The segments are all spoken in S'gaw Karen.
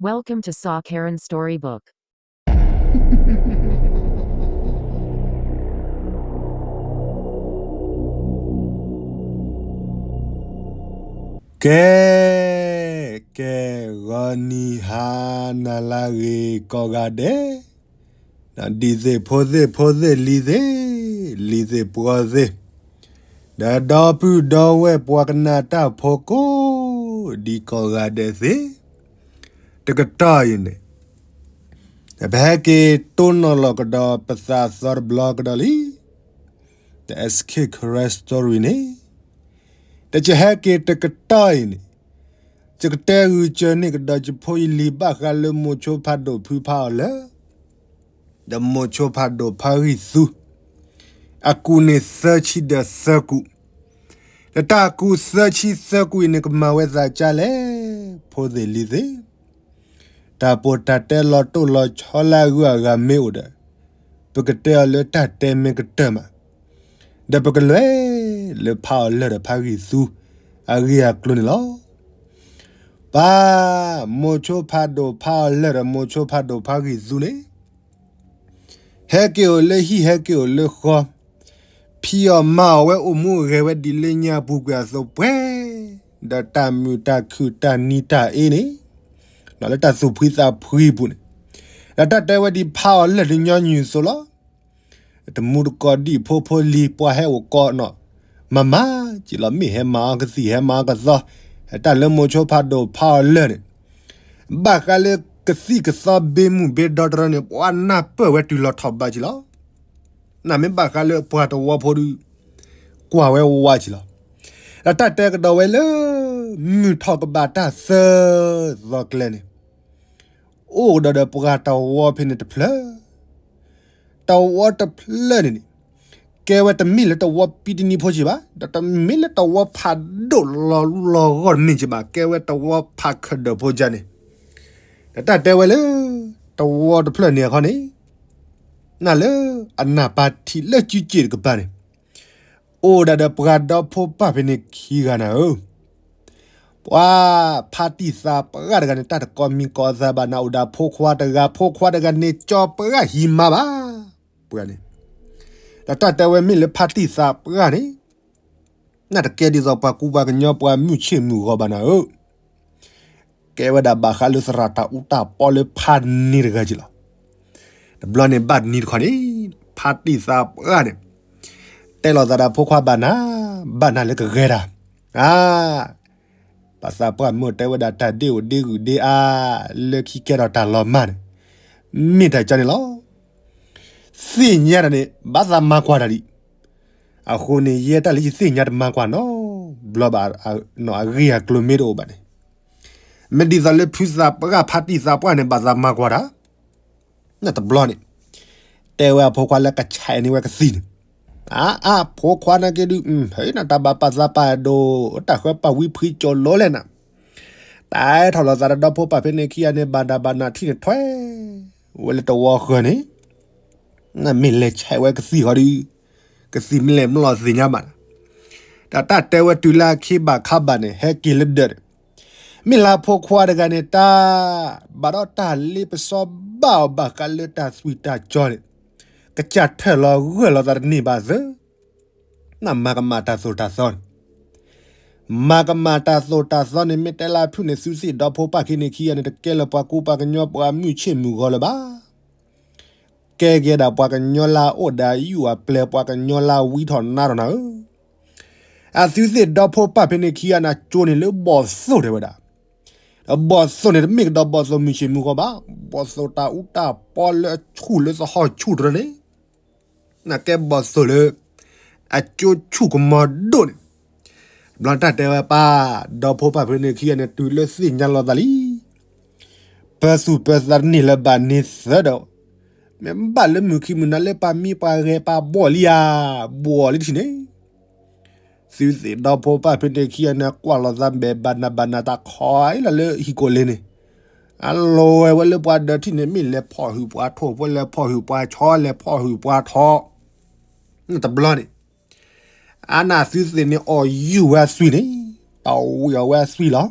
Welcome to Saw Karen Storybook. ကဲ, ကဲ, ဂီၤနံၤဟါနၤလၢအဂ့ၤကိးဂၤဒဲး, ဒံၣ်သ့ၣ်ဖိသ့ၣ်ဖိသ့ၣ်လံၤသ့ၣ်, လံၤသ့ၣ်ပှီၤသ့ၣ်, ဒီးဒီပုၢ်ဒီဝဲၢ်ပှၤကနၣ်တၢ်ဖိကိးဒံကိးဂၤဒဲးသ့ၣ်, တကတီၢ်အံၤန့ၣ် ပဟဲက့ၤတိၢ်နီၣ်လီၤကဒီးပသးသီတဘျီကဒီးလံ. The Escape Karen Story န့ၣ် တယဟဲက့ၤတကတီၢ်အံၤန့ၣ်, ယကတဲဂုာ်စၢၤန့ၢ်ကဒီးယဖိယလံၤဘၣ်ဃးလၢမိၤဆိဖးဒိၣ်ဖုဖးအီၤလၢၢ်, ဒီးမိၤဆိဖးဒိၣ်ဖးဂံၢ်သူ, အကူးန့ၣ်သၢဆံဒီးသၢကူး, ဒီးတၢ်ကူးသၢဆံသၢကူးအံၤန့ၣ် ကမၤဝဲသးကၢ်လဲၣ်, ဖိသ့ၣ်လံၤသ့ၣ် တၢ်ပီးတၢ်တဲလီၤတိၢ်လီၤဆီလၢအဂုၤအဂၤမ့ၢ်အိၣ်ဒီး, ပကတဲအီၤလၢတၢ်တဲမ့ၢ်ကတၢၢ်မး, ဒီးပကလဲၤလၢဖးအီၤလၢၢ်ဒီးဖးဂံၢ်သူအဂ့ၢ်အကျိၤန့ၣ်လီၤ. ပၢ်, မိၤဆိဖးဒိၣ်ဖးအီၤလၢၢ်ဒီးမိၤဆိဖးဒိၣ်ဖးဂံၢ်သူန့ၣ် ဟဲက့ၤအိၣ်လၢဟံၣ်ဟဲက့ၤအိၣ်လၢဃီ, ဖံးအီၣ်မၤအီၣ်ဝဲအိၣ်မူအိၣ်ဂဲၤဝဲဒ်လၢညါပူၤကွံာ်အသိးပှဲၤ, ဒီးတၢ်မုာ်တၢ်ခုၣ်တၢ်နံၤတၢ်အ့န့ၣ်, လၢတၢ်သူၣ်ဖှံသးဖှံပူၤန့ၣ်, ဒီးတၢ်တဲဝဲဒ်ဖးအီၤလၢၢ်တညီနုၢ်အသိးလီၤ. တမူတကိးဒံၣ်ဖိဖိလံၤပှၤဟဲအိၣ်ကိးနီၢ်, မၤမၤက့ၤလီၤ မ့ၢ်ဟဲမၤအီၤကသံၣ်ဟဲမၤအီၤကသီ, တၢ်လၢမိၤဆိဖးဒိၣ်ဖးအီၤလၢၢ်န့ၣ် ဘၣ်ဃးလၢကသံၣ်ကသီဘ့မုၢ်ဘ့ဒီတရၢန့ၣ် ပှၤနၢ်ပၢၢ်ဝဲတုၤလီၤထီၣ်ဘးက့ၤလီၤ. နမ့ၢ်ဘၣ်ဃးလၢပှၤတဝီဖိဒုး ကွၢ်ဝဲဝါက့ၤလီၤ. ဒီးတၢ်တဲကဒီးဝဲလၢ မုၢ်ထီၣ်ကဘၣ်တၢ်သၢသီကျဲန့ၣ် အိၣ်ကဒီးဒီးပှၤတဝီဖဲန့ၣ်တဖျၢၣ်, တဝီတဖျၢၣ်န့ၣ်န့ၣ် ကဲဝဲတမ့ၢ်လၢတဝီပံတနံၤဖိက့ၤဘၣ်, ဒီးတမ့ၢ်လၢတဝီဖးဒိၣ်လီၤလီၤဂီၢ်တမ့ၢ်က့ၤဘၣ်, ကဲဝဲတဝီဖးခၢၣ်ဒၢၣ်ဖိကန့ၣ်, ဒီးတၢ်တဲဝဲလၢ တဝီတဖျၢၣ်န့ၣ်အခီန့ၣ် နၢ်လၢအနၢ်ပၢၢ်ထံးလၢကၠူက့ၣ်တကပၤန့ၣ် အိၣ်ဒၣ်ဒီးပှၤဒီဖိပၢ်ဖဲန့ၣ်ခံဂၤနၤဧၢ, ပှၤဖါတံၢ်သးပှၢ်တဂၤန့ၣ် တၢ်တကိးမံၤကိးသးဘၣ်နၤ အိၣ်ဒီးဖိခွါတဂၤ, ဖိခွါတဂၤန့ၣ် ကၠီပှၢ်ဟံးမါဘၣ်, ပှၤန့ၣ်, ဒီးတၢ်တဲဝဲမ့ၢ်လၢဖါတံၢ်သးပှၢ်န့ၣ် နတကဲဒ်သိးပှၤကူပှၤကညီပှၤမုၢ်ဆ့ၣ်မုၢ်ဂီၤဘၣ်နၤဧၢ, ကဲဝဲဒၣ်ဘၣ်ဃးလၢသရၣ်တၢ်အူတၢ်ပီလၢဖးန့ၣ်တဂၤက့ၤလီၤ. တဘျီန့ၣ်ဘၣ်တနံၤတခီန့ၣ် ဖါတံၢ်သးပှၢ်န့ၣ် တဲလိာ်သးဒီးဖိခွါဘၣ်နၤ, ဘၣ်နၤလၢကဂဲၤတၢ်, အါ ပှၤသးပှၢ်မ့ၢ်တဲဝဲဒၣ်တၢ်ဒ့အိၣ်ဒ့ဂုာ်ဒ့အါ လၢခံကဲထီၣ်တၢ်လီၤမၢ်န့ၣ် မ့ၢ်တၢ်ကၢန့ၣ်လီၤ. သ့ၣ်ညါတၢ်န့ၣ် ဘၣ်သးမၤကွၢ်တၢ်ဒံး, အဃိန့ၣ် ယဲတၢ်လၢယသ့ၣ်ညါတမၤကွၢ်နီတ ဘျီဘၣ်, အဂ့ၢ်အကျိၤမ့ၢ်တအိၣ်ဘၣ်န့ၣ်, မ့ၢ်ဒ်သိးလၢဖုသးပှၢ်ဖါတံၢ်သးပှၢ်န့ၣ် ဘၣ်သးမၤကွၢ်တၢ် နတဘျီန့ၣ် တဲဝဲအဖိခွါလၢကဆဲးန့ၢ်ဝဲကသံၣ်န့ၣ်, အါအါ ဖိခွါနာ်က့ဒုး ဟဲနတၢ်ဘၣ်ပာ်သးပာ်ဒိၣ် တၢ်ဃၢပာ်ဝံဖှံကၠိၤလိလဲၣ်နၤ, တၢ်အဲၣ်ထီၣ်လိာ်သးဒီးဒီဖိပၢ်ဖဲန့ၣ်ခံဂၤန့ၣ် ဘၣ်နၤဘၣ်နၤထံၣ်န့ၣ်ထွဲ ဝဲလၢတဝီဃၢၤန့ၣ်, နမ့ၢ်လဲၤဆဲးဝဲကသံၣ်ဃီဒုး ကသံၣ်မ့ၢ်လဲၤမလီၤသ့ၣ်ညါဘၣ်နၤ, ဒီးတၢ်တဲဝဲတုၤလၢအခ့ဘၣ်ခါဘၣ်န့ၣ် ဟဲက့ၤလၢဒၢးန့ၣ် မ့ၢ်လၢဖိခွါတဂၤန့ၣ် တၢ်ဘၣ်ဒီးတၢ်လ့ပစီဘၣ်အီၤဘၣ်ဃးလၢတၢ်သွံၣ်တၢ်ကၠီန့ၣ် ကစၢ်ထၢၣ်လီၤဂၢၢ်လီၤသးတန့ၢ်ဘၣ်သၢ, နမၤကမၣ်တၢ်သိၣ်တၢ်သီန့ၣ်, မၤကမၣ်တၢ်သိၣ်တၢ်သီန့ၣ် မ့ၢ်တဲလၢဖုၣ်န့ၣ် သုသ့ၣ်ဒီဖိပၢ်ခံန့ၣ်ခံဂၤန့ၣ် တကဲလၢပှၤကူပှၤကညီပှၤမုၢ်ဆ့ၣ်မုၢ်ဂီၤလၢၤဘၣ် ကဲက့ၤဒၣ်ပှၤကညီလၢအအိၣ်ဒီးအယူၢ်အပျဲၢ် ပှၤကညီလၢအဝံထီၣ်နါထီၣ်နၤဧၢ, အသုသ့ၣ်ဒီဖိပၢ်ဖဲန့ၣ်ခံဂၤန့ၣ် ကၠိန့ၣ်လၢဘီၣ်သိၣ်တဲဝဲဒၣ်, ဒီးဘီၣ်သိၣ်န့ၣ် တမ့ၢ်ကဒီးဘီၣ်သိၣ်မုၢ်ဆ့ၣ်မုၢ်ဂီၤဘၣ်, ဘီၣ်သိၣ်တၢ်အူတၢ်ပီလၢအဆူၣ်လၢသဟီၣ်ဆူၣ်တရၢန့ၣ် နကဲဘီၣ်သိၣ်လၢ အကၠိဆူၣ်ကမီၤဒိၣ်န့ၣ်, ဘျီတၢ်တဲဝဲပၢ်, ဒီဖိပၢ်ဖဲန့ၣ်ခံဂၤန့ၣ် တုၤလၢသ့ၣ်ညါလီၤသးလံ, ပၢသူၣ်ပၢသးတန့ၢ်လၢၤဘၣ်န့ၣ်သၢဒီး, မ့ၢ်ဘၣ်လၢမုၢ်ခံမုၢ်နၤလၢပှၤမံပှၤဂဲၤပှၤဘီၣ်လံဧါ, ဘီၣ်လံတထံၣ်န့ၣ် သုသ့ၣ်ဒီဖိပၢ်ဖဲန့ၣ်ခံဂၤန့ၣ် ကွၢ်လိာ်သးဘဲၣ်ဘၣ်နးဘၣ်နးတၢ်ခီအံၤလီၤလၢဟံၣ်ကိးလ့န့ၣ်, အလီၤဝဲလၢပှၤဒၢးထံၣ်န့ၣ် မ့ၢ်လဲၤဖီၣ်ဟုၣ်ပှၤထိၣ်ဖိ လဲၤဖီၣ်ဟုၣ်ပှၤဆီ လဲၤဖီၣ်ဟုၣ်ပှၤထီ, တဘျီန့ၣ် အါနသုသ့ၣ်န့ၣ်အီၣ်ယူၢ်ဝဲအသွံၣ်န့ၣ်, တၢ်ဝံၣ်အီၣ်ဝဲအသွံၣ်လီၤ.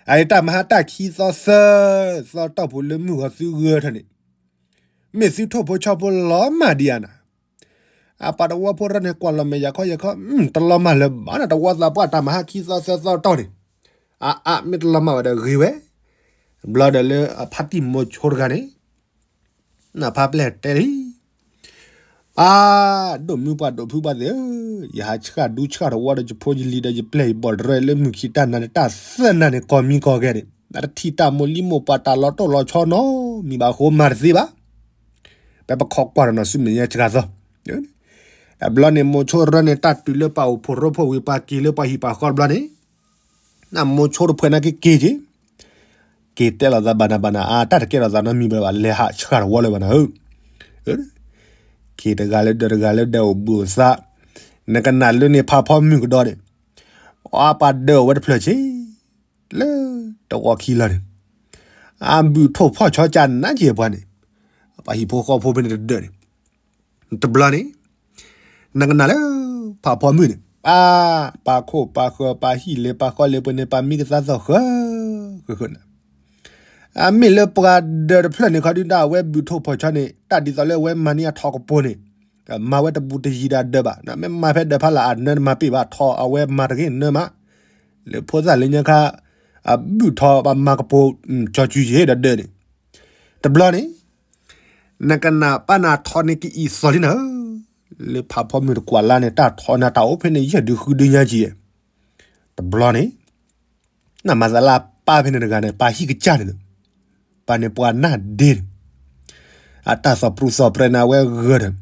အအံၤတၢ်မၤဟါတၢ်ခံသီသၢသီတီၢ်ပူၤလၢမုၢ်ဂီၤသုဂၢၢ်ထီၣ်န့ၣ်, မ့ၢ်သုထိၣ်ဖိဆီဖိလီၤမၢ်ဒံးဧါနၤ. အပှၤတဝီဖိရၢန့ၣ် ကွၢ်လီၤမဲာ်ယၤခီယၤခီ, တလီၤမၢ်လၢၤဘၣ်နၤ တဝီသးပှၢ်တၢ်မၤဟါခံသီသၢသီတီၢ်န့ၣ်, အအါ မ့ၢ်တလီၤမၢ်ဝဲဒီးဂ့ၤဝဲ. ဘျီဒီးလၢအဖါတံၢ်မိၤဆိတဂၤန့ၣ် နဖါပျဲၢ်တဲလံ, ပၢ်ဒိၣ်မုၢ်ပှၢ်ဒိၣ်ဖုပှၢ်သ့ၣ်ဧၢ, ယဟးဆှၣ်ဒူဆှၣ်တဝီဒီးယဖိယလံၤဒီးယပျဲၢ်ယဘီၣ်တရၢလၢမုၢ်ခံတၢ်နၤန့ၣ် တၢ်သၢနၤန့ၣ် ကိးမံၤကိးဂၤန့ၣ် တထံၣ်တၢ်မိၢ်လံမိၢ်ပှၢ်တၢ်လီၤတိၢ်လီၤဆီနီတမံၤဘၣ်အဃိမၤတသ့ဘၣ်. ပပခီကွၢ်ဒီးနီၤဆူမဲာ်ညါစှၤသီ, အဘျီန့ၣ် မိၤဆိရၢန့ၣ် တၢ်တုၤလၢပှၤအိၣ်ဖှိၣ်ရိဖှိၣ်ဝံၤ ပှၤက့ၤလၢပှၤဟံၣ်ပှၤဃီတဘျီန့ၣ် နမိၤဆိတဖှဲးနာ်က့က့ၤက့ၤ, က့ၤတဲလိာ်သးဘၣ်နၤဘၣ်နၤ အါ တၢ်တကဲထီၣ်သးနီတမံၤဘၣ်ဘၣ် လဲၤဟးဆှၣ်တဝီလၢၤဘၣ်နၤဧၢ. က့ၤတဂၤလၢဒၢးတဂၤလၢဒၢးအိၣ်ဘှံးအိၣ်သါ, နကနၣ်လၢန့ၣ်ဖးဖီမုၢ်ကဒီးန့ၣ်, အပှၤဒၢးအိၣ်ဝဲတဖျၢၣ်ဆ့ လၢတဝီခံလီၤန့ၣ်, အဘုၣ်ထိၣ်ဖီၣ်ဆီကၢ်နးက့ၤပှၤန့ၣ်, ပှၤဟံၣ်ဖိဃီဖိဖဲန့ၣ်တဒၢးန့ၣ် တဘျီန့ၣ်, နကနၣ်လၢ ဖးဖီမုၢ်န့ၣ် ပၢ်, ပၢ်ခိၣ်ပၢ်ဃၢၤ ပၢ်ဟံၣ်လ့ပၢ်ဃီလ့ပှဲၤန့ၣ် ပၢ်မံကသါသီၣ်ဃၢ, ဃၢဃၢန့ၣ်, အမ့ၢ်လၢပှၤဒၢးတဖျၢၣ်န့ၣ်ခီဒုဒၣ် အဝဲဘုၣ်ထိၣ်ဖီၣ်ဆီန့ၣ် တၢ်ဒ်သိးလၢအဝဲမၤန့ၢ်အထီၣ်ကပူၤန့ၣ်, မၤဝဲတဘူးတယံၤဒၣ်ဒၢးဘၣ်, မ့ၢ်မၤဖဲဒၢးဖးလၢ်အနၢမၤပ့ၢ်ဘၣ်ထီၣ်အဝဲမၤတဂ့ၤနၢမး, လၢဖိသၣ်လၢညါခါ အဘုၣ်ထီၣ်ပှၤမၤကပူၤ ကၠီၤစုၤယ့ၣ်ဒီးဒၢးန့ၣ်, တဘျီန့ၣ် နကနၣ်ပၢ်နၤထီန့ၣ်ကအံၣ်သီလံနၤဧၢ, လၢဖးဖီမုၢ်တကွၢ်လၢ်န့ၣ် တၢ်ထီနၤတၢ်အိၣ်ဖဲန့ၣ် ယဲၢ်ဒုဃုဒုညါကံ, တဘျီန့ၣ်, နမၤသးလၢပၢ်ဖဲန့ၣ်တဂၤန့ၣ် ပၢ်ဟံၣ်ကစၢ်န့ၣ်, ပၢ်န့ၣ်ပှၤနၢ်ဒ့န့ၣ်, အတၢ်သီၣ်ပြူသီၣ်ပြဲန့ၣ် အဝဲဂၢၢ်ဒီး,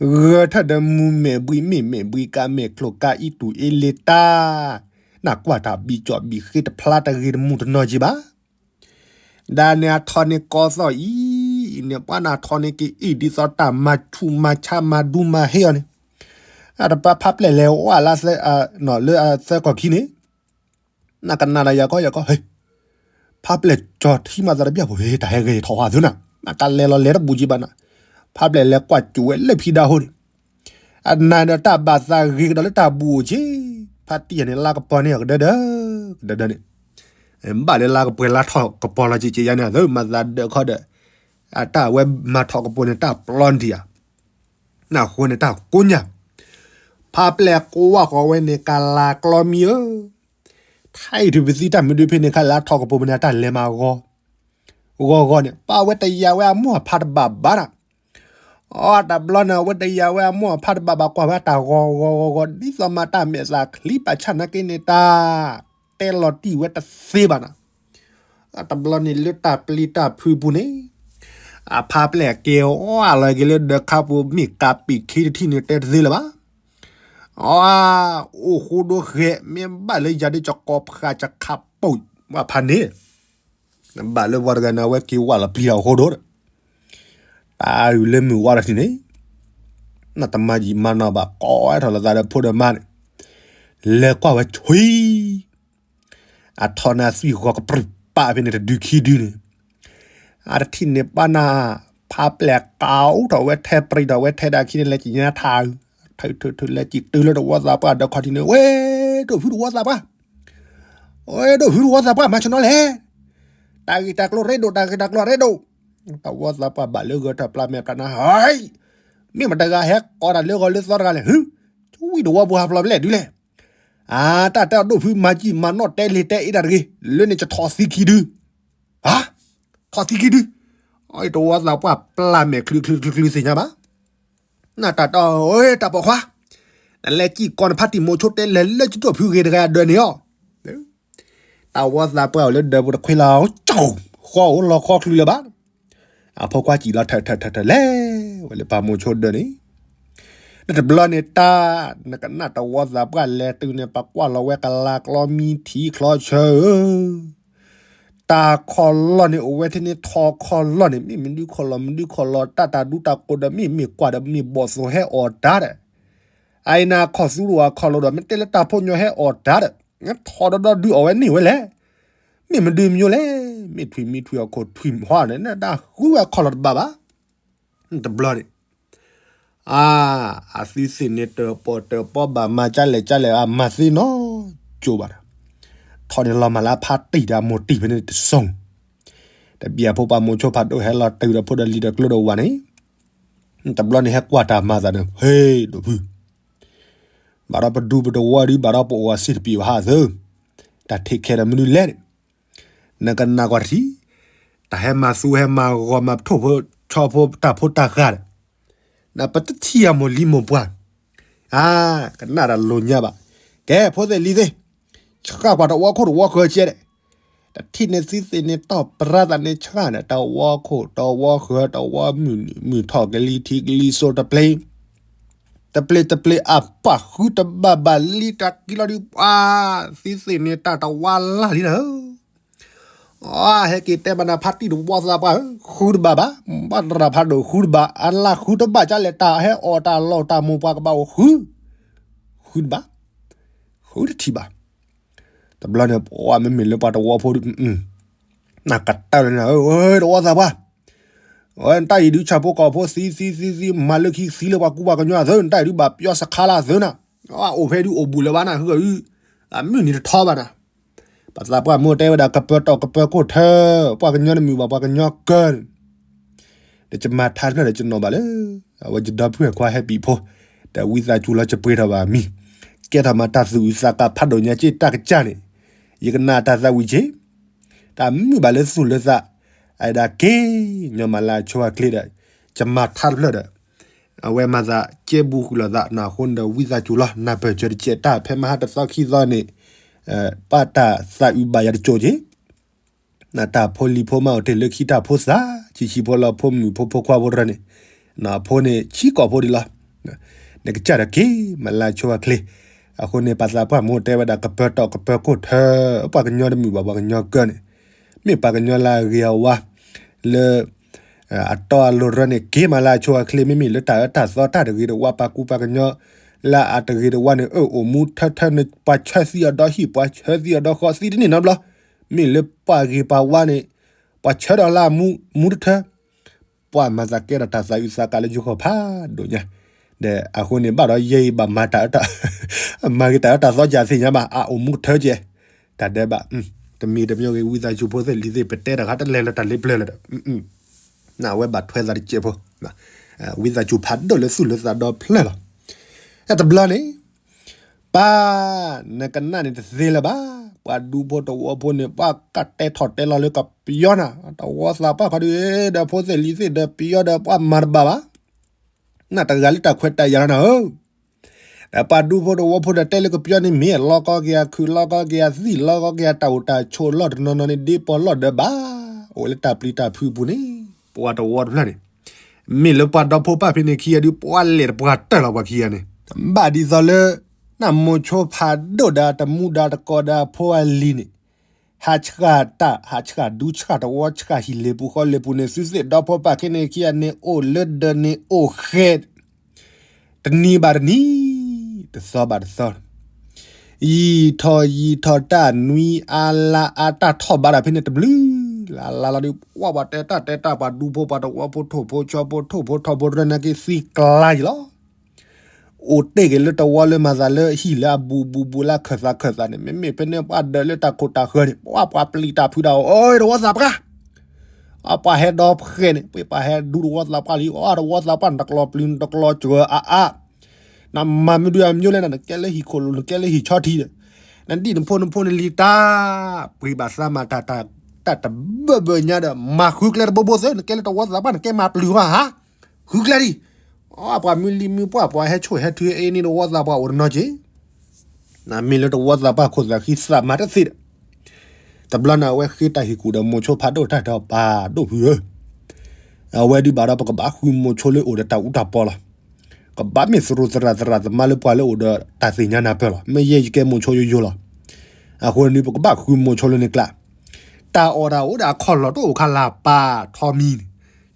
ဂၢၢ်ထၢၣ်ဒီးမူမဲာ်ဘှံးမ့ၢ်မဲာ်ဘှံးကါမဲာ်ချိၣ်ကါအံၣ်တူၢ်အ့လ့တၢ်, နကွၢ်တၢ်ဘံၣ်ကၠီၣ်ဘံၣ်ဃ့တဖျါတဂ့ၤတမူတနီၤကံဘၣ် ဒ်န့ၣ်အထီန့ၣ်ကီသီၣ်အံၤ, အံၤန့ၣ် ပှၤနၤထီန့ၣ်ကအံၣ်ဒ်သိးတၢ်မၤဆူၣ်မၤဆါမၤဒူမၤဟ့အီၤန့ၣ်, အတပၢ်ဖးပျဲၢ်လဲၤဝဲလၢ, လၢအသၢကီၢ်ခံန့ၣ်, နကနၣ်ဒီးယၤကီယၤကီ, ဖးပျဲၢ်ကၠီၤထံမၤသးတဘျီဖိ ဟ့ၣ်တၢ်ဟဲဂ့ၤထီၣ်ဟးသုနၤ, နကလဲၤလီၤလဲၤတဘူးကံဘၣ်နၤ, ဖးပျဲၢ်လဲၤကွၢ်စူၣ်ဝဲလၢဖံဒါဟိန့ၣ် အနၤဒီးတၢ်ဘၣ်သးဂ့ၤကဒီးလၢတၢ်ဘူးအိၣ်က့, ဖါတံၢ်ယၤန့ၣ် လါကပီၤန့ၣ်အကဒၢဒၢ, ကဒၢဒၢန့ၣ်, ဘၣ်လၢလါကပှဲၤလါထီၣ်ကပီၤလီၤက့က့ယါန့ၣ် အသၢမၤသးဒၢးခီဒီး, အတၢ်ဝဲမၤထီၣ်ကပီၤန့ၣ် တၢ်ပျီဒံးဧါ, နဃိန့ၣ်တၢ်ကိးညါ, ဖးပျဲၢ်ကိးဝဲဃီဝဲန့ၣ် ကလၤကျီမံဧၢ, ထါအံၤထုးပသံတၢ်မနုၤဖဲန့ၣ်ခါလၢအထီၣ်ကပီၤမနုၤတၢ်လဲၤမၤဂီၤ, ဂီၤဂီၤန့ၣ် ပၢ်ဝဲတယာ်ဝဲအမိၢ်အဖါတဘၣ်ဘၣ်နၤ, အတဘျီန့ၣ် အဝဲတယာ်ဝဲအမိၢ်အဖါတဘၣ်ဘၣ်ကွၢ်ဝဲတၢ်ဂီၤဂီၤဂီၤဂီၤ ဒ်သိးမၤတၢ်မဲာ်သၣ်ချံပာ်ဆၣ်နာ်က့န့ၣ် တၢ်တဲလီၤတံၢ်ဝဲတသ့ဘၣ်နၤ, အတဘျီန့ၣ်လၢတၢ်ပျံၤတၢ်ဖုးပူၤန့ၣ်, အဖါပျဲၢ်က့ၤအီၣ်လီၤက့ၤလၢဒၢးခါပူၤ မ့ၢ်ကးပံာ်ခံတထံၣ်န့ၣ်တဲတသ့လၢၤဘၣ် အအိၣ်ဃိဒိဃဲ မ့ၢ်ဘၣ်လၢယၤဒ်ကကိးဖးကခးပိာ်ဝဲဖးန့ၣ်, ဘၣ်လၢပှၤတဂၤန့ၣ် အဝဲက့ၤဝဲလီၤပျံၤတၢ်အိၣ်ဃိဒိဒီး, တၢ်အုၣ်လၢမုၢ်ဝါလီၤထံန့ၣ်, နတမၤယံာ်မၤနီၢ်ဘၣ် ကိးဝဲထီၣ်လိာ်သးဒီးဖိဒီးမါန့ၣ်, လဲၤကွၢ်ဝဲဆွံ အထီၣ်န့ၣ်အသွံၣ်ဂီၤကပြုၢ်ပာ်ဖဲန့ၣ်တဒုခံဒုန့ၣ်, အတထံၣ်န့ၣ်ပၢ်နၤ, ဖးပျဲၢ်ကးအိၣ်ထီၣ်ဝဲထဲပြံးထီၣ်ဝဲထဲဒၣ်ခံန့ၣ် လဲၤက့ၤညါထး, ထုးထုးထုးလဲၤက့ၤတုၤလၢတဝီသးပှၢ်ဒီးခီၣ်ထံးန့ၣ် ဝဲဒိၣ်ဖုတဝီသးပှၢ်, ဝဲဒိၣ်ဖုတဝီသးပှၢ် မၤဆ့ၣ်နီၤလဲၣ်, တၢ်ဂ့ၢ်တၢ်ကျိၤရ့ဒိၣ် တၢ်ဂ့ၢ်တၢ်ကျိၤရ့ဒိၣ်, တဝီသးပှၢ်ဘၣ်လၢဂၢၢ်ထၢၣ်ပျၢ်မဲာ်ပျၢ်နၤ ဟဲ, မ့ၢ်မတဂၤဟဲကိးတၢ်လၢဂီၤလၢသီတဂၤလဲၣ်, ဟု, ဆွံတဝီပူၤဟးဖျိးပလဲၣ်ဒုလဲၣ် အတၢ်တဲအီၤဒိၣ်ဖုမၤကံၣ်မၤနီၣ်တဲလံၤတဲအ့ၣ်တၢ်တဂ့ၤ, လၢန့ၣ်ကထီၣ်သံခံဒု, ဟါ, ထီၣ်သံခံဒု, အတဝီသးပှၢ်ပျၢ်မဲာ်ချုချုချုချုသ့ၣ်ညါဘၣ်, နတၢ်တဲအီၤ တၢ်ပိာ်ခွါ, နလဲၤကံၣ်ကီနဖါတံၢ်မိၤဆိတဲလဲၤလၢကဒိၣ်ဖုဂ့ၤတဂၤဒၢးန့ၣ်အီၤ တၢ်ဝီသးပှၢ်အိၣ်လၢဒၢးပူၤတခွ့လီၤ, ကၠီ, ဃီအိၣ်လီၤဃီချုလၢၤဘၣ်, အဖိခွါစံၣ်လီၤထၢၣ်ထၢၣ်ထၢၣ်ထၢၣ်လဲၤ, ဝဲလၢပှၤမိၤဆိဒၢးန့ၣ်, လၢတဘျီန့ၣ်တၢ်, နကနၣ်တဝီသးပှၢ်လဲၤတုၤန့ၣ် ပကွၢ်လီၤဝဲကလၤကျီမံထံချီဆၢဧၢ တၢ်ခီၣ်လီၢ်န့ၣ် အိၣ်ဝဲထဲန့ၣ်ထီၣ်ခီၣ်လီၢ်န့ၣ် မ့ၢ်မနုၤခီၣ်လီၢ်မနုၤခီၣ်လီၢ် တၢ်တၢ်ဒူတၢ်ကိးဒီး မ့ၢ်မ့ၢ်ကွၢ်ဒီး မ့ၢ်ဘီၣ်သိၣ်ဟဲအီၣ်တၢ်ဒီး, အအံၤန့ၣ် အခီၣ်သူတအိၣ်အခီၣ်လီၢ်ဒီး မ့ၢ်တဲလၢတၢ်ဖိညီဟဲအီၣ်တၢ်ဒီး ထီၣ်ဒီးဒီဒုအီၣ်ဝဲန့ၢ်ဝဲလဲၣ်, မ့ၢ်မနုၤမညိလဲၣ်, မ့ၢ်ထွံၣ်မံထွံၣ်အခီၣ်ထွံၣ်ဟီန့ၣ် နတၢ်ဃုအခီၣ်လီၢ်တဘၣ်ဘၣ်, တဘျီန့ၣ် အါ, အသုသ့ၣ်န့ၣ်တၢၣ်ပီၣ်တၢၣ်ပီဘၣ်မၤကၢလဲၣ်ကၢလဲၣ် အမၤသ့နီကၠိဘၣ်ဒီး, တၢ် ထီၣ်န့ၣ်လီၤမၢ်လၢအဖါတံၢ်ဒီးအမိၢ်တံၢ်ဖဲန့ၣ်တစိၤ, တဘျီဖိပှၤမိၤဆိဖးဒိၣ်ဟဲလီၤတုၤဒီးဖိဒီးလံၤဒီးကျိဒီးဝၤန့ၣ်, တဘျီန့ၣ်ဟဲကွၢ်တၢ်မၤသးန့ၣ် ဟ့ၣ်ဒိၣ်ဖု, ဘၣ်ဒီးပဒူပတဝီဒုး ဘၣ်ဒီးပအိၣ်အစ့ၢ်တပံၤဘၣ်ဟးသၢ, တၢ် take care ဒီးမနုၤလဲၣ်န့ၣ်, နကနၣ်ကွၢ်တထံၣ်, တၢ်ဟဲမၤသူဟဲမၤဂီၤမၤပထိၣ်ဖိဆီဖိတၢ်ဖိတၢ်ဃာ်ဒီး နပတထံၣ်အမိၢ်လံမိၢ်ပှၢ်, အါ, ကနၣ်တၢ်လိၤညါဘၣ်, ကဲ ဖိသ့ၣ်လံၤသ့ၣ်, ဆှၣ်ကွၢ်တဝီခိၣ်တဝီဃၢၤကဲဒီး, တထံၣ်န့ၣ်သုသ့ၣ်န့ၣ်တီၢ်ပြၤသးန့ၣ်ဆှၣ်န့ၣ် တဝီခိၣ်တဝီဃၢၤ တဝီမုၢ်နုာ်မုၢ်ထီၣ်ကလံၤထံးကလံၤစိးတပျ့ၤ တပျ့ၤတပျ့ၤအပၢ်ဃုတဘၣ်ဘၣ်လံတၢ်ကံလီၤဒုးပှၤ, သုသ့ၣ်န့ၣ်တၢ်တဝါလၢ်လံနၤဧၢ, အဟဲက့ၤတဲဘၣ်နၤဖါတံၢ်တဝီသးပှၢ်ဧၢ, ဃုတဘၣ်ဘၣ်, ဘၣ်တရၣ်ဖးဒိၣ်ဃုတဘၣ် အလၢ်ဃုတဘၣ်ကလဲၣ် တၢ်ဟဲအီၣ်တၢ်လီၢ်တၢ်မိၢ်ပှၢ်ကဘၣ်အိၣ်ဃု, ဃုတဘၣ်, ဃုတထံၣ်ဘၣ် တဘျီန့ၣ် ပှၤမ့မ့ၢ်လၢပှၤတဝီဖိဒုး, နကတၢၢ်လၢနၤဧၢ, တဝီသးပှၢ်, နတၢ်အံၤဒုးဆၣ်ဖိကီၢ်ဖိသံသံသံသံ မၤလၢခံသံလၢပှၤကူပှၤကညီအသိး နတၢ်အံၤဒုးဘၣ်ပယီၤစခါလၢအသိးနၤ, အိၣ်ဖဲဒုးအိၣ်ဘူးလၢၤဘၣ်နၤ ဟုၣ်အု, အမုၢ်နံၤတထီဘၣ်နၤ, ပှၤသးပှၢ်မိၢ်တဲဝဲဒၣ် ကပၢၤတီၢ်ကပၢၤခိၣ်ထၢ, ပှၤကညီနမုာ်ဘၣ်ပှၤကညီကၢန့ၣ် ဒီးယမၤထါတဖျၢၣ်ဒီးယနီၣ်ဘၣ်လၢ အဝဲယဒီပုၢ်ဝဲၢ်ခွါဟဲပံာ်ဖိ, ဒီးဝံသးစူၤလီၤယပှ့ၤထီၣ်ဘၣ်မံၤ, ကဲထီၣ်မးတၢ်သူၣ်အုးသးကါဖးဒိၣ်ညါက့တၢ်ကစၢ်န့ၣ်, ယကနၣ်တၢ်သးဝံၣ်က့, တၢ်မုာ်ဘၣ်လၢသူၣ်လၢသး, အဒၣ်က့ၤ, ညီမးလၢအဆိအချ့ဒီး, ယမၤထါတဖျၢၣ်ဒီး, အဝဲမၤသးကဲဘူးဃုာ်လိာ်သးနၤအဃိန့ၣ်ဒီး ဝံသးစူၤလီၤ နၢ်ပၢၢ်စၢၤတကဲးတၢ်ဖဲမဟါတသီခံသီန့ၣ်, ဘၣ်တၢ်သးအုးဘၣ်ယၤတကၠိက့ နတၢ်ဖိလံၤဖိမးအိၣ်တ့ၢ်လၢခံတၢ်ဖိသၣ်, ဆံးဆံးဖိလီၤဖိမုၣ်ဖိဖိခွါဖိတရၢန့ၣ်, နဖိန့ၣ်ဆံးကိာ်ဖိဒံးလီၤ, နကစၢ်ဒီးက့ၤမးလၢအဆိအချ့, အဃိန့ၣ် ပှၤသးပှၢ်မိၢ်တဲဝဲဒၣ် ကပၢၤတီၢ်ကပၢၤခိၣ်ထၢ, ပှၤကညီတမုာ်ဘၣ်ပှၤကညီကၢန့ၣ်, မ့ၢ်ပှၤကညီလၢအဂ့ၤအဝါ, လၢ အတီအလိၤတရၢန့ၣ် က့ၤမးလၢအဆိအချ့ မ့မ့ၢ်လၢတၢ်အၢတၢ်သီတၢ်တဂ့ၤတဝါ ပှၤကူပှၤကညီ လၢအတဂ့ၤတဝါန့ၣ် အၢၣ်အိၣ်မူထၢထၢန့ၣ် ပှၤဆၢသံအီၤဒီးဟံၣ် ပှၤဆၢသံအီၤဒီးဃီသံတန့ၢ်နီတဘျီ, မ့ၢ်လၢပှၤဂ့ၤပှၤဝါန့ၣ် ပှၤဆၢဒီးလၢအမူ မူထၢထၢ, ပှၤမၤသးကဲထီၣ်တၢ်သးအုးသးကါလၢယဂီၢ်ဖးဒိၣ်ညါ, ဒီးအဃိန့ၣ် ဘၣ်ဒီးယဲအံၤဘၣ်မၤတၢ်အၢတၢ်, မၤဂ့ၤတၢ်အၢတၢ်သီကဲသ့ၣ်ညါဘၣ် အအိၣ်မူထၢကဲ, တၢ်ဒဲးဘး, တမံၤတမံၤဂ့ၤ ဝံသးစူၤဖိသ့ၣ်လံၤသ့ၣ် ပတဲတၢ်ခါတလဲၤလၢတၢ်လ့ပျၢၤလၢၤဒီး နဝဲဘၣ်ထွဲသးတစဲးဖိ, ဝံသးစူၤဖးဒိၣ်လၢသူၣ်လၢသးဒီဖျၢၣ်လီၤ. အဲတဘျီန့ၣ်, ပၢ်, နကနၣ်န့ၣ်တသ့လၢၤဘၣ်, ပှၤဒူဖိတဝီဖိန့ၣ် ပှၤကတဲထီၣ်တဲလီၤလၢကပယီၤနၤ, တဝီသးပှၢ်ခီဒုး ဒီးဖိသ့ၣ်လံၤသ့ၣ်ဒီးပယီၤဒီးပှၤမၤတဘၣ်ဘၣ်, နတဂၤလၢတၢ်ခွဲးတၢ်ယာ်လီၤနၤဧၢ ဒီးပှၤဒူဖိတဝီဖိဒီးတဲလၢကပယီၤန့ၣ် မ့ၢ်အလီၤကီက့ၤအခုၣ် လီၤကီက့ၤအသံၣ် လီၤကီက့ၤအတၢ်အိၣ်တၢ်ဆိးလီၢ်တနီၤနီၤန့ၣ် ဒ့ပီၢ်လီၢ်ဒီးဘၣ်, အိၣ်လၢတၢ်ပျံၤတၢ်ဖုးအပူၤန့ၣ်, ပှၤတဝီတဖျၢၣ်န့ၣ်, မ့ၢ်လၢပှၤဒီဖိပၢ်ဖဲန့ၣ်ခံဂၤဒုး ပှၤလဲၤတပှၤတၢၢ်လီၤပှၤခံဂၤန့ၣ်, ဘၣ်ဒ်သိးလၢ နမိၤဆိဖးဒိၣ်ဒီးတမူဒါတကိးဒီးအဖိအလံၤန့ၣ်, ဟးဆှၣ်တၢ် ဟးဆှၣ်ဒူဆှၣ်တဝီဆှၣ်ဟံၣ်လ့ၤပူၤဃီလ့ၤပူၤန့ၣ် သုသ့ၣ်ဒီဖိပၢ်ခဲန့ၣ်ခံဂၤန့ၣ် အိၣ်လၢဒၢးန့ၣ်အိၣ်ဃဲး တနံၤဘၣ်တနံၤ, တသီဘၣ်တသီ, ယံာ်ထီၣ်ယံာ်ထီၣ်တၢ်နွံအါလါအါတၢ်ထီၣ်ဘးတၢ်ဖဲန့ၣ်တဘျုးလါလါလီၤဒီး ပှၤပှၤတဲတၢ်တဲတၢ်ပှၤဒူဖိပှၤတဝီဖိထိၣ်ဖိဆီဖိထိၣ်ဖိထီဖိတရၢနာ်က့သံကျါယံၤလီၤ. အိၣ်တ့ၢ်က့ၤလၢတဝီလၢမၤသးလၢဟံၣ်လၢအဘူးဘူးဘူးလၢခၢၣ်သးခၢၣ်သးန့ၣ် မ့မ့ၢ်ဖဲန့ၣ်ပှၤဒၢးလၢတၢ်ခိၣ်တၢ်ဃၢၤန့ၣ် ပှၤပှၤပျံၤတၢ်ဖုးတၢ်အီၣ်အၢတဝီသးပှၢ် အပှၤဟဲဒီဖှဲးန့ၣ် ပှၤဟဲဒူတဝီသးပှၢ်လံ အီၣ်တဝီသးပှၢ် နတကျီပျုၤ နတကျီစှၢၤအါအါ, နမၤမနုၤအမံၤလဲၣ် နကဲလၢဟံၣ်ခိၣ်လိၤ နကဲလၢဟံၣ်ဆီထံးဒီး, နဒံၣ်နဖိနဖိနလံၤတၢ်, ပှ့ၤဘၣ်သးမၤတၢ်တၢ်တဘၢဘၢညါဒီး မၤဃုကျဲတဘိဘိသ့ နကဲလၢတဝီသးပှၢ် နကဲမၤပျုၤဟီဧါ, ဃုကျဲဒံး, အီၣ်ပှၤမုၢ်လံမုၢ်ပှၢ် ပှၤဟဲဆိၣ်ဟဲထုးအ့န့ၣ်တဝီသးပှၢ်အိၣ်တနီၤက့ၤ နမ့ၢ်လၢတဝီသးပှၢ်ခိၣ်သးဃံသးမၤတသ့ဒီး, တဘျီန့ၣ် အဝဲဃ့တၢ်ဟ့ၣ်ကူၣ်ဒီးမိၤဆိဖးဒိၣ်တၢ်ဒီးပၢ်ဒိၣ်ဖုဧၢ, အဝဲဒုးဘၣ်ဒီးပကဘၣ်ဃုမိၤဆိလၢအိၣ်ဒီးတၢ်အူတၢ်ပီလီၤ, ကဘၣ်မ့ၢ်သရူးသရၣ်သရၣ်သမါလၢပှၤလၢအိၣ်ဒီးတၢ်သ့ၣ်ညါနၢ်ပၢၢ်လီၤ, မ့ၢ်ယဲယကဲမိၤဆိယိယိလီၤ, အဃိန့ၣ် ပကဘၣ်ဃုမိၤဆိလၢန့ၣ်ကျါ တၢ်အီၣ်တၢ်အိၣ်ဒီးအခီၣ်လီၢ်တအိၣ်ခါလၢပၢ်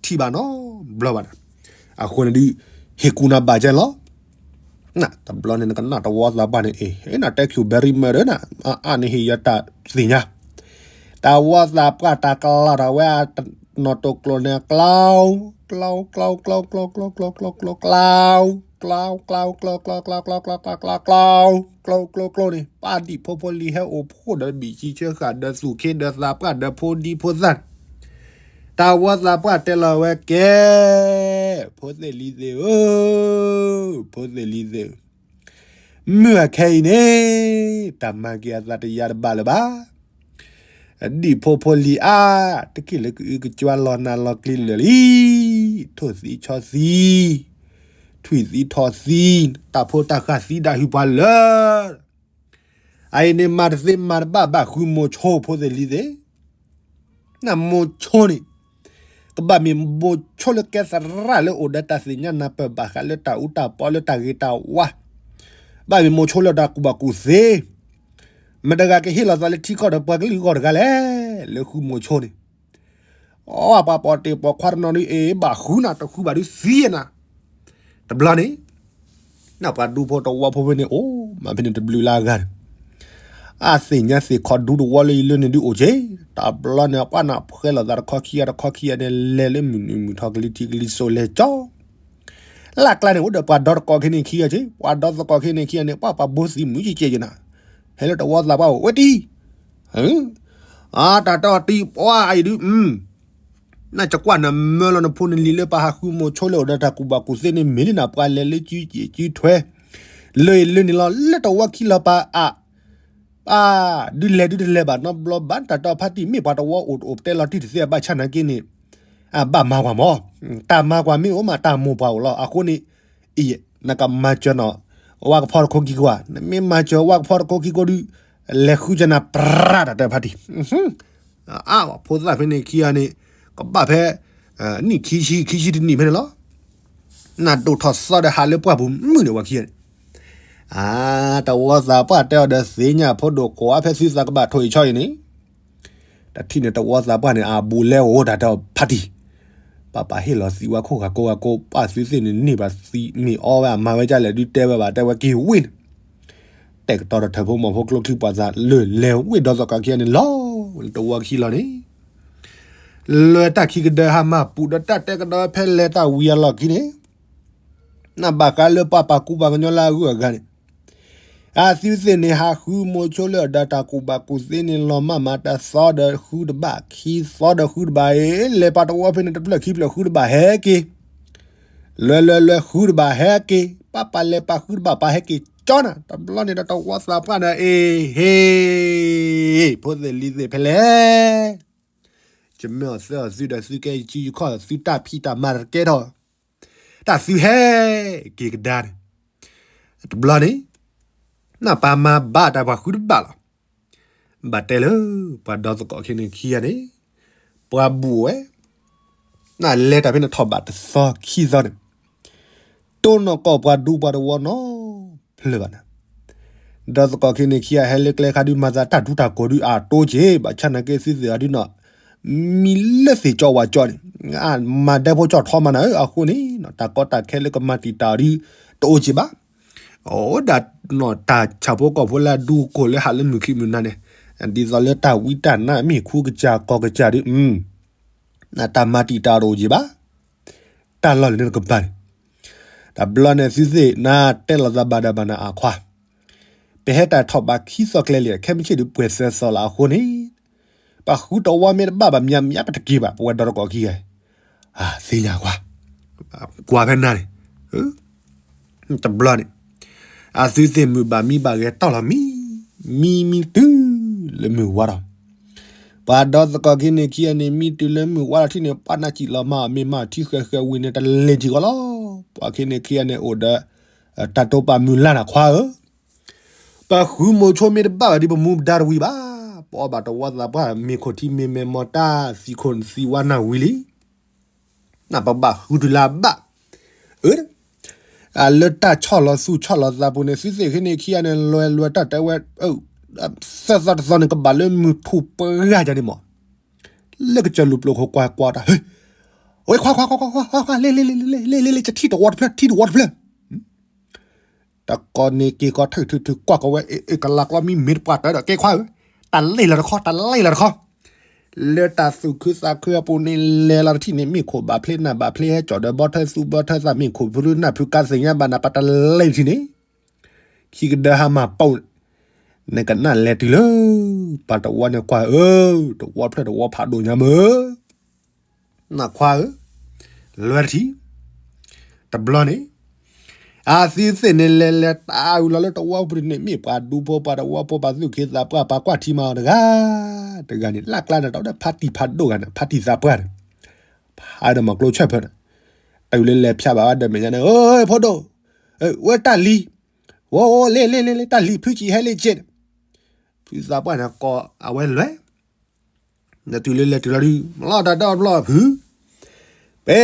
ထီမံၤန့ၣ် ထံၣ်ဘၣ်နီတဘျီဘၣ်ဒီး, အဃိန့ၣ်ဒုး ဟ့ၣ်ကူၣ်နၤဘၣ်ကဲလီၤ, တဘျီန့ၣ် နကနၣ်တဝီသးပှၢ်န့ၣ် အ့ၣ် နတဲ Q Berry မၢဒီးန အါအါန့ၣ်ဟ့ၣ်ယၤတၢ်သ့ၣ်ညါ, တဝီသးပှၢ်တၢ်ကလီၤထီၣ်ဝဲ နီၢ်တိၢ်ကျိၤန့ၣ် ကျီ, ကျီ, ကျီ, ကျီ, ကျီ, ကျီ, ကျီ, ကျီ, ကျီ, ကျီ ကျီ ကျီ ကျီ ကျီ ကျီ ကျီ ကျီ ကျီ ကျီ ကျီ ကျီ ကျီ ကျီ ကျီ န့ၣ် ပၢ်ဒံၣ်ဖိဖိလံၤဟဲအိၣ်ဖှိၣ်ဒီးဘံၣ်ကံဆၢဃာ်ဒီးသူၣ်ခ့ဒီးသးပှၢ်ဒီးဖိဒံဖိသၣ်န့ၣ် တၢ်ဝီသးပှၢ်တဲလီၤဝဲကဲ, ဖိသ့ၣ်လံၤသ့ၣ်ဧၢ, ဖိသ့ၣ်လံၤသ့ၣ်ဧၢ, မုၢ်အခဲအံၤန့ၣ် တၢ်မၤက့ၤအသးတယါတဘၣ်လၢၤဘၣ်. ဒံၣ်ဖိဖိလံၤအါ, တက့ၢ်လၢကအုကကွါလီၤနးလီၤကျံလၢာ်လံ, ထိၣ်သံဆီသံ, ထွံၣ်သံထီၣ်သံ, တၢ်ဖိတၢ်ဃၢ်သံဒၣ်ဟုၣ်ပှၤလၢာ် အအံၤန့ၣ်မၤတသ့မၤတဘၣ်ဘၣ်ဃုမိၤဆိဖိသ့ၣ်လံၤသ့ၣ်, နမိၤဆိန့ၣ် ကဘၣ်မ့ၢ်မိၤဆိလၢကဲသရၣ်လၢအိၣ်ဒီးတၢ်သ့ၣ်ညါနၢ်ပၢၢ်ဘၣ်ဃးလၢတၢ်အူတၢ်ပီလၢတၢ်ဂ့ၤတၢ်ဝါ, ဘၣ်မ့ၢ်မိၤဆိလၢတၢ်ကူၣ်ဘၣ်ကူၣ်သ့, မတၤတဂၤကဟ့ၣ်လီၤသးလၢထံကီၢ်ဒီးပှၤကလုာ်အဂီၢ်တဂၤလဲၣ်, လၢဃုမိၤဆိန့ၣ် အီ ပှၤပိာ်တ့ၢ်ပိာ်ခွါတနီၤဒုး အ့ၣ် ဘၣ်ဃုနၤ တဃုဘၣ်ဒုးသံနၤ, တဘျီန့ၣ် နပှၤဒူဖိတဝီဖိဖဲန့ၣ်အိၣ် မၤဖဲန့ၣ်တဘျုးလၢအဂၤန့ၣ်, အသ့ၣ်ညါသ့ၣ်ခီဒူတဝီလၢအံၤလၢန့ၣ်ဒုးအိၣ်က့ၤ, တဘျီန့ၣ် ပှၤနၢ်ဖှဲလီၤသးတခီခံဂၤတခီခံဂၤန့ၣ် လဲၤလၢမုၢ်နုာ်မုၢ်ထီၣ်ကလံၤထံးကလံၤစိးလဲၤကၠီ လၢကျါန့ၣ် အိၣ်ဒီးပှၤဒီသကိးခဲန့ၣ်ခံဂၤက့ၤ, ပှၤဒီသကိးခဲန့ၣ်ခံဂၤန့ၣ် ပှၤပှၤဘိသံမုၢ်ကကဲက့ၤနၤ, ဟဲလၢတဝီသးပှၢ်အိၣ်ဝဲတံၢ်, အတၢ်တီတံၢ်ပှၢ်အံၤဒုး နကကွၢ်နမၢလီၤနဖိနလံၤလၢပှၤဟးဃုမိၤဆိလၢအိၣ်ဒီးတၢ်ကူၣ်ဘၣ်ကူၣ်သ့န့ၣ် မ့ၢ်လၢနပှၤလဲၤလၢကၠူကၠူထွဲ လၢအံၤလၢန့ၣ်လီၤ လၢတဝီခံလီၤပာ်အါ, ပာ်ဒုးလဲၤဒုးတလဲၤဘၣ်နီတဘျီဘၣ် တၢ်တီဖါတံၢ်မ့ၢ်ပှၤတဝီအိၣ်အိၣ်ပတဲလီၤတံၢ်တသ့အဘၣ်ဆၣ်နာ်က့န့ၣ်, အဘၣ်မၤပှၤမၢ်, တၢ်မၤပှၤမ့ၢ်အိၣ်မးတၢ်မိၢ်ပှၤအိၣ်လီၤ. အဃိန့ၣ် အံၤ နကမၤစၢၤနီၤ ဝၣ်ကဖီတခိခံကိးဧါ, နမ့ၢ်မၤစၢၤဝၣ်ကဖီတခိခံကိးဒုး လဲၤဃုကနၤပြၢ်တၢ်တီဖါတံၢ် အါ ဖိသၣ်ဖဲန့ၣ်ခံဂၤန့ၣ် ကဘၣ်ဖဲ နံၣ်ခံဆံ ခံဆံတနံၣ်ဖဲန့ၣ်လီၤ. နဒိၣ်ထီၣ်သီဒီးဟးလၢပှၢ်ပူၤမုၢ်န့ၣ်ဝဲခံဂၤန့ၣ်, အါ တဝီသးပှၢ်တဲအီၤဒီးသ့ၣ်ညါဖိဒိၣ်ကိးဝါဖဲသုသးကဘၣ်ထိၣ်အံၤဆီအံၤန့ၣ်, တထံၣ်န့ၣ်တဝီသးပှၢ်န့ၣ် အဘူးလဲအိၣ်တၢ်တီဖါတံၢ်, ပၢ်ပၢ်ဟ့ၣ်လီၤသံဝဲခိၣ်ဂၤကိးဂၤကိး ပၢ်သုသ့ၣ်န့ၣ်န့ၢ်ဘၣ်သံမ့ၢ်အီဝဲအမၤဝဲဒ်လဲၣ်ဒုးတဲဝဲဘၣ်တဲဝဲက့ၤဝ့ၢ်န့ၣ် တဲာ်ကတီၤဒီးထၢၣ်ဖိမီၤဖိကျိချံပှၤသးလၢလဲၤဝ့ၢ်ဒီသကိးခံဂၤန့ၣ်လီၤ. လၢတဝီခံလီၤန့ၣ် လဲၤတၢ်ခံကဒၢဟးမၤပူၤဒီးတၢ်တဲကဒီးဖဲလဲၤတၢ်ဝံၤအလီၢ်ခံန့ၣ်, နဘၣ်ဃးလၢပှၤပာ်ကူပှၤကညီလၢအဂုၤအဂၤန့ၣ်, အသုသ့ၣ်န့ၣ် ဟးဃုမိၤဆိလၢအဒီးတၢ်ကူၣ်ဘၣ်ကူၣ်သ့န့ၣ်လီၤမၢ်မး တသီဒီးဃုတဘၣ် ခံသီဒီးဃုတဘၣ်အံၤ လဲၤပာ်တဝီဖဲန့ၣ် တဖျၢၣ်ခံဖျၢၣ်ဃုတဘၣ်ဟဲက့ၤ လွဲလွဲလွဲဃုတဘၣ်ဟဲက့ၤ ပၢ်ပၢ်လဲၤပာ်ဃုတဘၣ်ပာ်ဟဲက့ၤကၠီနၤ တဘျီန့ၣ်ဒီးတဝီသးပှၢ်ဒီး အ့ ဟ့ ဖိသ့ၣ်လံၤသ့ၣ်ဖဲလဲၣ်, ယမၢအီၤသၢအီၤသုဒီးသုကဲယစုယခီၣ် သုတၢ်ဖံးတၢ်မၤတကဲထီၣ်, တၢ်သုဟဲက့ၤကဒါန့ၣ်, တဘျီန့ၣ် နပၢ်မၤဘၣ်တၢ်ပှၤဃုတဘၣ်လီၤ. ဘၣ်တဲလၢ ပှၤဒီသကိးခဲန့ၣ်ခံဂၤန့ၣ် ပှၤဘူၣ်ဝဲ, နလဲၤတၢ်ဖဲန့ၣ်ထီၣ်ဘးတသီခံသီန့ၣ် တိၢ်နီၢ်ကီၢ်ပှၤဒူပှၤတဝီနီတဖျၢၣ်ဘၣ်နၤ, ဒီသကိးခဲန့ၣ်ခံဂၤဟဲလၢကျဲခါဒုး မၤသးတၢ်ဒူတၢ်ကိးဒုးအတိက့ၤ ဘၣ်ဆၣ်နာ်က့သုသ့ၣ်အီၤဒုးနီၤ, မံလၢသ့ၣ်ကၠီဝးကၠီန့ၣ်, မၤဒဲဖိကၠီထီမးနၤဧၢ အဃိန့ၣ် တၢ်ကီတၢ်ခဲလၢကမၤတံာ်တာ်အီၤဒုး တအိၣ်က့ၤဘၣ် အိၣ်ဒၣ်နီၢ်တၢ်ဆၣ်ဖိကီၢ်ဖိလၢအဒူကိၢ်လၢဟးလၢမုၢ်ခံမုၢ်နၤန့ၣ်, ဒ်သိးလၢတၢ်ဝံတၢ်နါမ့ၢ်ခူကစၢ်ကီၢ်ကစၢ်ဒုး, နတၢ်မၤတံာ်တာ်တအိၣ်က့ၤဘၣ်, တၢ်လီၢ်လၢနကဘၣ်န့ၣ်, တဘျီန့ၣ်သုသ့ၣ်နၤတဲလီၤသးဘၣ်ဒီးဘၣ်နၤအခွါ, ပဟဲတၢ်ထီၣ်ဘးခံသီကျဲလံ ခဲမုၢ်ဆ့ၣ်ဒုးပှဲၤသၢသီလီၤအဃိန့ၣ်, ပှၤဃုတဝီမ့ၢ်တဘၣ်ဘၣ်မၠးမၠးပတက့ၤဘၣ် ပဝဲဒီတကိးခံဂၤ, သ့ၣ်ညါကွၢ်, ကွၢ်ဖဲနၤန့ၣ် တဘျီန့ၣ်, အသုသ့ၣ်မုၢ်ဘၣ်မံဘၣ်ဂဲၤတီၢ်လီၤမံ, မံမံတုၤလၢမုၢ်ဝါထီၣ်, ပှၤဒီသကိးခံန့ၣ်ခံဂၤန့ၣ် မံတုၤလၢမုၢ်ဝါထီၣ်ထံၣ်န့ၣ် ပှၤနၢ်စံၣ်လီၤမၤအီၤမ့ၢ်မၤထံဃဲၤဃဲၤဝံၤန့ၣ် တလဲၤစ့ၢ်ကီးလီၤ. ပှၤခံန့ၣ်ခံဂၤန့ၣ်အိၣ်ဒီး တၢ်တိာ်ပာ်မုၢ်လၢ်နၤခွါဧၢ, ပဃုမိၤဆိမ့ၢ်တဘၣ်ဘၣ်ဒ်ပမူဒါတဝံၤဘၣ်, ပအီၣ်ဘၣ်တဝီသးပှၢ်မ့ၤခိၣ်ထံမ့ၤမဲာ်မီၢ်တၢ်သံခိၣ်သံဝါနၢ်ဝံၤလံ နပဘၣ်ဃုတုၤလၢအဘၣ်, အၢ, လၢတၢ်ဆီၣ်လီၤသူၣ်ဆီၣ်လီၤသးပူၤန့ၣ် သုသ့ၣ်ခဲန့ၣ်ခံဂၤန့ၣ် လွဲလွဲတၢ်တဲဝဲ, သၢသီတသီန့ၣ် ကဘၣ်လၢမုၢ်ထူၣ်ပှဲၤဂၤန့ၣ်မး, လၢကစၢၢ်လူၤပျိၢ်ခိၣ်ကွၢ်ကွၢ်တၢ်, ဝဲခွါခွါခွါခွါခွါ လ့လ့လ့လ့လ့လ့ ယထံၣ်တဝီတဖျၢၣ် ထံၣ်တဝီတဖျၢၣ် တကီန့ၣ်က့ၤကီထၢၣ်ထူၣ်ထူၣ်ကွၢ်ကီဝဲ အ့ၣ်ကလးကျီမံမ့ၢ်တပှၢ်တၢၢ်ဒီး ကဲခွါဧၢ, တၢ်လ့ၣ်လီၤတခီ တၢ်လ့ၣ်လီၤတခီ, လၢတၢ်သူၣ်ခုသးခုအပူၤန့ၣ် လဲၤလီၤတထံၣ်န့ၣ် မ့ၣ်ခိၣ်ဘၣ်ဖျ့နၢ်ဘၣ်ဖျ့ ဟဲကၠီၣ်ဒီးဘီထၢသူဘီထၢသး မ့ၣ်ခိၣ်ဖုနၢ်ဖုကါသ့ၣ်ညါဘၣ်နၤ ပတလဲၤတထံၣ်န့ၣ် ခံကဒၢဟါမၢ်ပိာ် နကနၣ်လဲၤတုၤလၢ ပှၤတဝီန့ၣ်ကွၢ်ဧၢ, တဝီဖျၢၣ်တဝီဖးဒိၣ်ညါမၢ် နခွါဧၢ, လဲၤတထံၣ်, တဘျီန့ၣ် အသုသ့ၣ်န့ၣ်လဲၤလဲၤတၢ်အုၣ်လီၤလၢတဝီပူၤန့ၣ် မ့ၢ်ပှၤဒူဖိပှၤတဝီဖိ ပှၤသူၣ်က့သးပှၢ် ပှၤကွၢ်ထံမၤအီၤတဂၤ, တဂၤန့ၣ် လၢ်ကျါန့ၣ် တဝီဒီးဖါတံၢ်ဖးဒိၣ်ဂၤန့ၣ် ဖါတံၢ်သးပှၢ်န့ၣ် ဖးဒီးမၤကျိဆၢၣ်ဖၢၣ်န့ၣ် တုၤလၢလဲၤဖျါဘၣ်ဝဲဒီးမဲာ်ညါန့ၣ် အိ ဖိဒိၣ်, ဝဲတၢ်လံၤ, ဝဲလ့လ့လ့လ့ တၢ်လံၤဖုကံဟဲလ့က့န့ၣ် ဖုသးပှၢ်န့ၣ်ကိးအဝဲလဲၤ နတုၤလၢလဲၤတုၤလီၤဒုး မလီၤတၢ်ဒီဘျီဖု, ပ့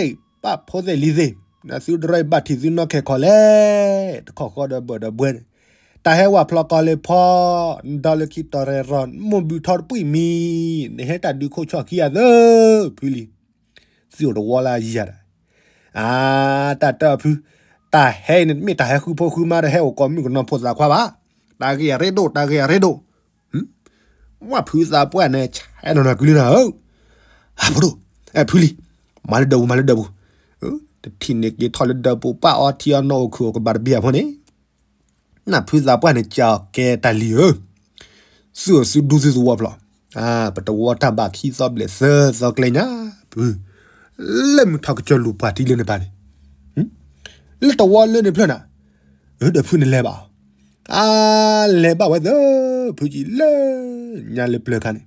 ၤ, ပၢ်ဖိသ့ၣ်လံၤသ့ၣ်, နသုတရီဘၣ်ထံၣ်သုနီၢ်ခဲခီလဲၣ်, တခီဃီဒီးဘၢၣ်ဒီးဘှဲန့ၣ်, တၢ်ဟဲဝၣ်ဖျီကီၢ်လ့ဖီ, နဒီလၢခံတီၤရဲၣ်ရီၤ မိၢ်ဘုထီတပှံၢ်မံၤ, နဟဲတၢ်ဒုးခိၣ်ဆီၣ်ခံဂၤသၢ, ဖုလံၤ, သုအိၣ်တဝီလၢအယံၤဒၣ်, အါ, တၢ်တၢ်ဖု, တၢ်ဟဲအံၤန့ၣ် တမ့ၢ်တၢ်ဟဲဃုဖိဃုမါ တဟဲအိၣ်ကိးမုၢ်ကနီၤဖိသၣ်ခွါဘၣ်, တၢ်ဂ့ၢ်အရ့ဒိၣ် တၢ်ဂ့ၢ်အရ့ဒိၣ် ဝဲဖုသးပှၢ်န့ၣ် ဆဲးနီၢ်နီၢ်ကွံာ်လံနၤဧၢ, အဖိဒိၣ်, ဖုလံၤ, မၤလၢဒၢးပူၤ မၤလၢဒၢးပူၤ, တထံၣ်န့ၢ်က့ၤထီၣ်လၢဒၢးပူၤ ပၢ်အီထံအီနိအီၣ်ခုၣ်အီၣ်ကဘၣ်တဘ့ၣ်အဖိန့ၣ်, နဖုသးပှၢ်န့ၣ် ကးအီၤကဲတၢ်လံၤဧၢ, သုအိၣ်သုဒူသုသဝီဖျိး, ပတဝီတၢ်ဘၣ်ခံသီဘျဲၣ်သၢသီကျဲညါ, ဖု, လၢမုၢ်ထီၣ်ကစၢၢ်လူၤပှၤထံလၢန့ၣ်ပၢ်န့ၣ်, လၢတဝီလၢန့ၣ်ဖျၢၣ်နၤ, ဒီးဖုန့ၣ်လဲၤဘၣ်အီၤ, အါ, လဲၤဘၣ်ဝဲသၢ, ဖုကံလၢညါလၢပျၢၤခါန့ၣ်,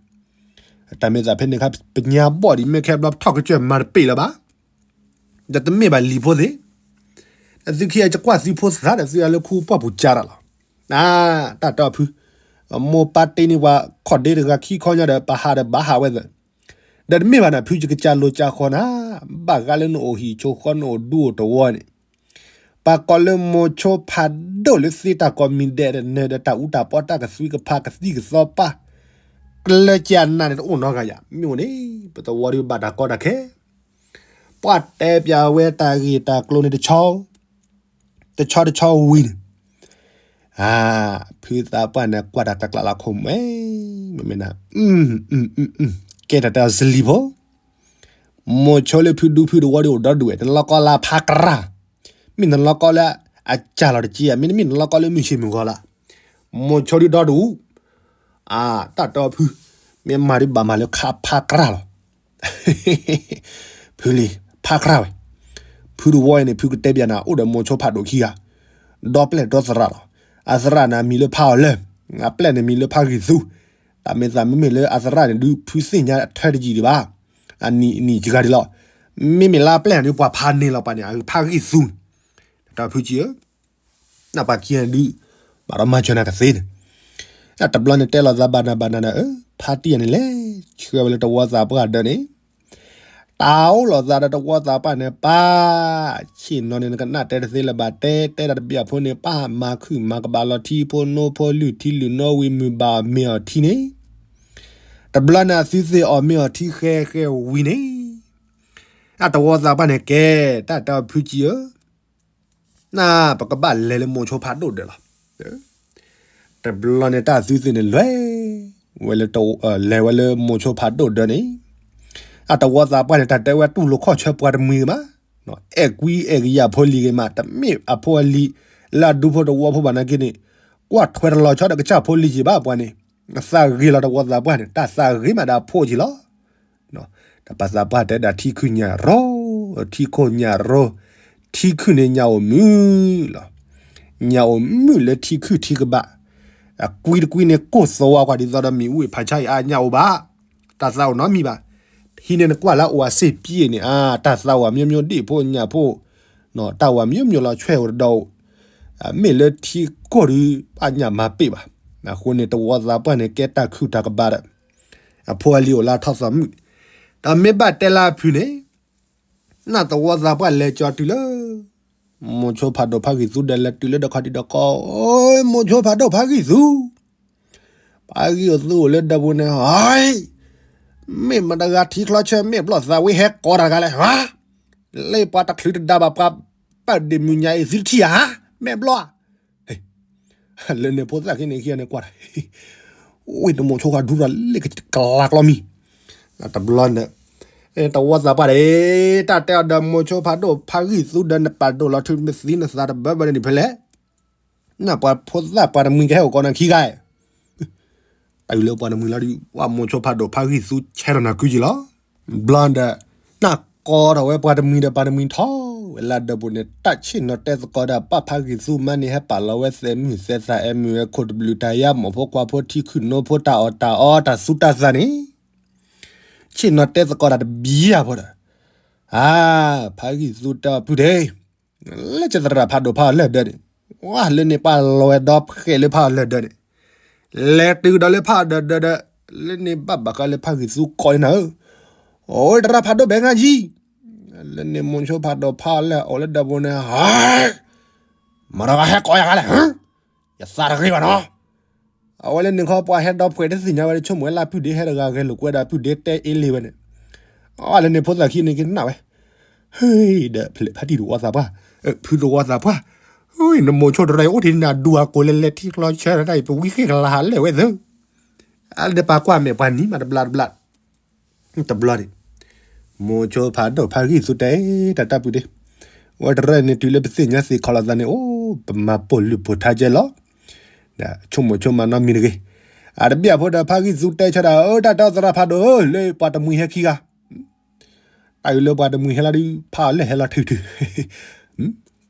တၢ်မ့ၢ်သးဖဲန့ၣ်ခါ ပညါဘီၣ်ဒံး မ့ၢ်ခဲဘျီထီၣ်ကစၢၢ်မၤတပ့ၢ်လၢၤဘၣ်, ဒီးတမ့ၢ်ဘၣ်လံၤဖိသ့ၣ်, သုခံဂၤယကွၢ်သုဖိသၣ်ဒီး သုအလၢခူပှၢ်ပူၤကၢ်တၢ်လီၤ, အါ, တၢ်တီဖု, မိၢ်ပၢ်တ့န့ၢ်ပှၤခီၣ်ဒ့တဂၤခံခီညါဒီး ပဟးဒီးဘၣ်ဟးဝဲသၢ, ဒီးတမ့ၢ်ဘၣ်နၤ ဖုယကစၢ်လိၤကစၢ်ဃီနၤ, ဘၣ်ဃးလၢနအိၣ်ဟံၣ်ဆိဃီနအိၣ်ဒူအိၣ်တဝီန့ၣ် ပှၤကိးလၢမိၤဆိဖးဒိၣ်လၢသ့တၢ်ကိးမံၤဒဲးတနၢၤဒီး တၢ်အူတၢ်ပီတၢ်ကသွံကဖးကသံၣ်ကသီပၢ်, ကျၢၤကၢ်နးန့ၣ် တအိၣ်နီတဂၤယၤ, မ့ၢ်အိၣ်န့ၣ် ပသဝီဒုးဘၣ်တၢ်ကီတၢ်ခဲ, ပှၤတဲပၠးဝဲတၢ်ဂ့ၢ်တၢ်ကျိၤန့ၣ်တဆီ, တဆီတဆီဝံၤန့ၣ်, အါ, ဖုသးပှၢ်န့ၣ်ကွၢ်တၢ်တကျးလီၤခိၣ်မဲ, မ့မ့ၢ်နၤ, ကဲတၢ်တၢ်စလံၤဖိ မိၤဆိလၢဖုဒူဖုတဝီဒုးအိၣ်ဒီဒူၣ်ဝဲ နလီၢ်ကီလၢအဖးကြၢ်, မ့ၢ်နလီၢ်ကီလၢအစၢ်လီၤတက့ၢ်ဧါ, မ့တမ့ၢ်နလီၢ်ကီလၢမုၢ်ဆ့ၣ်မုၢ်ဂီၤလၢ်, မိၤဆိဒုးဒီဒူၣ်, အါ, တၢ်တီဖု, မ့ၢ်မၤဒုးဘၣ်မၤလၢခါဖးကြၢ်လီၤ. ဖုလံၤ ဖးကြၢ်ဝဲ, ဖုတဝီအံၤန့ၣ် ဖုကတဲပၠးနၤ အိၣ်ဒီးမိၤဆိဖးဒိၣ်ခံဂၤ, ဒီပျဲၢ်ဒီသရၣ်လီၤ. အသရၣ်န့ၣ်မံၤလၢဖးအီၤလၢ, အပျဲၢ်န့ၣ်မံၤလၢဖးဂံၢ်သူ, တၢ်မ့ၢ်သးမ့မ့ၢ်လၢအသရၣ်န့ၣ်ဒုး ဖုသ့ၣ်ညါအထၢတယံာ်ဒံးဘၣ်, အနံၣ်အနံၣ်စှၤဒံးလီၤ. မ့မ့ၢ်လၢအပျဲၢ်န့ၣ်ဒုး ပှၤဖးန့ၢ်လီၤပှၤန့ၣ် အဖးဂံၢ်သူ, တၢ်ဖုကံဧၢ နပှၤခံဂၤဒုး ဘၣ်ဒီးမၤစၢၤနၤကသ့န့ၣ်, တဘျီန့ၣ်တဲလိာ်သးဘၣ်နၤဘၣ်နၤနၤဧၢ, ဖါတံၢ်ယၤန့ၣ်လဲၤဆှၢဝဲလၢတဝီသးပှၢ်ဒၢးန့ၣ်, တၢ်အိၣ်လိာ်သးဒီးတဝီသးပှၢ်န့ၣ် ပၢ်, ဆ့ၣ်နီၤန့ၣ် နကနၣ်တဲတသ့လၢၤဘၣ် တဲတဲတၢ်တဘျီအဖိန့ၣ် ပၢ်မၤခုၣ်မၤကဘၣ်လီၤထံဖိနိဖိလုၢ်ထံလုၢ်နိဝံၤမုၢ်ဘၣ်မ့ၢ်အီၤထံန့ၣ်, တဘျီန့ၣ်အသုသ့ၣ်အီၣ်မ့ၢ်အီၤထံဃဲဃဲဝံၤန့ၣ်, အတဝီသးပှၢ်န့ၣ်ကဲ, တၢ်တၢ်ဖုကံဧၢ နပကဘၣ်လဲၤလၢမိၤဆိဖးဒိၣ်ဒၢးလီၤ. တဘျီန့ၣ်တၢ်သုသ့ၣ်န့ၣ်လဲၤဝဲလၢ, လဲၤဝဲလၢမိၤဆိဖးဒိၣ်ဒၢးန့ၣ်, အတဝီသးပှၢ်န့ၣ် တၢ်တဲဝဲတူၢ်လိာ်ခီၣ်ဆၢပှၤတမှံၤဘၣ်, အဲၣ်ကွံအဲၣ်ကယၤဖိလံၤဂ့ၤမး တမ့ၢ်အဖိအလံၤလၢအဒူဖိတဝီဖိဘၣ်နာ်က့န့ၣ်, ကွၢ်ထွဲတလီၤဆီဒီးကစၢ်ဖိလံၤယံၤဘၣ်ပှၤန့ၣ်, အသးဂ့ၤလီၤတဝီသးပှၢ်န့ၣ် တၢ်သးဂ့ၤမးဒီးအဖိကံလီၤ. တပာ်သးပှၢ်တဲဒၣ်ထံခုၣ်ညၣ်ရိ, ထံခိၣ်ညၣ်ရိ, ထံခုၣ်န့ၣ်ညၣ်အိၣ်မုာ်လီၤ. ညၣ်အိၣ်မုာ်လၢထံခုၣ်ထံကဘၣ်, အကွံတကွံန့ၣ်ကိၢ်သဝါကွၢ်ဒ်သိးဒီးမ့ၣ်အူအဖးဆါအံၤ အါညၣ်အိၣ်ဘၣ်, တၢ်သးအိၣ်နီတမံၤဘၣ်. ဟံးန့ၢ်နကွၢ်လၢအိၣ်အစ့ၣ်ပံၤန့ၣ် အါ တၢ်သးအိၣ်မံၤမံၤဒ့ၣ်ဖိညၣ်ဖိ, တၢ်ဝၤမံၤမံၤလီၤဆွဲအိၣ်တဒီးအိၣ်, မ့ၢ်လၢထံကိၢ်ဒုး အါညၣ်မၤပ့ၢ်ဘၣ်. အဃိန့ၣ် တဝီသးပှၢ်န့ၣ် ကဲတၢ်ခုၣ်တၢ်ကဘၣ်ဒီး အဖိအလံၤအိၣ်လၢထီၣ်သီမုၣ်, တၢ်မ့ၢ်ဘၣ်တဲလၢအဖုန့ၣ်, နတဝီသးပှၢ်လဲၤကၠီတုၤလၢ မိၤဆိဖးဒိၣ်ဖးဂံၢ်သူဒီးလဲၤတုၤလၢဒီးခီဒံးဒီးခီ, မိၤဆိဖးဒိၣ်ဖးဂံၢ်သူ, ဖးဂံၢ်အိၣ်သူအိၣ်လၢဒီးပူၤန့ၣ်, မ့ၢ်မတဂၤထံချီဆၢ မ့ၢ်ဘျီၣ်သးဝံဟဲကိးတၢ်တဂၤလဲၣ်, လၢပှၤတချုးတဒါဘၣ်ပှၤပာ်ဒ့ၣ်မုၢ်ညၣ်အံၤသုတထံၣ်ဧါ, မ့ၢ်ဘျီၣ်ဧါ လၢန့ၣ်ဖိသၣ်ခံန့ၣ်ခံဂၤန့ၣ်ကွၢ်တၢ်, ဝ့ၢ်နမိၤဆိဖးဒိၣ်ဒီးလ့ၣ်ကလါကျီမံၤ, တဘျီန့ၣ် တဝီသးပှၢ်ဒီး တၢ်တဲအီၤဒီး မိၤဆိဖးဒိၣ်ဖးဂံၢ်သူဒီး နပာ်ဒိၣ်လီၤထုးနသံနသးတဘၢဘၢန့ၣ် နဖဲလဲၣ်, နပှၤဖိသၣ်ပှၤတမှံၤကဟဲအိၣ်ကီးနၤခံဂၤ, တၢ်အုးလၢပှၤတမှံၤလီၤဒုး ဝဲမိၤဆိဖးဒိၣ်ဖးဂံၢ်သူဆဲးထီၣ်နၤကုက့ၤလီၤ. ဘျီဒီး နၢ်ကီထီၣ်ဝဲပှၤတမှံၤဒီးပှၤတမှံၤထီၣ်ဝဲလၢဒၢးပူၤန့ၣ် တၢ်ဆ့ၣ်နီၤတဲသကိးဒီး ပၢ်ဖးဂံၢ်သူမါန့ၣ် ဟဲပာ်လီၤဝဲသဲးမုၢ်သဲးသး အဲၣ်မုၢ်ဝဲခိၣ်တဘျုးတၢ်ယါ မိၢ်ဖိခွါဖိထံခုၣ်နိဖိ တၢ်အီၣ်တၢ်အီတၢ်သူတၢ်သၣ်န့ၣ် ဆ့ၣ်နီၤတဲသကိးတၢ်တဘျီဖိဒီး အါ ဖးဂံၢ်သူတဲအီၤ ပုၢ်ဒ့ လၢကသရၣ်ဖးဒိၣ်ဖးအီၤလၢဒၢးန့ၣ်, ဝါ လၢန့ၣ်ပာ်လီၤဝဲဒီဖျၢၣ်လၢဖးအီၤလၢဒၢးန့ၣ်, လဲၤတုၤဒီးလၢဖးအီၤဒီးဒၢးဒီး, လၢန့ၣ်ဘၣ်ဘၣ်ဃးလၢဖးဂံၢ်သူကိးန့ၣ်နၤဧၢ, အိၣ်တရၣ်ဖးဒိၣ်ဘဲငါယံၤ, လၢန့ၣ်မိၤဆိဖးဒိၣ်ဖးအီၤလၢအအိၣ်လၢဒၢးပူၤန့ၣ်, မၤတဂၤဟဲကိးယၤဂၤလဲၣ်, ယသးတဂ့ၤဘၣ်နီၤ အဝဲလၢန့ၣ်ခီပှၤဟဲဒီဖှဲးတသ့ၣ်ညါဝဲ တဆိကမိၣ်ဝဲလၢဖုဒ့ဟဲတဂၤဂဲၤလိာ်ကွဲဒီးဖုဒ့တဲအ့လ့ဝဲန့ၣ်, အဝဲလၢန့ၣ်ဖိသၣ်ခံန့ၣ်ကနၣ်ဝဲ, ဟ့ဒီးဖျဲးဖးတံၢ်တဝီသးပှၢ်, ဖုတဝီသးပှၢ်, နမိၤဆိတရၢအံၤအိၣ်ထံၣ်နၤဒူအကိးလဲၤလဲၤထံချီဆၢတၢ်အံၤ ပဝံဃ့ၢ်ကလၤဟးလဲၣ်ဝဲသၢ, အါလၢပှၤကွၢ်မဲာ်ပှၤနံၤမးတဘျီတဘျီ တဘျီန့ၣ်, မိၤဆိဖးဒိၣ်ဖးဂံၢ်သူတဲ တၢ်တၢ်ပုၢ်ဒ့, ဝဲတရၢန့ၣ်တုၤလၢပသ့ၣ်ညါသ့ၣ်ခီလီၤသးန့ၣ် အိၣ် ပမၤပိာ်လုၢ်ပိာ်ထါကဲလီၤ, ဆိကမိၣ်ဆိကမးနီတမံၤတဂ့ၤ, အတဘၣ်ဖိဒီးဖးဂံၢ်သူတဲဆၢဒၣ် အၢ တၢ်တဲသရၣ်ဖးဒိၣ်ဧၢ လၢပှၤတမှံၤဟဲခံဂၤ တၢ်အုးလၢပှၤတမှံၤဟဲလီၤဒုး ဖးအီၤလၢဟဲလီၤထုးထုး,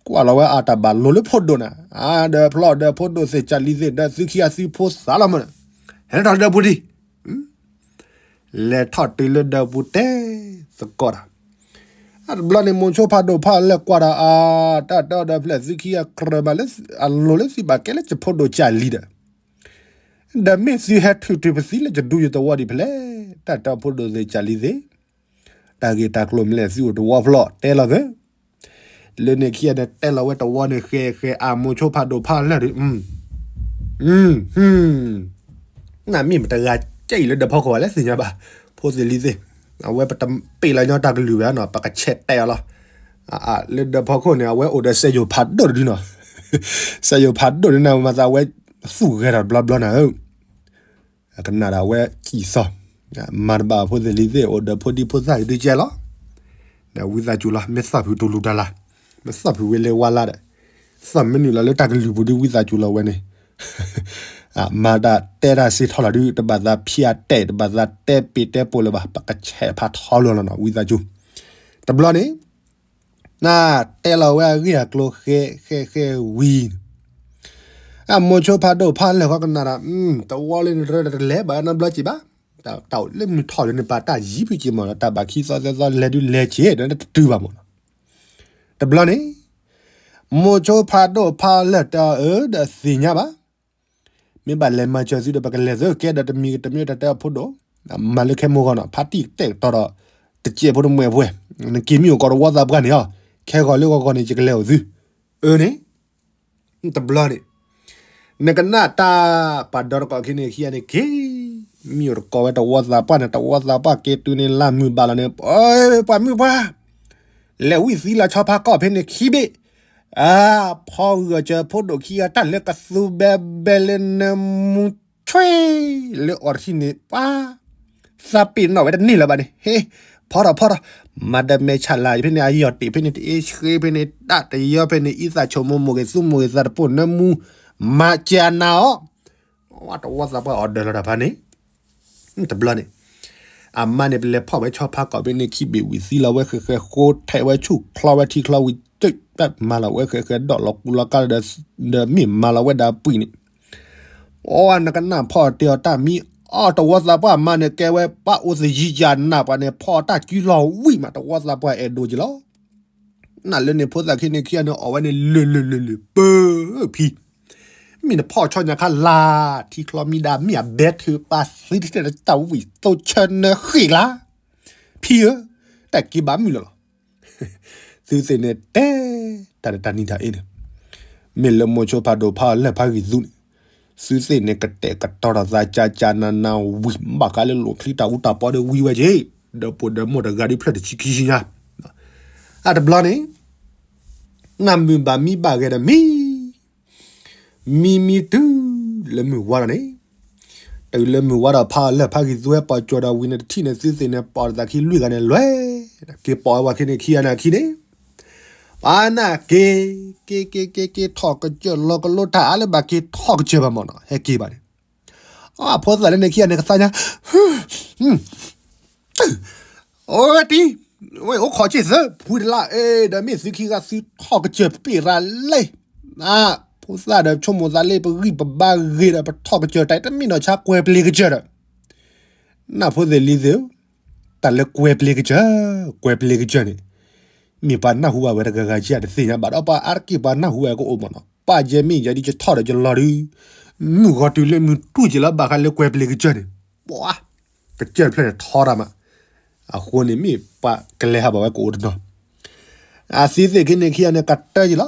ကွၢ်လီၤဝဲအတၢ်ဘၣ်လိၤလၢဖိဒိၣ်နၤ, အါဒီးဖျီၣ်ဒီးဖိဒိၣ်သ့ၣ်ကၢ်လံၤသ့ၣ်ဒီးသုခံဂၤသုဖိသၣ်လီၤမး, ဟဲထီၣ်ဒၢးပူၤဒံး, လဲၤထီၣ်တုၤလၢဒၢးပူၤတဲသကိးတၢ်, အတဘျီန့ၣ် မိၤဆိဖးဒိၣ်ဖးအီၤလၢကွၢ်ဒီးအါ, တၢ်တဲအီၤဒီးဖျဲးသုခံဂၤကြၢးဘၣ်လၢ အလိၤလၢသုဘၣ်ကဲလၢကဖိဒိၣ်ကၢ်လံၤဒီး, ဒီးမ့ၢ်သုဟဲထုးထုးပသံလၢယဒူယသဝီဒံးဖဲလဲၣ်, တၢ်တဲအီၤဖိဒိၣ်သ့ၣ်ကၢ်လံၤသ့ၣ် တၢ်ဂ့ၢ်တၢ်ကျိၤမနုၤလဲၣ် သုအိၣ်တဝီဖျီၣ်တဲလီၤသၢ, လၢန့ၣ်ခံဂၤန့ၣ် တဲလီၤဝဲတဝီန့ၣ် ဃဲဃဲအမိၤဆိဖးဒိၣ်ဖးလၢာ်ဒီး, နမ့ၢ်မတဂၤကဲအံၤလၢဒၢးဖီခိၣ်ဘၣ်လဲၣ်သ့ၣ်ညါဘၣ်, ဖိသ့ၣ်လံၤသ့ၣ်, အဝဲပတပ့ၢ်လီၤညီတၢ်ကလုၢ်ဘၣ်နီၤ ပကဆဲးတဲအီၤလီၤ, လၢဒၢးဖီခိၣ်န့ၣ် အဝဲအိၣ်ဒီးစဲယိၤဖးဒိၣ်တဒုနီၤ, စဲယိၤဖးဒိၣ်ဒုန့ၣ် မၤသးဝဲသူၣ်ဂဲၤထီၣ်တဘျီဘျီနၤဧၢ ကနၣ်ဒီးအဝဲကံၢ်သီၣ်, မၤတဘၣ်ဖိသ့ၣ်လံၤသ့ၣ် အိၣ်ဒီးဖိဒံဖိသၣ်ကဒုကဲလီၤ, ဝံသးစူၤလီၤ မ့ၢ်သီၣ်ဖုးတူၢ်လူၤတၢ်လၢ်, မ့ၢ်သီၣ်ဖုးဝဲလဲၤဝါလၢ်ဒီး, သီၣ်မ့ၢ်နုာ်လီၤလၢတၢ်ကလုၢ်ပူၤဒု ဝံသးစူၤလီၤဝဲန့ၣ်, မၤတၢ်တဲတၢ်စ့ထီၣ်လီၤဒု တဘၣ်သးဖျါတဲာ် တဘၣ်သးတဲပ့ၤတဲပိာ်လၢၤဘၣ် ပကဆဲးဖးထီလီၤနီၤ ဝံသးစူၤ, တဘျီန့ၣ် နတဲလီၤဝဲအဂ့ၢ်အကျိၤဃဲဃဲဃဲဝံၤန့ၣ်, အမိၤဆိဖးဒိၣ်ဖးလၢာ်ဃီကနၣ်ဒီး, တဝီလၢနတရၢတလဲၤဘၣ်နီတဘျီက့ၤဘၣ်, တၢ်အိၣ်လၢမုၢ်ထီၣ်လၢနပာ်တၢ်ယံၤဖုက့ၤမးလီၤ တၢ်ဘၣ်ခံသီသၢသီလဲၤဒုလဲၤက့ၤဒီးတတုၤဘၣ်မးလီၤ, တဘျီန့ၣ်, မိၤဆိဖးဒိၣ်ဖးလၢာ်တၢ်အၢဒီးသ့ၣ်ညါဘၣ် မ့ၢ်ဘၣ်လဲၤမၤစၢၤသုဒီး ပကလဲၤသုကဲဒီးတမံၤတမံၤတၢ်တဲအီၤဖိဒိၣ်, မၤလၢခဲမိၢ်ဂီၢ်နီၤ ဖါတံၢ်တဲာ်ကတီၤဒီး တစဲးဖိတမှဲၤပှဲၤ, နက့ၤမံအိၣ်ကီးတဝီသးပှၢ်န့ၣ်အီၤ, ခဲဂီၤလၢဂီၤဂီၤန့ၣ် ယကလဲၤအိၣ်သု, အၢန့ၣ်, တဘျီန့ၣ်, နကနၣ်တၢ်ပာ်ဒီတကိးခံန့ၣ်ခံဂၤန့ၣ်က့ၤ, မံအိၣ်တကိးဝဲတဝီသးပှၢ်န့ၣ် တဝီသးပှၢ်က့ၤတုၤန့ၣ်လၢမုၢ်ဘၣ်လီၤန့ၣ်, ပှၤမုၣ်ပှၢ် လဲၤဝံၣ်သံလီၤဆီဖါကီၢ်ဖဲန့ၣ်ခံဘ့ၣ်, အါ, ဖီဂၢၢ်စၢၤဖိဒိၣ်ခံဂၤတၢ်လၢကသူဘဲဘဲလၢနမူဆွဲ, လၢအီၤတထံၣ်န့ၣ် ပှၤ, သးပ့ၤနီၣ်ဝဲတန့ၢ်လၢၤဘၣ်န့ၣ်, ဟ့, ဖီထီၣ်ဖီထီၣ်, မၤဒီးမဲာ်ဆၣ်လၢ်ဖဲန့ၣ် အယီၢ်တ့ၢ်ဖဲန့ၣ် တအ့ဆှ့ဖဲန့ၣ် တၢ်တယီဖဲန့ၣ် အံသးဆိမိၣ်မိၣ်ဂ့ၤ သူမိၣ်ဂ့ၤသးတပိၢ်နၢမူ, မၤစၢၤနၤအီၤ တဝီသးပှၢ်အီၤဒၢးလီၤတၢ်ဖါန့ၣ်, တဘျီန့ၣ်, အမါန့ၣ် ပလဲၤဖီၣ်ဝဲဆီဖါကီၢ်ဖဲန့ၣ်ခံဘ့ၣ်ဝံၤသံလီၤဝဲဃဲးဃဲးဃိထဲးဝဲဆူၣ်ချီဝဲထံချီဝံၤ တၢ်မၤလီၤဝဲဃဲးဃဲးဒီးလီၤကူလီၤကါဒီး, ဒီးမ့ၢ်မၤလီၤဝဲဒၣ်ပှံၢ်န့ၣ်, အီနကနၣ်ဖီၣ်တဲအီၤတၢ်မံၤအီၤတဝီသးပှၢ်မါန့ၣ် ကဲဝဲပှၤအိၣ်သယံၤယၤနၢ်ပှၤန့ၣ် ဖီၣ်တၢ်ကုလီၤဝံၣ်မး တဝီသးပှၢ်အဲၣ်ဒိးက့ၤလီၤ. နၢ်လၢန့ၣ်ဖိသၣ်ခံန့ၣ်ခံဂၤန့ၣ် အီၣ်ဝဲန့ၣ်လၢာ်လၢာ်လၢာ်လၢာ် ပၢဖံ, မ့ၢ်နဖီၣ်ဆီညါခါလၢ် ထံချီမံၤဒါ မ့ၢ်အဘဲထုးပာ်သံတထံၣ်တၢ်ဝံၣ်သိဆၢနၢဃ့ၣ်လၢ်, ဖံဧၢ, တၢ်က့ၤဘၣ်မုာ်လီၤလီၤ. သုသ့ၣ်န့ၣ်တဲ, တၢ်တၢ်နံၤတၢ်အ့န့ၣ်, မ့ၢ်လၢမိၤဆိဖးဒိၣ်ဖးအီၤလၢာ်ဖးဂံၢ်သူန့ၣ်, သုသ့ၣ်န့ၣ်ကတဲာ်ကတီၤထီၣ်သးကၢ်ကၢ်နၤနၤဝံၤ ဘၣ်ဃးလၢလိၣ်ချံတၢ်အူတၢ်ပီဒီးဝံၤဝဲက့ၤ, ဒီးပိာ်ဒီးမိၢ်တဂၤဒုးဖျၢၣ်တဆံခံဆံညါ, အတဘျီန့ၣ်, နၢ်မုာ်ဘၣ်မံဘၣ်ဂဲၤဒီးမံ မံမံတုၤလၢမုၢ်ဝါလီၤန့ၣ်, တုၤလၢမုၢ်ဝါဒီးဖးအီၤလၢာ် ဖးဂံၢ်သူဝဲပိာ်ကၠီၤဒီးဝံၤန့ၣ်တထံၣ်န့ၣ် သုသ့ၣ်န့ၣ် ပိာ်တသးခံလွံၢ်ဂၤန့ၣ်လွဲၢ်, က့ၤပိာ်ဝဲပှၤခံန့ၣ်ခံဂၤန့ၣ်အခံန့ၣ်, ပှၤနၢ်က့ၤ, က့ၤက့ၤက့ၤက့ၤထီၣ်ကစၢၢ်လီၤကလိတၢ်အါလၢဘၣ်က့ၤထီၣ်ကစၢၢ်ဘၣ်မၢ်နီၤ ဟဲက့ၤဘၣ်န့ၣ်, အဖိသၣ်လၢန့ၣ်ခံဂၤန့ၣ်ကသါညါ အိၣ်ဝဲတံၤ, ဝဲအိၣ်ခိးက့ၤသၢ ဖှံတလါ အဲ ဒီးမ့ၢ်သုခံဂၤသုထီၣ်ကစၢၢ်ပ့ၢ်ရၤလဲၣ်, ဖိသၣ်ဒီးဆိကမိၣ်သးလၢပဂံၢ်ပဘါဂ့ၤဒီးပထီၣ်ကစၢၢ်တၢ် တမ့ၢ်နီၢ်ဆါကွဲၤပျ့ၤကစၢၢ်ဒီး, နၢ်ဖိသ့ၣ်လံၤသ့ၣ်ဧၢ, တၢ်လၢကွဲၤပျ့ၤကစၢၢ်, ကွဲၤပျ့ၤကစၢၢ်န့ၣ် မ့ၢ်ပှၤနၢ်ဟူဘၣ်ဝဲတဂၤဂၤက့တသ့ၣ်ညါဘၣ်ဒီး ပှၤအါတက့ၢ်ပှၤနၢ်ဟူဝဲကအိၣ်မၢ်နီၤ ပာ်ယဲမ့ၢ်ယဲဒ်ယထီၣ်ဒီးယလီၤဒုး, မုၢ်ဂီၤတုၤလၢမုၢ်တူၢ်က့ၤလီၤ ဘၣ်ဃးလၢကွဲၤပျ့ၤကစၢၢ်န့ၣ်, ပှၤ ကစၢၢ်တဖျၢၣ်န့ၣ်ထီတၢ်မး, အဃိန့ၣ်မ့ၢ်ပှၤကလဲၤဟးဘၣ်ဝဲကအိၣ်တနီၤ, အသုသ့ၣ်ခံန့ၣ်ခံဂၤန့ၣ်ကတၢၢ်က့ၤလီၤ,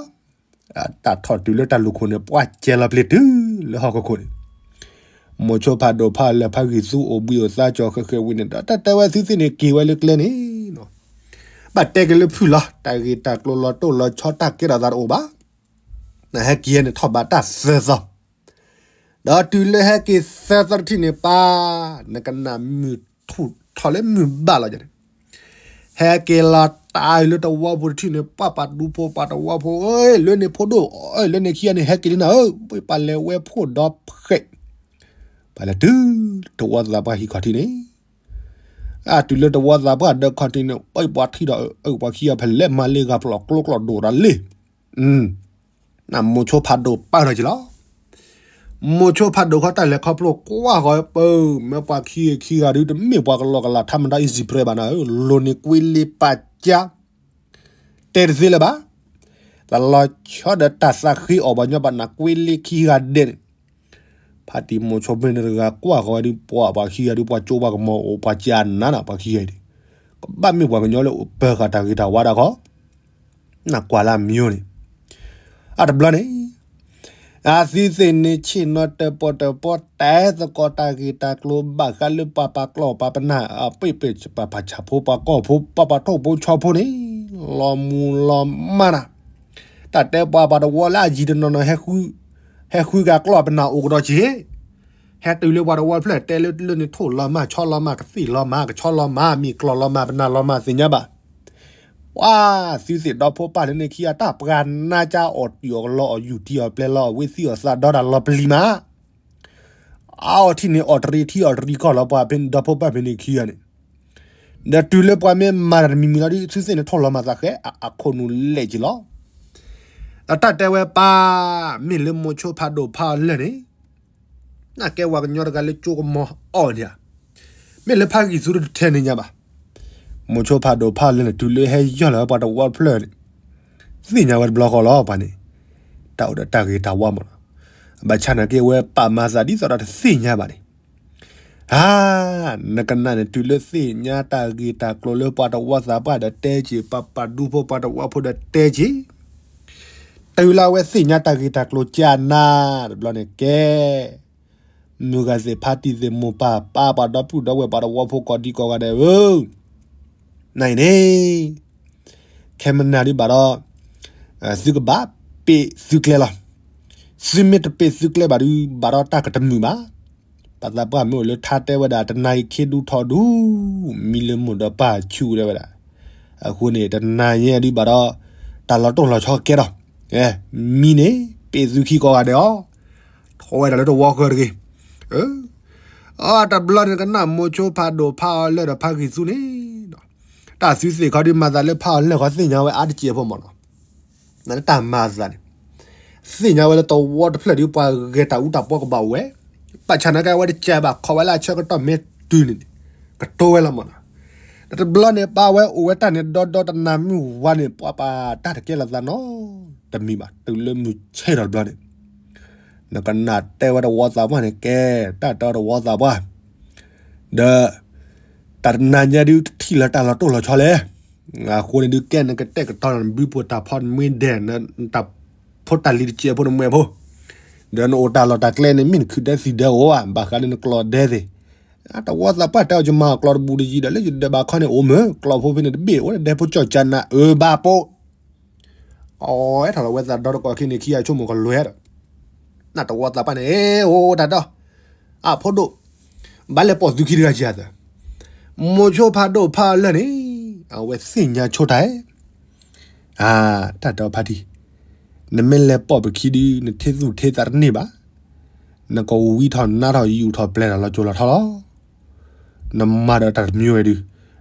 တၢ်ထီၣ်တုၤလၢတၢ်လူၢ်ခိၣ်န့ၣ် ပှၤကဲလီၤပျ့ၤတုၤလၢဟီၣ်ခိၣ်ခိၣ်န့ၣ်, မိၤဆိဖးဒိၣ်ဖးလၢာ်ဖးဂံၢ်သူအိၣ်ဘှံးအိၣ်သါကၠီၤဃဲးဃဲးဝံၤန့ၣ်ဒီး တၢ်တဲဝဲသုသ့ၣ်န့ၣ်က့ၤဝဲလၢကျဲန့ၣ် ဘၣ်တဲက့ၤလၢဖုၣ်လီၤ တၢ်ဂ့ၢ်တၢ်ကျိၤလီၤတိၢ်လီၤဆီတၢ်ကဲထီၣ်သးတအိၣ်ဘၣ်, နဟဲက့ၤန့ၣ်ထီၣ်ဘးတၢ်သၢသီ, ဒီးတုၤလၢဟဲက့ၤသၢသီတထံၣ်န့ၣ်ပၢ်, နကနၣ်မုၢ်ထူၣ်ထီၣ်လၢမုၢ်ဘၣ်လီၤန့ၣ်, ဟဲက့ၤလီၤတၢ်အံၤလၢတဝီဖိတထံၣ်န့ၣ် ပှၤပှၤဒူဖိပှၤတဝီဖိဧၢ လၢန့ၣ်ဖိဒိၣ်ဧၢ လၢန့ၣ်ခံဂၤန့ၣ် ဟဲက့ၤလံနၤဧၢ ပှၤလဲၤဝဲဖိဒီးဖှဲး, ပှၤလဲၤတုၤတဝီသးပှၢ်ဟံးခီၣ်ထံးန့ၣ်, အတုၤလၢတဝီသးပှၢ်ဒၢးခီၣ်ထံးန့ၣ် ပှၤထံၣ်ဒီးအၢ ပှၤခံဂၤဖဲလဲၣ်မၤလ့ဂၤဖျိးကျိကျိးဒိၣ်ဒီးလ့ၢ် နမိၤဆိဖးဒိၣ်ပာ်ထီၣ်က့ၤလီၤ. မိၤဆိဖးဒိၣ်ခီတၢ်လဲၤခီဖျိကွၢ်ဃီၤပၢၢ် မ့ၢ်ပှၤခံဂၤခံဂၤဒုး တမ့ၢ်ပှၤကလီကလး ထါမတၤ easy prey ဘၣ်နၤဧၢ, လိၤန့ၣ်ကွ့လ့ပာ်ကၢ် တဲတသ့လၢၤဘၣ်. တလီၤဆီဒီးတၢ်သးဃ့အီၣ်ပှၤညီဘၣ်နၤ ကွ့လ့ခံဂၤဒဲးန့ၣ် ဖါတံၢ်မိၤဆိဖဲန့ၣ်တဂၤကွၢ်ဃီၤဝဲဒုး ပှၤပှၤခံဂၤဒုး ပှၤကၠိပှၤကမီၤအိၣ် ပှၤကၠးနးနး ပှၤခံဂၤအံၤဒုး ကဘၣ်မ့ၢ်ပှၤကညီလၢအိၣ်ပၢၤဃာ်တၢ်ဂ့ၤတၢ်ဝါဒၣ်ဃီ နကွၢ်လၢအမံၤန့ၣ် အတဘျီန့ၣ် အသုသ့ၣ်န့ၣ် ဆ့ၣ်နီၤတပီၢ်တပီၢ် တဲသကိးတၢ်ဂ့ၢ်တၢ်ကျိၤ ဘၣ်ဃးလၢပှၤပာ်ကျီၢ်ပာ်ပနၢ် အပ့ၢ်ပ့ၢ်ပှၤပာ်ဆၣ်ဖိ ပှၤကီၢ်ဖိ ပှၤပှၤထိၣ်ဖိဆီဖိန့ၣ် လီၤမူလီၤမၢ်နၤ တၢ်တဲပှၤပှၤတဝီလၢအယံၤတနီၤနီၤ ဟဲဃုဂၤကျီၢ်ပနၢ်အိၣ်ကဒီးက့ၤ ဟဲတုၤလၢပှၤတဝီတဖျၢၣ်တဲလၢလၢန့ၣ် ထိၣ်လီၤမၢ် ဆီလီၤမၢ် ကသ့ၣ်လီၤမၢ် ကဆီလီၤမၢ် မ့ၢ်ကျီၢ်လီၤမၢ် ပနၢ်လီၤမၢ် သ့ၣ်ညါဘၣ် ပှၤသုသ့ၣ်ဒီဖိပၢ်လၢန့ၣ်ခံဂၤ တၢ်ပှၤနါကၢ်အီၣ်တံၢ်အီၣ်ကလီအီၣ်ယူၢ်ထံအီၣ်ပျဲလီၤအီၣ်ဝ့ၢ်သံအီၣ်သးဒီတၢ်လီၤပျံၤမး အအီထံန့ၣ် အီၣ်တရံးထံအီၣ်တရံးကီၢ်လီၤ ပှၤဖဲန့ၣ်ဒီဖိပၢ်ဖဲန့ၣ်ခံဂၤန့ၣ် ဒီးတုၤလၢပှၤမ့ၢ်မၤတၢ်တမံၤမံၤလီၤဒ် သုသ့ၣ်န့ၣ် ထိၣ်လီၤမၢ်သးဃဲ အခိၣ်နူာ်လဲၣ်က့ၤလီၤ ဒီးတၢ်တဲဝဲပၢ် မ့ၢ်လၢမိၤဆိဖးဒိၣ်ဖးအီၤလၢာ်န့ၣ် နကဲပှၤကညီတဂၤလၢကၠိကမီၤအီၣ်န့ၣ်ဧါ မ့ၢ်လၢဖးဂံၢ်သူတထဲန့ၣ်ညါဘၣ် မိၤဆိဖးဒိၣ်ဖးအီၤလၢာ်န့ၣ် တုၤလၢဟဲယီၢ်လီၤဝဲပှၤတဝီတဖျၢၣ်န့ၣ် သ့ၣ်ညါဝဲတဘျီဃီလီၤ ပှၤန့ၣ် တၢ်အိၣ်ဒီးတၢ်ဂ့ၤတၢ်ဝါမးလီၤ ဘၣ်ဆၣ်နာ်က့ဝဲပာ်မၤသးဒ်သိးဒီးတသ့ၣ်ညါဘၣ်န့ၣ် ဧါ နကနၣ်န့ၣ် တုၤလၢသ့ၣ်ညါတၢ်ဂ့ၢ်တၢ်ကျိၤလၢပှၤတဝီသးပှၢ်ဒီးတဲက့ၤ ပှၤပာ်ဒူဖိပှၤတဝီဖိဒီးတဲက့ၤ တုၤလၢအဝဲသ့ၣ်ညါတၢ်ဂ့ၢ်တၢ်ကျိၤကၠးနၤ တဘျီန့ၣ်ကဲ မုၢ်ဂၤသ့ၣ်ဖါတံၢ်သ့ၣ်မိၢ်ပၢ်ပၢ်ပှၤဒီပုၢ်ဒီဝဲၢ်ပှၤတဝီဖိကိးဒံကိးဂၤဒဲးဧၢ နအံၤန့ၣ် ခဲမနၤဒံးဘၣ်ဒီး သုကဘၣ်ပ့းသုကျဲလီၤ. သုမ့ၢ်တပ့းသုကျဲဘၣ်ဒုး ဘၣ်ဒီးတၢ်ကတမုာ်ဘၣ်. ပှၤသးပှၢ်မ့ၢ်အိၣ်လၢထါတဲဝဲဒၣ် တနၤအံၤခ့ဒူထီဒူ မံလၢမိၢ်ဒီးပၢ်ဆူၣ်တဲဝဲဒၣ်. အဃိန့ၣ် တနၤညါဒုးဘၣ်ဒီး တၢ်လီၤတိၢ်လီၤဆီကဲထီၣ် မံန့ၣ် ပ့းသုခံကိးဂၤဒဲးအီၤ ထီၣ်ဝဲဒၣ်လၢတဝီဃၢတဂ့ၤ. အတဘျီန့ၣ်ကနၣ်မိၤဆိဖးဒိၣ်ဖးအီၤလၢာ်ဒီးဖးဂံၢ်သူန့ၣ်ဒီး တၢ်သုသ့ၣ်ခီဒုးမၤသးလၢဖးအီၤလၢာ်ခီသ့ၣ်ညါဝဲအါတက့ၢ်အဖိမးနီၤ. နတၢ်မၤသးန့ၣ် သ့ၣ်ညါဝဲလၢတဝီတဖျၢၣ်ဒုးပှၤဂဲၤတၢ်အူတၢ်ပီကဘၣ်အိၣ်ဝဲ, ဘၣ်ဆၣ်နာ်က့အဝဲတကးဘၣ်ခီဝဲလၢအဆၢကတီၢ်မ့ၢ်တုၤန့ၣ်န့ၣ် ကတိၤဝဲလီၤမးနီၤ. ဒီးတဘျီန့ၣ်ပာ်ဝဲအိၣ်ဝဲတၢ်န့ၣ်ဒီဒီတနၤမုၢ်ဝါန့ၣ် ပှၤပာ်တၢ်တကဲလီၤသးနီတမံၤဘၣ် တုၤလၢမုၢ်ဆ့ၣ်ထီၣ်တဘျီန့ၣ် နကနၣ်တဲဝဲတဝီသးပှၢ်န့ၣ် ကဲ တၢ်တဲတဝီသးပှၢ် ဒီး တၢ်တနၤညါဒုးတထံၣ်လၢတၢ်လီၤတိၢ်လီၤဆီလဲၣ်. အဃိန့ၣ်ဒုးကဲနကတဲာ်ကတီၤနဘုပှိၢ်တၢ်ဖီနမ့ၢ်ဒဲး နတၢ်ဖိတၢ်လံၤတစဲးဖိနမှဲးဖိ ဒီးနအိၣ်တၢ်လီၢ်တၢ်ကျဲန့ၣ် မ့ၢ်နခုၣ်ဒဲသံၣ်ဒဲအိၣ်ဧါ ဘၣ်ဃးလၢနကျီၢ်ဒဲသ့ၣ်. တဝီသးပှၢ်တဲအီၤ ယမၤအီၣ်ကျီၢ်တဘူၣ်တယံၤဒီး လၢယဒၢးဘၣ်ခီန့ၣ်အိၣ်မ့ၢ် ကျီၢ်ဖိဖဲန့ၣ်တဘ့ၣ်အိၣ်ဒဲဖိကၠီၣ်ကၠးနၤအၢဘၣ်ပိ အဝဲထီၣ်လီၤဝဲသးဒီတကိးခံန့ၣ်ခံဂၤဆိကမိၣ်ကလွဲဒီး နတဝီသးပှၢ်န့ၣ် အိၣ်တၢ်ဒီး အဖိဒိၣ် ဘၣ်လဲၤပိာ်သုခံတဂၤကသၢ, မိၤဆိဖးဒိၣ်ဖးလၢာ်န့ၣ်, အဝဲသ့ၣ်ညါဆိတၢ်, အ တၢ်တဲအီၤဖါတံၢ်, နမ့ၢ်လဲၤပိာ်ပခံဒုး နထံၣ်သူၣ်ထံၣ်သးတန့ၢ်ဘၣ်, နကဝံထီၣ်နါထီၣ်ယူာ်ထီၣ်ပျဲၢ်ထီၣ်လီၤကၠိၤလီၤထီလီၤ. နမၤဒီးတၢ်တမံၤဝဲဒုး,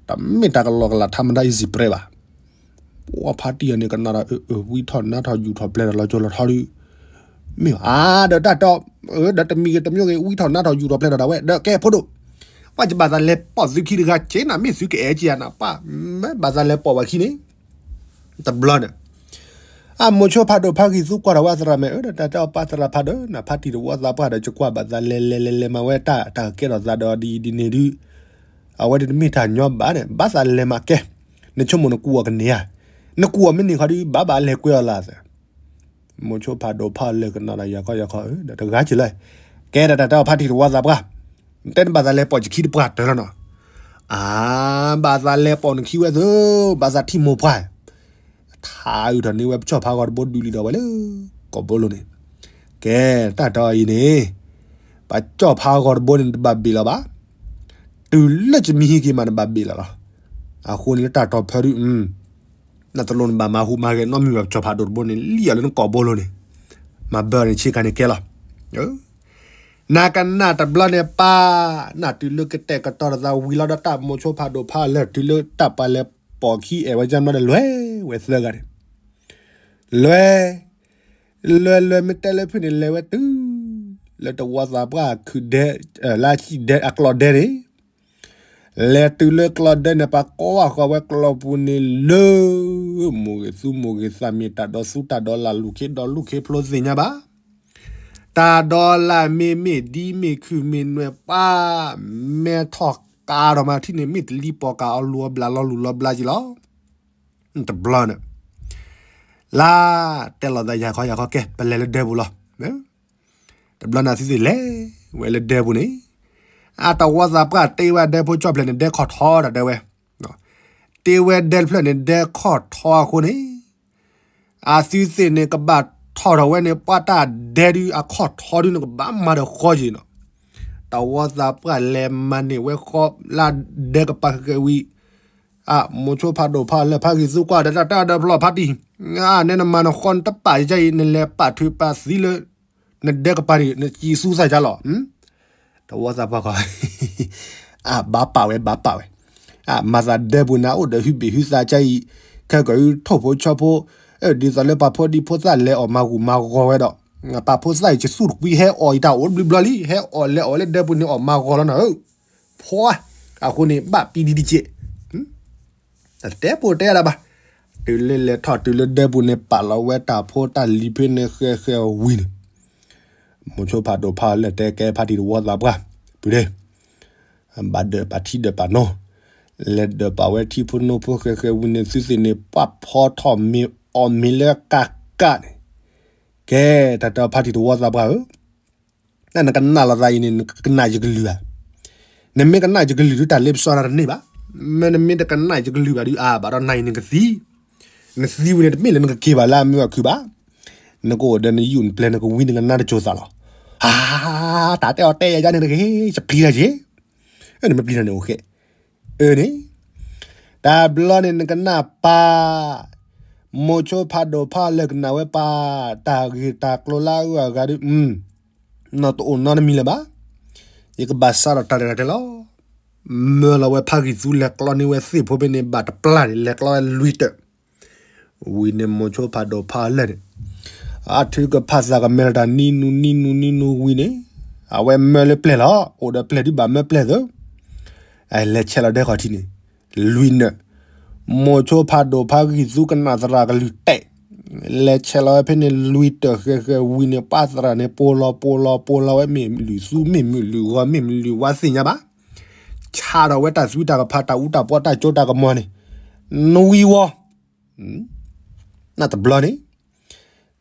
တမ့ၢ်တၢ်ကလီကလးထါမတၤ easy ပြဲးဘၣ်. ပှၤဖါတံၢ်အီၤန့ၣ် ကနၣ်ဒီး အ ဝံထီၣ်နါထီၣ်ယူာ်ထီၣ်ပျဲၢ်ထီၣ်လီၤကၠိၤလီၤထီဒုး, မ့ၢ်အါဒီးတၢ်တီ, ဒီးတမံၤဂ့ၤတမံၤဂ့ၤ ဝံထီၣ်နါထီၣ်ယူာ်ထီၣ်ပျဲၢ်ထီၣ်ဒၣ်ဝဲ ဒီးကဲဖိဒိၣ်, ပှၤကဘၣ်သးလဲၤပိာ်သုခံတဂၤက့နၤ မ့ၢ်သုကအဲၣ်ကယၤနၤပၢ်, ဘၣ်သးလဲၤပိာ်ဝဲခံန့ၣ်, တဘျီန့ၣ် အမိၤဆိဖးဒိၣ်ဖးဂံၢ်သူကွၢ်ထီၣ်ဝဲသရၣ်မ့ၢ် အၢ ဒီးတၢ်တဲအီၤပၢ်သရၣ်ဖးဒိၣ် နဖါတံၢ်တဝီသးပှၢ်ဒီး ကကွၢ်ဘၣ်သးလဲၤလဲၤလဲၤလဲၤမၤဝဲတၢ် တၢ်ကကဲထီၣ်သးဒီးဒ်အံၤဒ်န့ၣ်ဒုး, အဝဲဒၣ်တမ့ၢ်တၢ်ညီဘၣ်န့ၣ် ဘၣ်သးလဲၤမၤကဲ, နဆိကမိၣ်နကူၣ်အီၤကန့ၢ်ဧါ, နကူၣ်အီၤမ့ၢ်န့ၢ်ခီဒုး ဘၣ်ဘၣ်လဲၤကွဲအီၤလၢသး မိၤဆိဖးဒိၣ်ဖးလၢာ်ကနၣ်ဒီးယၤခီယၤခီ ဒီးတဂၤက့ၤလၢ, ကဲဒီးတၢ်တဲအီၤဖါတံၢ်တဝီသးပှၢ်, တဲနဘၣ်သးလဲၤပိာ်ယခံတပှၢ်တၢၢ်လီၤနီၤ, အါ, ဘၣ်သးလဲၤပိာ်နခံဝဲသၢ, ဘၣ်သးထံၣ်မိၢ်ပှၢ်, ထါအုးထီၣ်န့ၢ်ဝဲပကၠီၣ်ဖးဂီၤတဘိဒုးလံဒီးဝဲလၢ ကိာ်ဘိလိၤန့ၣ်, ကဲ, တၢ်တဲအီၤအံၤန့ၣ်, ပကၠီၣ်ဖးဂီၤတဘိန့ၣ် တဘၣ်ဘ့ၣ်လီၤဘၣ်, တုၤလၢကမံဟံးက့ၤမးနဘၣ်ဘ့ၣ်လီၤလီၤ, အဃိန့ၣ်လၢတၢ်တီဖၢဒုး နတလိၣ်နဘၣ်မၤဟူးမၤဂဲၤနီတမံၤဘၣ် ပကၠီၣ်ဖးဒိၣ်တဘိန့ၣ် လံၣ်အီၤလၢနကိာ်ဘိလိၤန့ၣ်, မၤဘၢန့ၣ်ဆ့ကၤန့ၣ်ကဲလီၤ. နကနၣ်တဘျီန့ၣ်ပၢ်, နတုၤလၢကတဲာ်ကတီၤတသးဝံၤလီၤဒီးတၢ်မိၤဆိဖးဒိၣ်ဖးလၢာ် တုၤလၢတၢ်ပာ်လဲၤပိာ်ခံအဲၣ်ဝဲကမီဒီးလဲၤဝဲသၢဂၤန့ၣ်, လဲၤ, လဲၤလဲၤမ့ၢ်တဲလၢဖုၣ်န့ၣ် လဲၤဝဲတုၤလၢတဝီသးပှၢ်ခုၣ်ဒဲ, လၢဟံၣ်ဒဲအကျီၢ်ဒဲန့ၣ် လဲၤတုၤလၢကျီၢ်ဒဲန့ၣ် ပှၤကိးဝဲဃီၤဝဲကျီၢ်ပူၤန့ၣ်လၢ, မိၢ်ဂ့ၤသူမိၢ်ဂ့ၤသးမ့ၢ်တၢ်ဒီသူတၢ်ဒီလၢ် လူၢ်ခ့ဒီလူၢ်ခ့ဖျိသ့ၣ်ညါဘၣ်, တၢ်ဒီလၢ်မ့ၢ်မ့ၢ်ဒ်မ့ၢ်ခုၣ်မ့ၢ်နွဲၣ်ပှၤ, မဲထီၣ်ကးထီၣ်မးထံၣ်န့ၣ် မ့ၢ်တလံၤပိာ်ကးအီၤလူၤအီၤဘျးလီၤလူၤလီၤဘျးက့ၤလီၤ. တဘျီန့ၣ် လၢတဲလီၤသးယၤခီယၤခီ ကဲ ပလဲၤလၢဒဲပူၤလီၤ. တဘျီန့ၣ်သုသ့ၣ်လဲၤဝဲလၢဒဲပူၤန့ၣ်, အတဝီသးပှၢ်တ့ဝဲဒဲဖိကၠီၣ်ဖျၢၣ်န့ၣ် ဒဲခီၣ်ထီတၢ်တဲဝဲ, တ့ဝဲဒဲတဖျၢၣ်န့ၣ် ဒဲခီၣ်ထီအဃိန့ၣ်, အသုသ့ၣ်န့ၣ် ကဘၣ်ထီၣ်ထီၣ်ဝဲန့ၣ် ပှၤတၢ်ဒဲဒုးအခီၣ်ထီဒုးန့ၣ် ကဘၣ်မၤဒီးဃီက့ၤနီၤ. တဝီသးပှၢ်လဲၤမၤန့ၢ်ဝဲဃီလၢဒဲကပၤဃဲၤဝံၤ, အမိၤဆိဖးဒိၣ်ဖးလၢာ်ဖးဂံၢ်သူကွၢ်ဒီးတၢ်တၢ်ဒီးဖျီၣ်ဖါတံၢ်, နနမၤနဃီနတပာ်ယၤအံၤ နလဲၤပာ်ထုးပာ်သံလၢ နဒဲကပၤန့ၣ် နစံးသူသးယါလီၤ. တဝီသးပှၢ်ခီ အဘၣ်ပာ်ဝဲ ဘၣ်ပာ်ဝဲ, အမၤသးဒဲပူၤန့ၣ် အိၣ်ဒီးဟုဘ့ၣ်ဟုသးကါအံၤ, ခဲကီးအံၤထိၣ်ဖိဆီဖိ, ဒ်သိးလၢပှၤဖိဒံဖိသၣ်လဲၤအီၣ်မၤဂူာ်မၤဂီၤဝဲဒီး, ပှၤဖိသၣ်အံၤ ကသူၣ်တကွံဟဲအီၣ်အံၤတၢ်အိၣ်ဘျုးဘျီလံ ဟဲအီၣ်လဲၤအီၣ်ဝဲလၢဒဲပူၤန့ၣ်အီၣ်မၤဂီၤလီၤနၤဧၢ, ဖှီ, အဃိန့ၣ် ဘၣ်ပံဒံတက့ၢ် တတဲပိာ်တဲဒၣ်ဘၣ်, တုၤလၢလဲၤထီၣ်တုၤလၢဒဲပူၤန့ၣ် ပာ်လီၤဝဲတၢ်ဖိတၢ်လံၤဖဲန့ၣ်ဃဲဃဲဝံၤန့ၣ်, မိၤဆိဖးဒိၣ်ဖးလၢာ်တဲကဲဖါတံၢ်တဝီသးပှၢ်, ပုၢ်ဒ့, ဘၣ်ဒၢးပာ်ထံဒၢးပာ်နိ, လဲၤဒၢးပာ်ဝဲထံဖိနိဖိဃဲဃဲဝံၤန့ၣ် သုသ့ၣ်န့ၣ် ပှၤဖီထီၣ်မ့ၤအီၣ်မ့ၤလၢကးကးန့ၣ်, ကဲ, တၢ်တဲဖါတံၢ်တဝီသးပှၢ်ဧၢ နကနၣ်လီၤသးအံၤန့ၣ် နကနၣ်ယကလုၢ်ဧါ, နမ့ၢ်ကနၣ်ယကလုၢ်ဒုး တၢ်လ့ပစီနၤတန့ၢ်ဘၣ်, မ့ၢ်နမ့ၢ်တကနၣ်ယကလုၢ်ဘၣ်ဒုး အါဘၣ်ဒီးနၤအံၤနကသံ, နသံဝံၤန့ၣ် တမ့ၢ်လၢနကက့ၤဘၣ်လၢအမ့ၢ်အီၣ်ခုၣ်ဘၣ်, နကအိၣ်ဒီးနယူၣ်နပျဲၢ်နကဝံနကနါတစိၤသးလီၤ, အါ, တၢ်တဲအီၤတဲယၤယၤန့ၣ်တဂ့ၤ, ယပျံၤတၢ်က့ၤ, နမ့ၢ်ပျံၤတၢ်န့ၣ်အိၣ်ဃဲ, အၢန့ၣ် တဘျီန့ၣ် နကနၣ်ပၢ်, မိၤဆိဖးဒိၣ်ဖးလၢာ်ကနၣ်ဝဲပၢ်, တၢ်ဂ့ၢ်တၢ်ကျိၤလၢအဂၤဒုး, နီၢ်တအိၣ်နီတမံၤလၢၤဘၣ်, ယကဘၣ်စးထီၣ်တၢ်ရဲၣ်တၢ်ကျဲၤလီၤ. မၢလီၤဝဲဖးဂံၢ်သူလဲၤကျီန့ၢ်ဝဲသ့ၣ်ဖိဖဲန့ၣ် ဘၣ်တပျၢ်န့ၣ် လဲၤကျီဝဲလွံၢ်တၢၢ် ဝံၤန့ၣ်မိၤဆိဖးဒိၣ်ဖးလၢာ်န့ၣ်, အထုကဖၣ်သးကမဲလီၤတၢ်နံၤနူၤနံၤနူၤနံၤနူၤဝံၤန့ၣ်, အဝဲမၢလၢပျဲၢ်လီၤ, အိၣ်ဒီးပျဲၢ်ဒုးဘၣ်မၢပျဲၢ်သၢ, လဲၤဆဲးလီၤဒဲခီၣ်ထံးန့ၣ်, လွံၢ်နၢၣ်, မိၤဆိဖးဒိၣ်ဖးဂံၢ်သူကနၣ်သရၣ်ကလုၢ်တဲာ်, လဲၤဆဲးလီၤဝဲဖဲန့ၣ်လွံၢ်တၢၢ်ဃဲဃဲဝံၤန့ၣ် ပှၤသရၣ်န့ၣ် ပိာ်လီၤပိာ်လီၤပိာ်လီၤဝဲ မ့ၢ်လုၢ်သူမ့ၢ်မုၢ်လုၢ်ဂီၤ မ့ၢ်မုၢ်လုၢ်ဝါသ့ၣ်ညါဘၣ်, ဆါထီၣ်ဝဲတၢ်သွံတၢ်ကဖၣ် တၢ်အူတၢ်ပီ တၢ်ကၠိတၢ်ကမီၤန့ၣ်, နဝံၤဝီၤ နတဘျီန့ၣ်,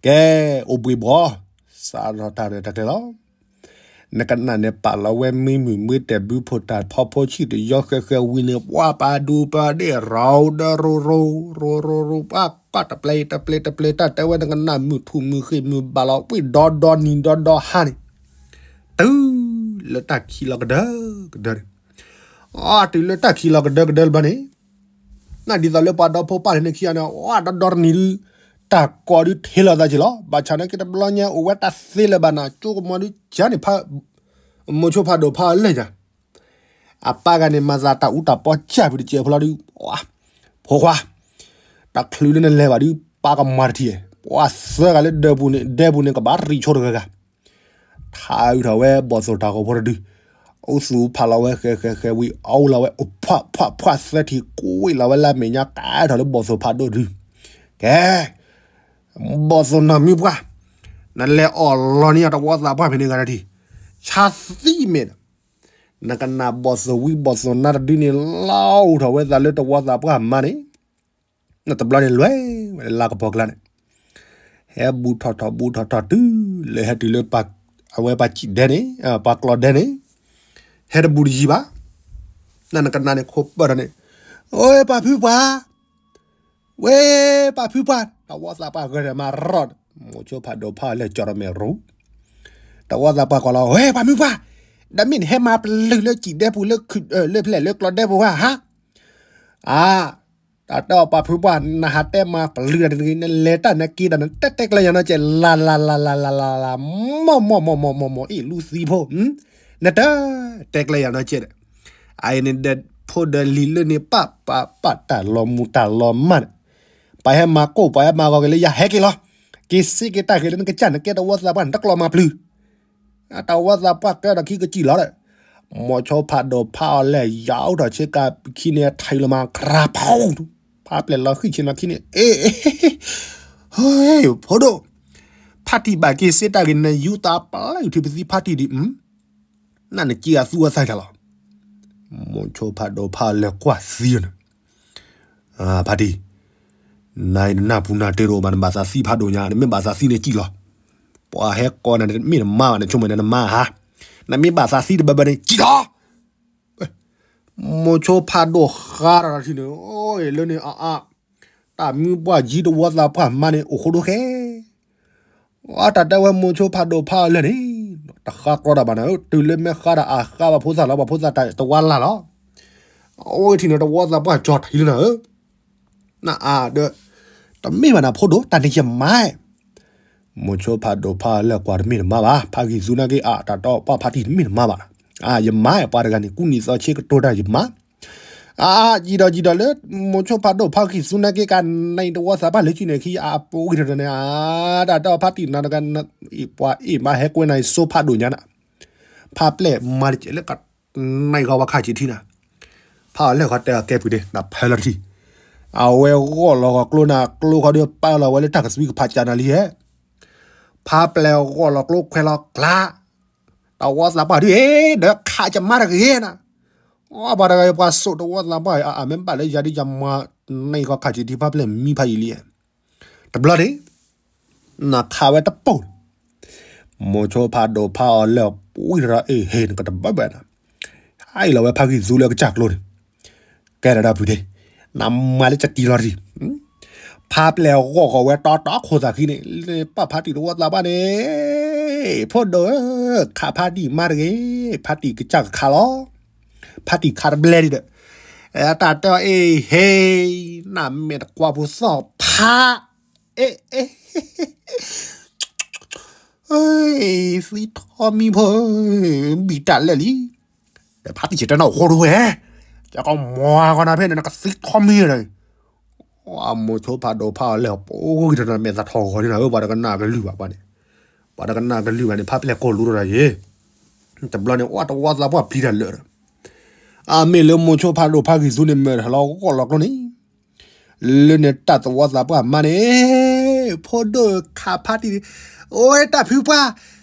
ကဲ, အိၣ်ဘှံးဘှီ, စးထီၣ်တၢ်ရဲၣ်တၢ်ကျဲၤလီၤ. နကနၣ်န့ၣ်ပာ်လီၤဝဲမံမုၢ်မ့ၢ်တဲာ်ဘုဖိတၢ်ဖီဖိဆံၣ်တယီဃဲဃဲဝံၤန့ၣ် ပှၤပာ်ဒူပာ်ဒ့ၣ် ရိဒၢရိရိ ရိရိရိ ပှၤကီၢ်တပျဲၤတပျဲၤတပျဲၤ တၢ်တဲဝဲနကနၣ်မုၢ်ထူၣ်မုၢ်ဃ့ၢ်မုၢ်ဘၣ်လီၤ ဝ့ၢ်ဒီဒီနံၤဒီဒီဟါန့ၣ်, တုၤ လၢတၢ်ခံးလီၤကဒၢကဒၢန့ၣ်, အတုၤလၢတၢ်ခံးလီၤကဒၢကဒၢလၢၤဘျီန့ၣ်, နဒ်သိးလၢပှၤဒီဖိပၢ်လၢန့ၣ်ခံဂၤန့ၣ် အဒီဒီတနံၤဒုး, တၢ်ကိးဒုးထံလီၤသးက့ၤလီၤ. ဘၣ်ဆၣ်န့ၣ်က့တဘျီညါ အိၣ်ဝဲတၢ်သ့လၢၤဘၣ်န့ၣ် ကၠိကမီၤဒုးကန့ၣ်, မိၤဆိဖးဒိၣ်ဖးအီၤလၢညါ အပၢ်ဂၤန့ၣ် မၤသးတၢ်အူတၢ်ပီစၢ်ဖုးတစဲးဖိလီၤဒုး, ဖိခွါ, တချုးလၢနလဲၤဘၣ်ဒုး ပၢ်ကမၤတထံၣ်, ပှၤသၢဂၤလၢဒဲပူၤန့ၣ် ဒဲပူၤန့ၣ် ကဘၣ်ရံၣ်ဆိတဂၤဂၤ, ထါအုးထီၣ်ဝဲဘီၣ်သိၣ်တၢ်ဂီၤဖိတဒု, အိၣ်သူၣ်ဖးလီၤဝဲဃဲဃဲဃဲဝံၤ အီလီၤဝဲအိၣ်ဖှၣ်ဖှၣ်ဖှၣ်သၢထံၣ် ကွံာ်လီၤဝဲလၢမဲာ်ညါ ကဲထီၣ်လၢဘီၣ်သိၣ်ဖးဒိၣ်တဒု, ကဲ ဘီၣ်သိၣ်နီၢ်မံပှၢ်, နလဲၤအီၣ်လီၤန့ၢ်ယၤတဝီသးပှၢ်ဖဲန့ၣ်ဂၤတထံၣ်, ဆါသံမဲာ်ဒီး, နကနၣ်ဘီၣ်သိၣ်ဝံဘီၣ်သိၣ်နါတဒုန့ၣ် လီၤအိၣ်ထီၣ်ဝဲသးလၢတဝီသးပှၢ်မါန့ၣ်, နတဘျီန့ၣ်လွဲၢ်ဝဲလၢလါကပီၤကျါန့ၣ်, ဟဲဘူးထီၣ်ထီၣ်ဘူးထီၣ်ထီၣ်တုၤလၢဟဲတုၤလၢ အဝဲပှၤစံၣ်ဒဲန့ၣ်, ပှၤကျီၢ်ဒဲန့ၣ်, ဟဲတဘူးတယံၤဘၣ်, နနကနၣ်န့ၣ်ခိးပၢၢ်ထီၣ်န့ၣ်, ဝဲပၢ်ဖုပှၢ် ဝဲပၢ်ဖုပှၢ်, တဝီသးပှၢ်ဂၢၢ်ဒီးမၤရီၣ်, မိၤဆိဖးဒိၣ်ဖးအီၤလၢကၠီၣ်ရမဲာ်ရူ, တဝီသးပှၢ်ကိးလီၤ ဝဲပၢ်ဖုပှၢ်, ဒီးမ့ၢ်နဟဲမၤပျုၢ်လၢစံၣ်ဒဲပူၤလၢ လၢဖျဲၣ်လၢကျီၢ်ဒဲပူၤဧါဟါ, အါ, တၢ်တဲအီၤပၢ်ဖုပှၢ် နဟးတဲမၤပျုၢ်တၢ်တဂ့ၤ နလဲၤတၢ်နက့ၤဒီး နတဲတဲကျဲယၤနီၢ်ကဲး လၢ်လၢ်လၢ်လၢ်လၢ်လၢ်လၢ်လၢ် မိၢ်မိၢ်မိၢ်မိၢ်မိၢ်မိၢ် အ့ၣ်လူသံဖိ, နတတဲကျဲယၤနီၢ်ကဲးဒီး, အအံၤန့ၣ်ဒီး ဖိဒီးလံၤလၢန့ၣ် ပၢ်ပၢ်ပၢ်တၢ်လီၤမူၤတၢ်လီၤမၢ်န့ၣ်, ပှၤဟဲမၤကိၢ် ပှၤဟဲမၤဂီၤက့ၤလၢယၤ ဟဲက့ၤလီၤ, က့ၤစ့က့ၤတၢ်ဂ့ၤလၢနကစၢ်နကဲတဝီသးပှၢ် နတကျီၢ်မၤပျုၢ် တဝီသးပှၢ်ကဲဒီးခံကစံၣ်လီၤဒီး, မိၤဆိဖးဒိၣ်ဖးအီၤလဲၣ် ယၤအိၣ်ထီၣ်ဆ့ကၤခံန့ၣ် ထံလီၤမၤ ကြၤဖီ, ဖးပျဲၢ်လီၤဃံၣ်ဆ့နီၤခံန့ၣ်, အ့ၣ်, ဖိဒိၣ်, ဖါတံၢ်ဘၣ်က့ၤစ့တၢ်ဂ့ၤ နယူၤသးပျဲၢ်ထူၣ်ပသံဖါတံၢ်ဒံး, နနက့ၤအသူအသၣ်တၢ်လီၤ. မိၤဆိဖးဒိၣ်ဖးအီၤလဲၣ်ကွၢ်သံန့ၣ် ဖါတံၢ်, နနၢ်ပူၤနၢ်တ့ၢ်တအိၣ်ဘၣ် နဘၣ်သးသံဖးဒိၣ်ညါ နမ့ၢ်ဘၣ်သးသံန့ၣ်စံၣ်လီၤ. ပှၤဟဲကိးနၤ နမ့ၢ်နမါဘၣ် နဆိကမိၣ်နမါဧါ, နမ့ၢ်ဘၣ်သးသံတဘၣ်ဘၣ်န့ၣ် စံၣ်လီၤ. မိၤဆိဖးဒိၣ်ဃါထီၣ်ထံန့ၣ် အိၣ်လၢန့ၣ်အါအါ, တၢ်မုၢ်ပှၢ်ယံၤတဝီသးပှၢ်မါန့ၣ် အိၣ်ဃိဒိၣ်ဃဲ အတၢ်တဲဝဲမိၤဆိဖးဒိၣ်ဖးအီၤလဲၣ်န့ၣ်, တဃါကြီတၢ်ဘၣ်န့ၣ် တုၤလၢမ့ၢ်ဃါဒီးအဃါဘၣ်ဖိသၣ်လီၤ ဘၣ်ဖိသၣ်တဝါလၢ်လီၤ. အဝဲထံၣ်န့ၣ်တဝီသးပှၢ်ကၠီထံလၢနၤဧၢ, နအါဒီး, တမ့ၢ်ဘၣ်နၤဖိဒိၣ် တၢ်န့ၣ်ယမါ, မိၤဆိဖးဒိၣ်ဖးအီၤလဲၣ်ကွၢ်တမ့ၢ်နမါဘၣ် ဖါဂံၢ်သူနာ်က့ အတၢ်တဲပှၢ်ဖါတံၢ်တမ့ၢ်နမါဘၣ်, အါ ယမါ ပှၤတဂၤန့ၣ် ကူနံၣ်သီဆ့ကတိၤတၢ်ယမါ အါ ယံာ်ဒီးယံာ်ဒီးလၢ မိၤဆိဖးဒိၣ်ဖးဂံၢ်သူနာ်က့ ကနံၣ်တဝီသးပှၢ်လၢကံန့ၣ်ခံ အပူၤဂံၢ်ထီၣ်န့ၣ် အါ တၢ်တဲအီၤဖါတံၢ်နၤတဂၤ ပှၤအ့ၣ်မးဟဲကွဲနၤအံၤ စိဖးဒိၣ်ညါနၤ, ဖါပျဲၢ်မၤတကဲးလၢကနံၣ်ဃီဝဲခါဆံးထံနၤ, ဖးအီၤလဲၣ်ဃီတဲအီၤကဲပူၤန့ၣ် နဖဲလီၤတထံၣ်, အဝဲဂီၢ်လီၤဂီၤကျိနၤ ကျိဃီဒီးပာ်လီၤဝဲလၢတၢ်ကသွံကဖးကၠးနၤလံ, ဖါပျဲၢ်ဂီၢ်လီၤကျိခွဲးလီၤကျါ တဝီသးပှၢ်ဒုး ဒီးခးယမါတဂ့ၤနၤ, အီ ပှၤတဂၤအံၤ ပှၤစိာ်တဝီသးပှၢ်အံၤ အမ့ၢ်ဘၣ်လၢယၤဒုး ယမၤနံၣ်ဃီခးဆံးထံဖါပျဲၢ်မံဖးယံာ်လံ, တဘျီန့ၣ် နခးဝဲတပိၢ်, မိၤဆိဖးဒိၣ်ဖးအီၤလဲၣ် ပှံၢ်ထီၣ်အ့ၣ်ဟ့ၣ် နကတဘၢဘၢနၤ, ဟဲအံၤလီၤဝဲဖါဂံၢ်သူလၢကစၢ်ကျိန့ၣ် ကဲထီၣ်ဒၣ်ဖုးဒ့, နမၤလၢကတံၤလီၤတံၤ, ဖါပျဲၢ်ဂီၢ်ဂီၢ်ဝဲတီတီခိၣ်သးခံန့ၣ် လၢပာ်ဖါတံၢ်တဝီသးပှၢ်န့ၣ်, ဖိဒိၣ်ဧၢ, ခးဖါတံၢ်မါတဂ့ၤ, ဖါတံၢ်ကစၢ်ကခးလီၤ, ဖါတံၢ်ခးတဘျဲဒံးဒီး, တၢ်တဲအီၤအ့ၣ်ဟ့ၣ်, နမဲာ်တကွၢ်ဖိသီၣ်ဖး, အ့ၣ် သံထီမံဖိ, ဘံၣ်တၢ်လဲၣ်လံ, ဒီးဖါတံၢ်ယတဲနၤအိၣ်ဃိတဝဲ, ယကမၤကီးနၤဖဲန့ၣ် နကသံထီမံဒီး, မိၤဆိဖးဒိၣ်ဖးအီၤလဲၣ် ပှၤဂံၢ်ထီၣ်နမဲာ်သးထီၣ်ဂီၤန့ၣ်နၤဧၢ, ပှၤတကနၣ်ကလုၢ်ဘၣ်ပှၤန့ၣ်, ပှၤတကနၣ်ကလုၢ်ဘၣ်န့ၣ် ဖါပျဲၢ်ကိၢ်လူထီၣ်တၢ်ယ့ၣ်, တဘျီန့ၣ် အီ တဝီသးပှၢ်ပျံၤတၢ်လၢာ်ဒီး, အမ့ၢ်လၢမိၤဆိဖးဒိၣ်ဖးဂံၢ်သူန့ၣ် မ့ၢ်တၢ်လီၤဂီၢ်လီၤကျိန့ၣ် လၢန့ၣ်တၢ်သဝီသးပှၢ်မါန့ၣ်, ဖိဒိၣ်ခးဖါတံၢ်, အိၣ်တၢ်ဖုပှၢ်,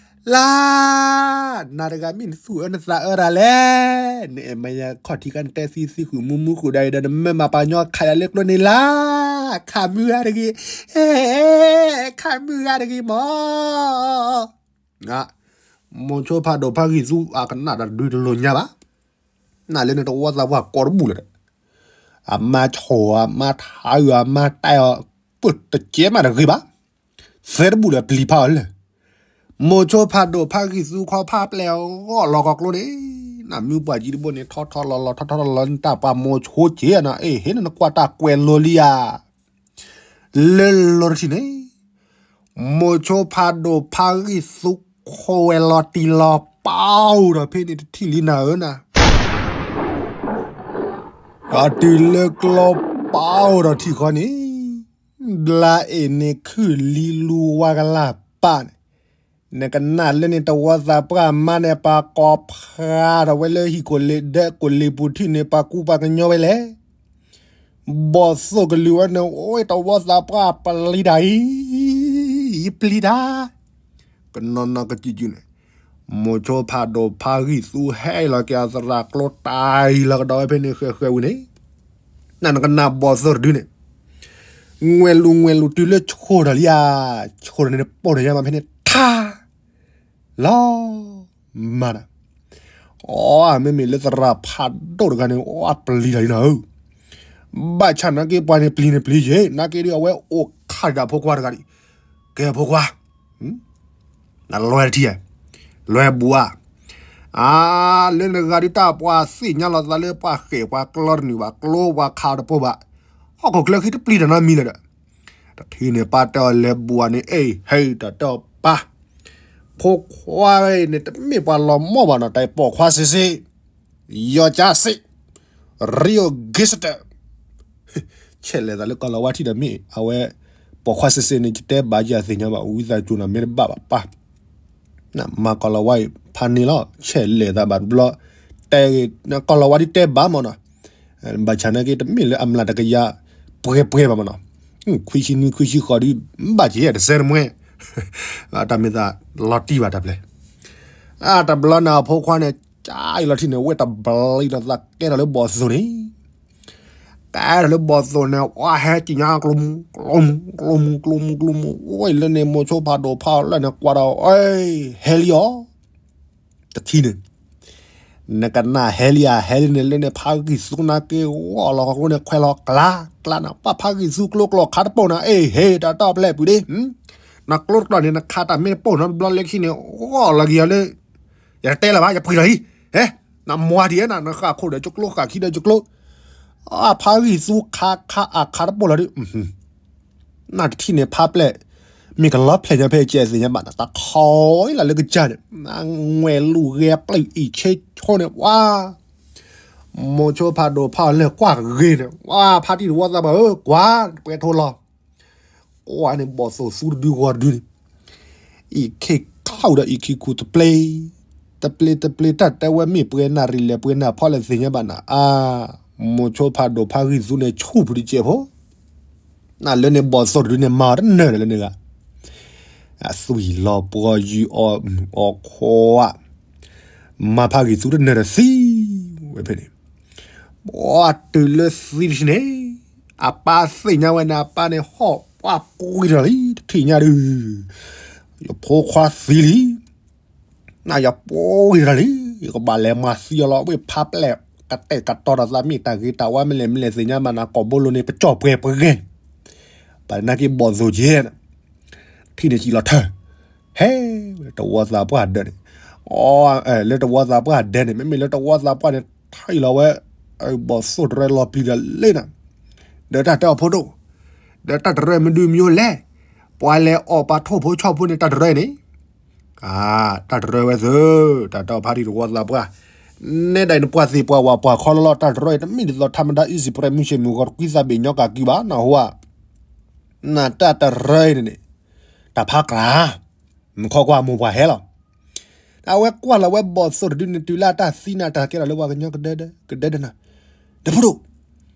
လၢ, နၤတဂၤမ့ၢ်နသူၣ်အၢနသးအၢတၢ်လဲၣ်, နအဲၣ်မၤယၤခီၣ်ထံးခါ နတဲသံသံဃုာ်မူမူဃုာ်ဒါအံၤဒီး နမ့ၢ်မၤပှၤညီခးယၤလၢကျိန့ၣ်လၢ, ခးမုၢ်ဂၤတဂ့ၤ, ခးမုၢ်ဂၤတဂ့ၤမး မိၤဆိဖးဒိၣ်ဖးဂံၢ်သူအကနၣ်တၢ်ဒုးတလိာ်ညါဘၣ်, နလၢန့ၣ်တဝီသးပှၢ်ကိးတဘူၣ်လၢၤဒီး, အမါဆိၣ်အီၤ အမါထါအုးအီၤ အမါတဲအီၤ, ပၢၢ်တကဲမးတဂ့ၤဘၣ်, သဲတဘူၣ်လၢၤပျံၤဖးအီၤလၢာ်, မိၤဆိဖးဒိၣ်ဖးဂံၢ်သူခီဖးပျဲၢ်အဂီၢ်လီၤကီၢ်ကျိန့ၣ်, နမ့ၢ်ပှၤကံတဘိန့ၣ် ထီထီလီၤလီၤ ထီထီလီၤလီၤန့ၣ် တၢ်ပှၤမိၤဆိက့ၤနီၤ, အ့ၣ် ဟ့ၣ်နနကွၢ်တၢ်ကွဲးလိလံဧါ. လၢလီၤတထံၣ်န့ၣ်, မိၤဆိဖးဒိၣ်ဖးဂံၢ်သူခီဝဲလီၤတံၢ်လီၤပာ်အိၣ်ဒီးဖဲန့ၣ်တထံၣ်လံနၤဧၢနၤ. ဒီးတုၤလၢကျိပာ်အိၣ်ဒီးထံၣ်ဃီန့ၣ်, ဘျါအ့ၣ်န့ၣ်ခုၣ်လံလူဝါကလၢ်ပၢ်န့ၣ်, နကနၣ်လၢန့ၣ်တဝီသးပှၢ်မါန့ၣ် ပှၤကိးဖျါထီၣ်ဝဲလၢဟံၣ်ကိၣ်လ့ၤဒၢးကိၣ်လ့ၤပူၤထံၣ်န့ၣ် ပှၤကူပှၤကညီဝဲလဲၣ်. ဘီၣ်သိၣ်ကလုၢ်ဝဲန့ၣ် အိၣ်တဝီသးပှၢ်ပျံၤတၢ်အံၤ, ယပျံၤတၢ် ကနီၤနီၤကစုးစုးန့ၣ်, မိၤဆိဖးဒိၣ်ဖးဂံၢ်သူဟဲလီၤက့ၤအသရၣ်ကျိတၢ်အံၤလီၤကဒီးဝဲဖဲန့ၣ်ဃဲၤဃဲၤဝံၤန့ၣ်, နနကနၣ်ဘီၣ်သိၣ်တဒုန့ၣ်, ငွဲၢ်လူၤငွဲၢ်လူၤတုၤလၢဆိၣ်ထီၣ်လံဧါ, ဆိၣ်ထီၣ်န့ၣ် ပိၢ်ထီၣ်ညါမးဖဲန့ၣ်ထါ လီၤ မၤတၢ်, အီ မ့မ့ၢ်လၢသရၣ်ဖးဒိၣ်တဂၤန့ၣ် အီ အပျံၤတၢ်လံနၤဧၢ, ဘၣ်ဆၣ်နာ်က့ပှၤန့ၣ်ပျံၤန့ၣ်ပျံၤက့ၤ, နာ်က့ဒ်အဝဲအိၣ်ခးဒၣ်ဖိခွါတဂၤဒံး, ကဲဖိခွါ နလွဲတထံၣ်ဧါ, လွဲဘူးဧါ, အါ လၢနဂၤဒုးတၢ်ပှၤသ့ၣ်ညါလီၤသးလၢပှၤဃဲၢ်ပှၤကျီတနုာ်ဘၣ်, ကျိပှၤခးတပိၢ်ဘၣ်, ဟီၣ်ခိၣ်ချၢခံတပျံၤတၢ်နီတမံၤလၢၤဒီး, တထံၣ်န့ၣ်ပၢ်တဲအီၤလဲၤဘူးဧါန့ၣ် အ့ၣ် ဟဲတၢ်တဲအီၤပၢ်, ဖိခွါန့ၣ်တမ့ၢ်ပှၤလီၤမီၢ်ဘၣ်နီၤ, တၢ်ပိာ်ခွါစ့စ့ ယီၤကၠါစ့, ရံအိၣ်ဂ့ၤစတၢၢ် ဆဲးလဲၤသးလၢကီၢ်လီၤဝါထံၣ်ဒီးမ့ၢ်အဝဲ, ပိာ်ခွါစ့စ့န့ၣ် ယတဲဘၣ်ယသ့ၣ်ညါဘၣ် ဝံသးစူၤနီၤ မ့ၢ်တဘၣ်ဘၣ်ပၢ်, နမၤကီၢ်လီၤဝါအံၤဖးန့ၢ်လီၤ ဆဲးလဲၤသးဘၣ်တဘျီ, တဲဂ့ၤ ကီၢ်လီၤဝါဒ်တဲဘၣ်မးနီၤ, ဘၣ်ဆၣ်နာ်က့တမ့ၢ်လၢအမျးတကယၤပှဲၤပှဲၤဘၣ်မးနီၤ, ခွံဆံနွံခွံဆံဃိးဒုး ဘၣ်က့ၤတစဲတမှဲ, တၢ်မ့ၢ်သးလီၤတံၢ်ဘၣ်တၢ်ပျဲ, အတဘျီန့ၣ်အဖိခွါန့ၣ် ကၠါအံၤလီၤထံၣ်န့ၣ် ဝဲတဘျီလီၤသးကဲထီၣ်လၢဘီၣ်သိၣ်န့ၣ် ကဲထီၣ်လၢဘီၣ်သိၣ်န့ၣ် ဝဲဟဲကံၣ်ညါကျိမူ ကျိမူ ကျိမူ ကျိမူ ကျိမူ အိၣ်လၢန့ၣ် မိၤဆိဖးဒိၣ်ဖးလၢန့ၣ် ကွၢ်ဒီး အ့ၣ် ဟဲလံအီၤ တထံၣ်န့ၣ် နကနၣ်ဟဲလံဧါ ဟဲလံန့ၣ် လၢန့ၣ်ဖးဂံၢ်သူနာ်က့ ဂီၢ်လီၤခီကျိန့ၣ် ခွဲးလီၤကျါ ကျါန့ၣ် ပှၤဖးဂံၢ်သူကျိကျိခးတပိၢ်န့ၣ် အ့ၣ် ဟ့ၣ် တၢ်တီၢ်ဖျဲၣ်ပူၤဒ့ နကျိတကျီၢ်န့ၣ် နခးတၢ်မ့ၢ်တပိၢ်နီတဘျီလၢခံန့ၣ် ဂီၢ်လီၤက့ၤအီၤလၢ ယတတဲလၢၤဘၣ် ယပှ့ၤလီၤဟံၣ်, ဟဲ, နမွၤဒံးဧါ နဃၣ်ခိၣ်ဒီးကကျိ ဃၣ်ခံဒီးကကျိ, အဖးဂံၢ်သူခးခးအခးတပိၢ်လီၤဒု, နတထံၣ်န့ၣ်ဖးပျဲၢ်, မ့ၢ်ကလီဖျဲၣ်ညါဖဲကဲသ့ၣ်ညါဘၣ်နၤ တၢ်ခီအံၤလၢကစၢ်န့ၣ်, နငွဲၢ်လူၤဂဲၤပျုၢ်အံၤဆ့ဆိန့ၣ် ဝါ, မိၤဆိဖးဒိၣ်ဖးအီၤလၢကွၢ်ဂ့ၤန့ၣ် ဝါ ဖါတံၢ်တဝီသးပှၢ်ဧၢ ကွၢ် ပှဲၤထိလီၤ ကွၢ်န့ၣ် ဘီၣ်သိၣ်သူတဒုဂီၤတဒုန့ၣ်, အံၤခ့ခီၣ်ဒီးအံၤခံခူတပျ့ၤ, တပျ့ၤတပျ့ၤတၢ်တဲဝဲမ့ၢ်ပှဲၤနၢ်ရံၣ်လဲၣ်ပှဲၤနၢ်ဖီလဲၣ်သ့ၣ်ညါဘၣ်နၤ, အါ, မိၤဆိဖးဒိၣ်ဖးဂံၢ်သူန့ၣ် ဆူၣ်ဖုးတစဲးဖိ, နလၢန့ၣ်ဘီၣ်သိၣ်တဒုန့ၣ် မၤအီၤတနၢၤဒီးလၢန့ၣ်ဂၤ, အသွံၣ်လီၤပှီၤယံၤအီၣ်မုၢ်အီၣ်ခွါ, မၤဖးဂံၢ်သူတနၢၤဒီးသံဝဲဖဲန့ၣ် ပှၤတုၤလၢသံတထံၣ်န့ၣ်, အပၢ်သ့ၣ်ညါဝဲန့ၣ် အပၢ်န့ၣ်ဟီၣ်ပှၢ်ပှ့ၤထီၣ်လံ တထံၣ်ညါဒုး, ယဖိခွါသံလံ, နယပှ့ၤထီၣ်လံ, ယကဘၣ်လဲၤမၤသံအီၤလီၤ ဝ့ၢ်ဖးပျဲၢ် ကတဲာ်ကတီၤဒီးသးမ့ၢ်တၢ်ဂ့ၤတၢ်ဝါမ့ၢ်လဲၣ်မ့ၢ်လဲၣ်သ့ၣ်ညါမးနၤ ကိာ်ဘိလိၤန့ၣ် ပကၠီၣ်ပှဲၤပှဲၤ, ပနာ်က့ဘီၣ်သိၣ်က့ၤ ထံၣ်န့ၣ်စံၣ်လီၤထၢၣ်, ဟဲ, တဝီသးပှၢ်ဒၢးန့ၣ်, အ, လၢတဝီသးပှၢ်ဒၢးန့ၣ် မ့မ့ၢ်လၢတဝီသးပှၢ်န့ၣ် ထံၣ်လီၤဝဲ, ဘီၣ်သိၣ်တရၢလီၤပျံၤဒီးလ့နၤ, ဒီးတၢ်တဲအီၤဖိဒိၣ်, ဒီးတၢ်တရၢမနုၤမံၤလဲၣ်, ပှၤလဲၤအီၣ်ပှၤထိၣ်ဖိဆီဖိန့ၣ် တၢ်တရၢန့ၣ်, တၢ်တရၢဝဲသု, တၢ်တဲအီၤဖါတံၢ်တဝီသးပှၢ်, နဲဒၣ်အံၤနပှၤသ့ၣ်ပှၤဝၣ်ပှၤခီလီၤလီၤ တၢ်တရၢအံၤ တမ့ၢ်ဒ်သိးထးမဒါ အံစံးပြဲးမုၢ်ဆ့ၣ်မုၢ်ဂီၤတကွံသးဘ့ၣ်ညီကၢ်ကံဘၣ် နၢ်ဟူဧါ, နတၢ်တရၢအံၤန့ၣ်န့ၣ်, တၢ်ဖးကြၢ်, မုၢ်ခီကွၢ်မိၢ်ပှၢ်ဟဲလီၤ, အဝဲကွၢ်လီၤဝဲဘီၣ်သိၣ်တဒုန့ၣ် တုၤလၢအတၢ်သံနၤတၢ်ကဲထီၣ်လၢပှၤကညီကဒၢဒၢ ကဒၢဒၢနၤ, ဒီပုၢ်ဒိၣ်,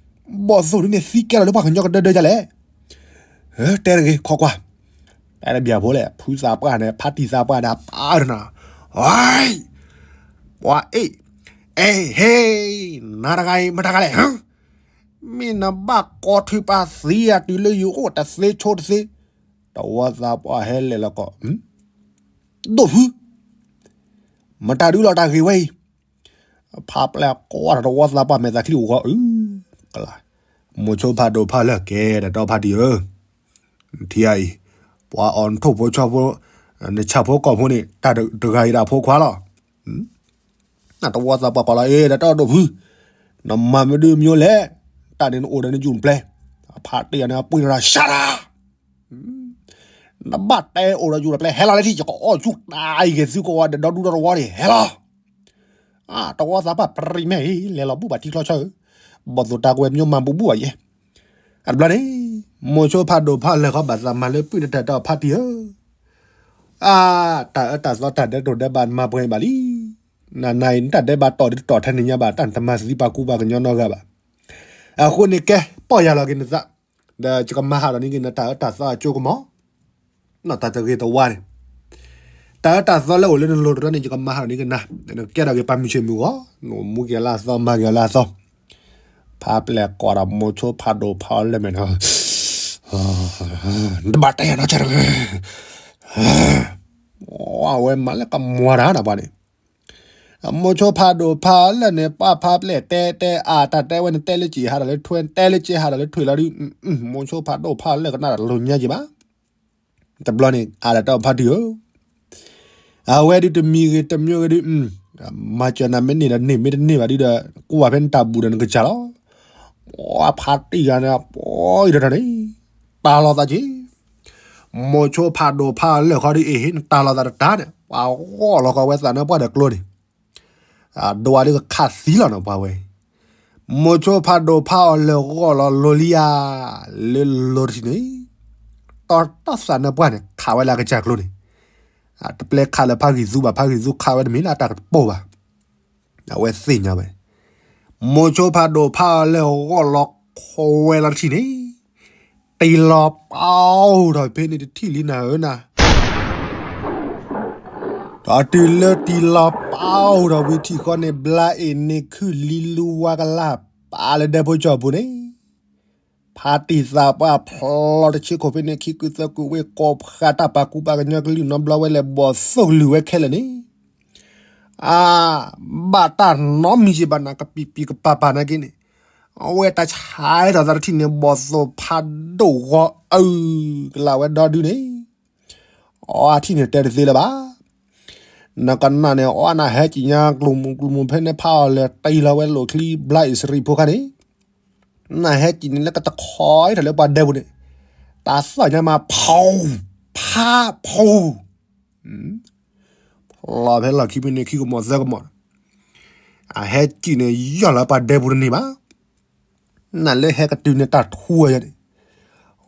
ဘီၣ်သိၣ်တဒုန့ၣ်သံကဲထီၣ်လၢပှၤကညီကဒၢဒၢဒ်လဲၣ် တဲတဂ့ၤ ခီကွၢ်, တဲတဘၣ်ဖိလဲၣ် ဖုသးပှၢ်န့ၣ် ဖါတံၢ်သးပှၢ်န့ၣ် ပာ်နၤ, ပှၤအ့ၣ်, အဲၣ်ဟ့, နၤတဂၤအံၤ မတၤတဂၤလဲၣ်, မ့ၢ်နဘၣ်ကိးထုးပာ်သံယၤတုၤလၢယအိၣ်တသ့ဆိတသ့, တဝီသးပှၢ်ဟဲလဲၤလီၤကီး, ဒိၣ်ဖု မတၤဒုလီၤတၢ်ဂ့ၢ်ဝဲအံၤ, ဖးပျဲၢ်ကွၢ်တဝီသးပှၢ်မဲာ်သးချံအိၣ်ဂီၤအု, ကလါ, မိၤဆိဖးဒိၣ်ဖးလၢကဲဒီးတီဖါတံၢ်ဧၢ, ထံအံၤ, ပှၤအီၣ်နထိၣ်ဖိဆီဖိ, နဆၣ်ဖိကီၢ်ဖိန့ၣ် တၢ်တဂၤအံၤဒၣ်ဖိခွါလီၤ. နတဝီသးပှၢ်ကွၢ်လီၤ အ့ ဒီးတၢ်အိၣ်ဒိၣ်ဖု, နမၤမနုၤမနုၤလဲၣ်, တၢ်န့ၣ်နအိၣ်ဒီးနယူၢ်နပျဲၢ်, ဖါတံၢ်ယၤန့ၣ် အပှ့ၤနၤ ရှါတၢ်, နဘၣ်တဲအိၣ်ဒီးယူၢ်ဒီးပျဲၢ် ဟဲလီၤလၢထံၣ် ယကအီၣ်ဆူၣ်တၢ်အံၤက့ၤသုကဝီၤဒီးဒီဒူၣ်ဒီတဝီန့ၣ် ဟဲလီၤ. တဝီသးပှၢ်ပြံမဲာ်အံၤ လဲၤလီၤဘူၣ်ဘၣ်ထံချီဆၢဧၢ, ဘီၣ်သိၣ်တၢ်ကွဲမညိမၤဘူၣ်ဘူၣ်ဘၣ်ယဲ, အတဘျီန့ၣ် မိၤဆိဖးဒိၣ်ဖးလဲၢ်ဃီဘၣ်သးမၤလၢပုၢ်နတၢ်တီဖါတံၢ်ဧၢ အါ, တၢ်အၢတၢ်သီတၢ်ဒဲးတိၢ်ဒဲးဘးနမၤပှဲၤဘၣ်လံ. နၤနၤအံၤ နတၢ်ဒဲးဘးတီၢ်ဒ်တတီၢ်ထဲန့ၣ်ညါဘၣ် တၢ်နတမၤသံပှၤကူပှၤကညီနီတဂၤဘၣ်. အဃိန့ၣ်ကဲ ပီၢ်ယၢ်လီၤက့ၤနသး, ဒီးယကမၤဟးထီၣ်န့ၢ်က့ၤနတၢ်အၢတၢ်သီအကၠိကမီၤ, နီၢ်တၢ်တဂ့ၤတဝါန့ၣ်, တၢ်အၢတၢ်သီလၢအိၣ်လၢနလိၤတရၢန့ၣ် ယကမၤဟးထီၣ်န့ၢ်က့ၤနၤ, နကဲထီၣ်က့ၤပှၤမုၢ်ဆ့ၣ်မုၢ်ဂီၤ, နမူက့ၤလၢအသီ မၤက့ၤလၢအသီ, ဖါပျဲၢ်ကွၢ်ဒီးမိၤဆိဖးဒိၣ်ဖးအီၤလၢမဲာ်နီၤ နတဘၣ်တဲယၤနီတစဲးတဂ့ၤ. အဝဲမၤလၢကမွၤတၢ်နပှၤန့ၣ်, မိၤဆိဖးဒိၣ်ဖးအီၤလၢန့ၣ် ပှၤဖါပျဲၢ်တဲတဲအါ တၢ်တဲဝဲန့ၣ် တဲလၢက့ၤဟးဒီးလၢထွဲ တဲလၢက့ၤဟးဒီးလၢထွဲလီၤဒုး, မိၤဆိဖးဒိၣ်ဖးအီၤလၢကနၣ်တၢ်လိၤညါက့ၤဘၣ်. တဘျီန့ၣ် အါဒီးတၢ်ဖါတံၢ်ဧၢ အဝဲဒုးတမံၤဂ့ၤတမံၤဂ့ၤဒုး, မၤစၢၤနၤမ့ၢ်န့ၢ်ဒီးန့ၢ် မ့ၢ်တန့ၢ်ဘၣ်ဒုးဒီး ကွၢ်ဖဲနတၢ်ဘူၣ်ဒီးနကစၢ်လီၤ. ပှၤဖါတံၢ်ဂၤန့ၣ် ပှၤအံၤဒီးတၢ်န့ၣ် တၢ်လီၤသးက့ၤ, မိၤဆိဖးဒိၣ်ဖးအီၤလၢဃီဒုးအ့ၣ် နတၢ်လီၤသးတတၢ်န့ၣ် ပှၤဂီၢ်လီၤဃီဝဲသးနါပှၢ်ဒီးကျိန့ၣ် ဒိးဝဲဒုးကခးသံလီၤနီၤပှၤဝဲ, မိၤဆိဖးဒိၣ်ဖးအီၤလၢဂီၢ်လီၤလိၤလံဧါ, လၢလိၤတထံၣ်န့ၣ်, တီတီသးနါပှၢ်န့ၣ် ခးဝဲလၢအကစၢ်ကျိန့ၣ်, တပျဲခးလၢဖါဂံၢ်သူဘၣ် ဖါဂံၢ်သူခးဝဲတမ့ၢ်လၢအတၢ်ကတပိာ်ဘၣ်, အဝဲသ့ၣ်ညါဝဲ, မိၤဆိဖးဒိၣ်ဖးအီၤလၢဂီၢ်လီၤခိးဝဲလီၤတထံၣ်န့ၣ်, တံၤလီၤပာ်အိၣ်ထီၣ်ဖဲန့ၣ်တထံၣ်လံနၤဧၢနၤ ဒီးတုၤလၢတံၤလီၤပာ်အိၣ်ဒီးဝံၤထံၣ်ဃီန့ၣ် ဘျါအ့ၣ်န့ၢ်ခုၣ်လံလူဝါကလၢ်ပာ်လၢဒဲဖိကၠီၣ်ပူၤန့ၣ်, ဖါတံၢ်သးပှၢ်ဖျီတဆ့ခိၣ်ဖဲန့ၣ် ခံကုသၢကုဝ့ၢ်ကိးဖးတၢ်ပာ်ကူပာ်ကညီကလုာ်နီတဘျီဝဲလဲၣ် ဘီၣ်သိၣ်ကလုာ်ဝဲခဲလၢာ်န့ၣ်, အါ, ဘၣ်တၢ်နီတမံၤယံၤဘၣ်နၤ ကပံာ်ပံာ်ကပၤပၤနာ်က့န့ၣ်, အဝဲတၢ်ဆါထီၣ်သးတထံၣ်န့ၣ် ဘီၣ်သိၣ်ဖးဒိၣ်ဂီၤအုၣ်ကလာ်ဝဲဒီဒုန့ၣ် အီထံၣ်န့ၣ်တဲတသ့လၢၤဘၣ်. နကနၣ်န့ၣ် အီနဟဲကံၣ်ညါကျိၤမူကျိၤမူဖဲန့ၣ်ဖးအီၤလၢတံၢ်လီၤဝဲလိာ်ချံဘျါအ့ၣ်စရံဖိခါန့ၣ်, နဟဲကံၣ်န့ၣ်လၢကတခီအံၤထီၣ်လၢပှၤဒဲပူၤန့ၣ်, တၢ်သီၣ်ညါမးဖီ, ဖးဖီ ဖျီဖဲလီၢ်ခံဖဲန့ၣ်ခံကမီၤသၢကမီၤ, အဟဲကံၣ်န့ၣ် ယီၢ်လီၤပှၤဒဲပူၤတန့ၢ်ဘၣ်. နလၢဟဲကတုၤန့ၣ်တၢ်ထူဝဲယၤန့ၣ်,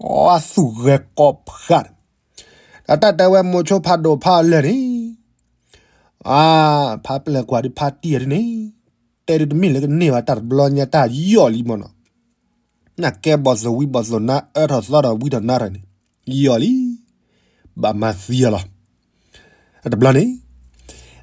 အီသူၣ်ဂဲၤကိးဖးန့ၣ်, ဒီးတၢ်တဲဝဲမိၤဆိဖးဒိၣ်ဖးအီၤလၢာ်န့ၣ်, အါ, ဖါပျဲၢ်ကွၢ်ဒုးဖါတံၢ်ယၤဒုးန့ၣ်, တဲဒုးတမ့ၢ်လၢကန့ၢ်ဘၣ်တၢ်တဘျီညါတၢ်ယီၢ်လံမ့ၢ်နီၤ, နကဲဘီၣ်သိၣ်ဝံဘီၣ်သိၣ်နါအၢထီၣ်သီထီၣ်ဝံထီၣ်နါထီၣ်န့ၣ်, ယီၢ်လံ ဘၣ်မၤသံအီၤလီၤ. တဘျီန့ၣ်,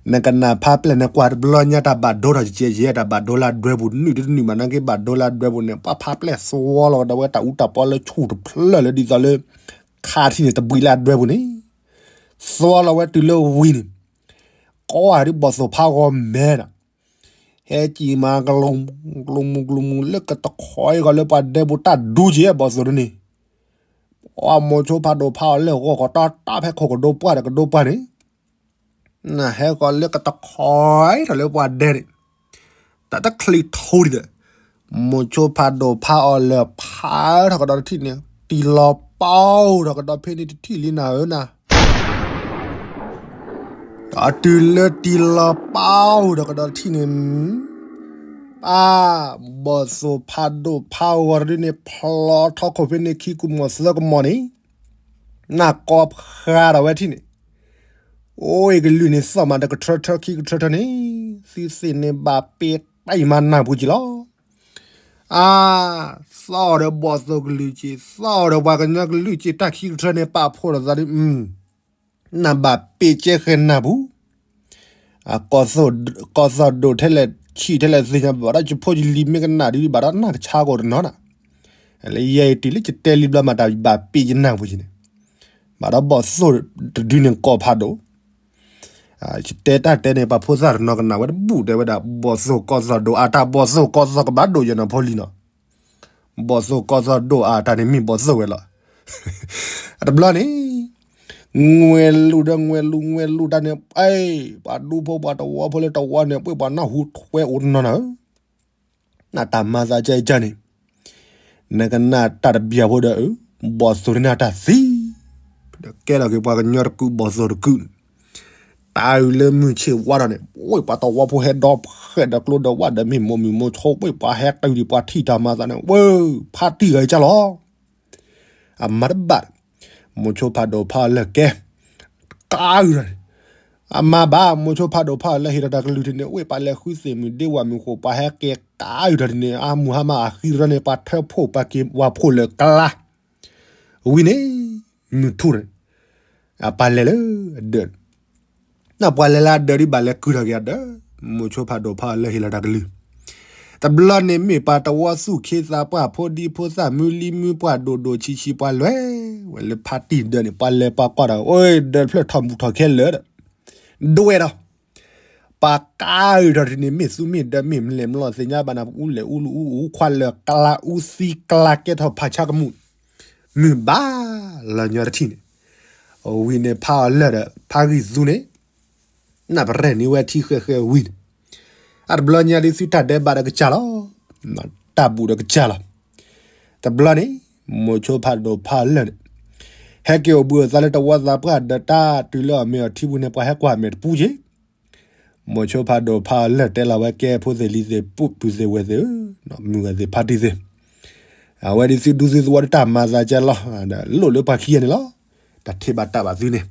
နကနၣ်ဖါပျဲၢ်န့ၣ်ကွၢ်တဘျီညါတၢ်ဘၣ်ဒိထီၣ်ကဲကဲ တၢ်ဘၣ်ဒိလၢအဒွဲပူၤ နုာ်တနုာ်မးနာ်က့ဘၣ်ဒိလၢအဒွဲပူၤန့ၣ် ပှၤဖါပျဲၢ်သွီလီၤကဒီးဝဲတၢ်အူတၢ်ပီလၢဆူၣ်တဖျၢၣ်လၢဒ်သိးလၢ ခါထံၣ်န့ၣ်တဘှံးလၢအဒွဲပူၤန့ၣ်, သွီလီၤဝဲတုၤလၢဝံၤန့ၣ်, ကွၢ်ဒုးဘီၣ်သိၣ်ဖးဂီၤမဲဒီး ဟဲကံၣ်မး ကျိၤမူကျိၤမူလၢကတခီအံၤဂီၤလၢပှၤဒဲပူၤတၢ်ဒူက့ၤဘီၣ်သိၣ်ဒ်န့ၣ်, ပှၤမိၤဆိဖးဒိၣ်ဖးအီၤလၢဂီၢ်ကီးတီတီဖဲခိၣ်ကဒိပှၢ်ဒီးကဒိပှၢ်န့ၣ်, နဟဲကီးလၢကတခီအံၤထီၣ်လၢပှၤဒဲန့ၣ်, တၢ်တချံးထူဒံးဒီး, မိၤဆိဖးဒိၣ်ဖးအီၤလၢဖးထီၣ်ကဒီးတထံၣ်န့ၣ် တံၤလီၤပာ်ထီၣ်ကဒီးဖဲန့ၣ်တထံၣ်လံနၤဧၢနၤ ဒီးတုၤလၢတံၤလီၤပာ်အိၣ်ဒီးကဒီးတထံၣ်န့ၣ်, အါ, ဘီၣ်သိၣ်ဖးဒိၣ်ဖးဂီၤတဒုန့ၣ် ဖျီထီၣ်ခိၣ်ဖဲန့ၣ်ခံကမီၤသၢကမီၤန့ၣ်, နၢ်ကီဖျါထီၣ်ဝဲထံၣ်န့ၣ်, အိၣ်အံၤကလုာ်န့ၣ် သီၣ်မးတကထၢထၢခံကထၢထၢန့ၣ်, သုသ့ၣ်န့ၣ်ဘၣ်ပ့ၤတၢ်အံၤမးနၢ်ပူၤက့ၤလီၤ. အါ, သီၣ်ဒီးဘီၣ်သိၣ်ကလုာ်က့ၤ သီၣ်ဒီးပှၤကညီကလုာ်က့ၤ တၢ်ခံကထၢန့ၣ် ပာ်ဖှိၣ်လိာ်သးဒ် နဘၣ်ပ့ၤကဲဃဲၤနၢ်ပူၤ, ကီၢ်သီၣ်ဒိၣ်ထဲလဲၣ်ဆံးထဲလဲၣ်သ့ၣ်ညါ ဘၣ်ဒီးယဖိယလံၤမ့ၢ်ကနၣ်ဒ်ဘၣ်ဒီးနၢ်ကဆါကအိၣ်တနီၤနၤ, လၢယဲအံၤတုၤလၢယတဲလံဘျီမးတၢ်ဘၣ်ပ့ၤယနၢ်ပူၤက့ၤန့ၣ်, ဘၣ်ဒီးဘီၣ်သိၣ်တဒုန့ၣ်ကီၢ်ဖးဒိၣ် ယတဲတၢ်တဲန့ၣ် ပှၤဖိသၣ်တနီၤကနၣ်ဝဲတဘူၣ်တဲဝဲဒၣ် ဘီၣ်သိၣ်ကီၢ်သီၣ်ဒိၣ်အါ တၢ်ဘီၣ်သိၣ်ကီၢ်သီၣ်ကဘၣ်ဒိၣ်ယဲၢ်နီၤဖိလံၤနီၤ, ဘီၣ်သိၣ်ကီၢ်သီၣ်ဒိၣ်အါတၢ်န့ၣ်မ့ၢ်ဘီၣ်သိၣ်ဝဲလီၤ. တဘျီန့ၣ်, ငွဲလူၤဒီးငွဲလူၤ ငွဲလူၤတၢ်န့ၣ် ပှၤဒူဖိပှၤတဝီဖိလၢတဝီန့ၣ် ပှ့ၤပှၤနၢ်ဟူထွဲအိၣ်တနီၤနၤဧၢ, နတၢ်မၤသးကဲကန့ၣ်, နကနၣ်တၢ်တဘျီဖိဒီး ဘီၣ်သိၣ်န့ၣ်နတၢ်သံ, ဒီးကဲထီၣ်က့ၤပှၤကညီတကုာ်ဘီၣ်သိၣ်တကုာ်န့ၣ်, တၢ်အုၣ်လၢမုၢ်ဆ့ၣ်ဝါဒီးန့ၣ် ဝ့ၢ်ပှၤတဝီဖိဟဲဒီးဖှဲးဒီးကျိဒီးဝၣ်ဒီးမ့ၢ်မိၢ်မုၢ်မိၢ်ဆိ ဝ့ၢ်ပှၤဟဲတုၤဒံးပှၤထံၣ်တၢ်မၤသးန့ၣ် ဝ့ၢ်ဖါတံၢ်ဂၤအံၤကၢ်လီၤ. အမၤတဘၣ်, မိၤဆိဖးဒိၣ်ဖးအီၤလၢာ်ကဲ, ကးအုၣ်ဒီးန့ၣ်, အမၤဘၣ် မိၤဆိဖးဒိၣ်ဖးအီၤလၢာ်ဟ့ၣ်ဒီးတၢ်ကလုၢ်ထံးန့ၣ် ဝ့ၢ်ပှၤလဲၤဃုသ့ၣ်မုၢ်ဒ့ဝၣ်မုၢ်ဃိၣ် ပှၤဟဲက့ၤကးအုၣ်ဒီးန့ၣ် အမုၢ်ဟါမးအဃံရၢန့ၣ် ပှၤထၢဖှိၣ်ပှၤက့ၤဝၤဖှိၣ်လၢာ်ကလါ, ဝံၤန့ၣ် မုၢ်ထူၣ်န့ၣ် အပှၤလဲၤလၢအဒၢး နပှၤလဲၤလၢအဒၢးဒ်ဘၣ်လဲၤကုၢ်ထီၣ်က့ၤအဒၢး, မိၤဆိဖးဒိၣ်ဖးအီၤလၢာ်ဟ့ၣ်လီၤတၢ်ကလုၢ်, တဘျီန့ၣ်မ့ၢ်ပှၤတဝီသူၣ်ခ့သးပှၢ်ဖိဒံဖိသၣ်မုၢ်လံမုၢ်ပှၢ်ဒိၣ်ဒိၣ်ဆံးဆံးပှၤလဲၤဝဲလၢဖါတံၢ်ဒၢးန့ၣ် ပှၤလဲၤပှၤကွၢ်ဒီး အိၣ်ဒၢးဖျၢၣ်ထီၣ်မူၤထီၣ်ခဲလၢာ်ဒီး ဒွဲၣ်ဒီး ပှၤကးအုၣ်ထီၣ်တန့ၣ် မ့ၢ်သူမ့ၢ်ဒၢးမ့ၢ်မလဲၣ်မလီၤသ့ၣ်ညါဘၣ်နၤ အူလဲၣ်အူလူအူအူခွါလၢာ်ကလါအူသံကလါကဲထီၣ်ဖးဆါကမူၣ်, မုၢ်ဘၣ်လီၤညီတထံၣ်န့ၣ်, ဝံၤန့ၣ်ဖးအီၤလၢာ်ဒီးဖးဂံၢ်သူန့ၣ် နပရဲၣ်န့ၢ်ဝဲထံဃဲဃဲဝံၤန့ၣ်, အတဘျီညါဒ်သုတၢ်ဒဲးဘးဒီးကစၢ်လီၤ, တၢ်ဘူၣ်ဒီးကစၢ်လီၤ. တဘျီန့ၣ် မိၤဆိဖးဒိၣ်ဖးအီၤလၢာ်န့ၣ် ဟဲက့ၤအိၣ်ဘှံးအိၣ်သါလၢတဝီသးပှၢ်ဒီးတၢ်တုၤလၢအီၣ်မ့ၤအီထံပူၤန့ၣ် ပှၤဟဲကွၢ်မဲာ်တပူၤက့ၤ မိၤဆိဖးဒိၣ်ဖးအီၤလၢာ်တဲလီၤဝဲကဲဖိသ့ၣ်လံၤသ့ၣ် ပုၢ်ပုၢ်သ့ၣ်ဝဲၢ်သ့ၣ်ဧၢ, မုၢ်ဂၤသ့ၣ်ဖါတံၢ်သ့ၣ်, အဝဲဒ်သုဒူသုသဝီတၢ်မၤသးကဲလီၤ, လိၣ်လၢပှၤခံဂၤန့ၣ်လီၤ, တၢ်ထံၣ်ဘၣ်တၢ်ဘၣ်သုန့ၣ်,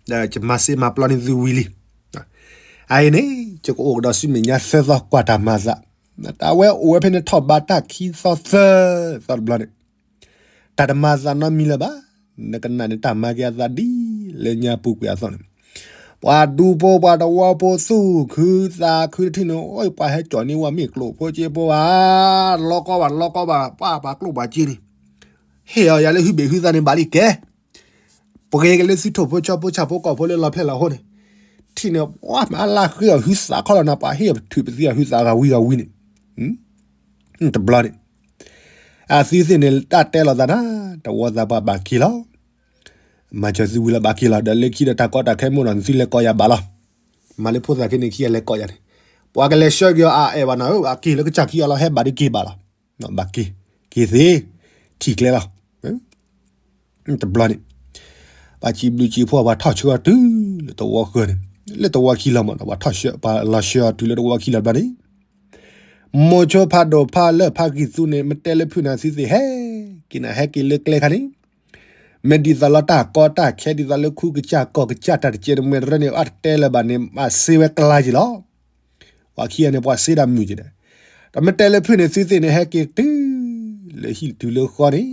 ဒီးယမၤစ့မၤပျီန့ၢ်သုဝံၤလံ, အအံၤန့ၣ် ယကအိၣ်ကဒီးဆူမဲာ်ညါသၢသီကွၢ်တၢ်မၤသး, တၢ်ဝဲအိၣ်ဝဲဖဲန့ၣ်ထီၣ်ဘးတၢ်ခံသီသၢသီတဘျီန့ၣ် တၢ်တမၤသးနီတမံၤလၢၤဘၣ်, နကနၣ်န့ၣ်တၢ်မၤက့ၤအသးဒ်လၢညါပူၤကွံာ်အသိးန့ၣ်, ပှၤဒူဖိပှၤတဝီဖိသူၣ်ခုသးခုတထံၣ်န့ၣ် အိၣ်ပှၤဟဲကၠီၣ်န့ၢ်ဝဲမ့ၢ်ကျိၣ်ဖိက့ဖိဧါ, လီၤကီဘၣ် လီၤကီဘၣ် ပှၤပှၤကျိၣ်ပှၤစ့န့ၣ်, ဟ့ၣ်အီၤယၤလၢဟုဘ့ၣ်ဟုသးန့ၣ်ဘၣ်လံကဲ ပှဲၤက့ၤလၢသုထိၣ်ဖိဆီဖိဆၣ်ဖိကီၢ်ဖိလၢလီၤဖျဲၣ်လီၤဟိန့ၣ်, ထံၣ်န့ၣ် ပှၤမၤလၢဃ့အီၤဟုသးခီလီၤနၤ ပှၤဟ့ၣ်အီၤပထုးပသံအီၤဟုသးဂၤဝံၤဂၤဝံၤန့ၣ်, တဘျီန့ၣ်, အသုသ့ၣ်န့ၣ် တၢ်တဲလီၤသးနၤ, တဝီသးပှၢ်ဘၣ်က့ၤလီၤ, မၤစၢၤသုဝံၤလီၤဘၣ်က့ၤလီၤ ဒီးလၢခံဒီးတၢ်ကီတၢ်ခဲမိၣ်နီၤ သုလဲၤကိးယၤဘၣ်လီၤ, မၤလၢဖိသၣ်ခဲန့ၣ်ခံဂၤလဲၤကိးယၤန့ၣ်, ပှၤကလဲၤဆှၢက့ၤအီၤအအဲၣ်ဘၣ်နၤဧၢ အက့ၤလၢကစၢ်ခံဂၤလီၤ ဟဲဘၣ်ဒုးက့ၤဘၣ်လီၤ, ဘၣ်က့ၤ, က့ၤသ့, ထံၣ်ကျဲလီၤ တဘျီန့ၣ်, ပှၤစံးဘျုးစံးဖှိၣ်ပှၤထီၣ်ဆှၢအီၤတုၤလၢတဝီဃၢၤန့ၣ်, လၢတဝီခံလီၤမးဒီး ပှၤထီၣ်ဆှၢပှၤလီၤဆှၢအီၤတုၤလၢတဝီခံလီၤတဘျီန့ၣ်, မိၤဆိဖးဒိၣ်ဖးလၢာ်ဖးဂံၢ်သူန့ၣ် မ့ၢ်တဲလၢဖုၣ်နၤသုသ့ၣ်ဟဲက့ၤနၤ ဟဲက့ၤလၢကျဲခါန့ၣ်, မ့ၢ်ဒ်သိးလီၤတၢ်ကီတၢ်ခဲဒ်သိးလၢခူကစၢ်ကီၢ်ကစၢ်တၢ်တကဲတမှဲတရၢန့ၣ် အတတဲလၢၤဘၣ်န့ၣ် မၤစ့ဝဲကျါက့ၤလီၤ ပှၤခံဂၤန့ၣ် ပှၤစ့ဒၣ်မုာ်က့ၤဒီး, ဒီးမ့ၢ်တဲလၢဖုၣ်န့ၣ်သုသ့ၣ်န့ၣ် ဟဲက့ၤတုၤလၢဟံၣ်တုၤလၢဃီန့ၣ်,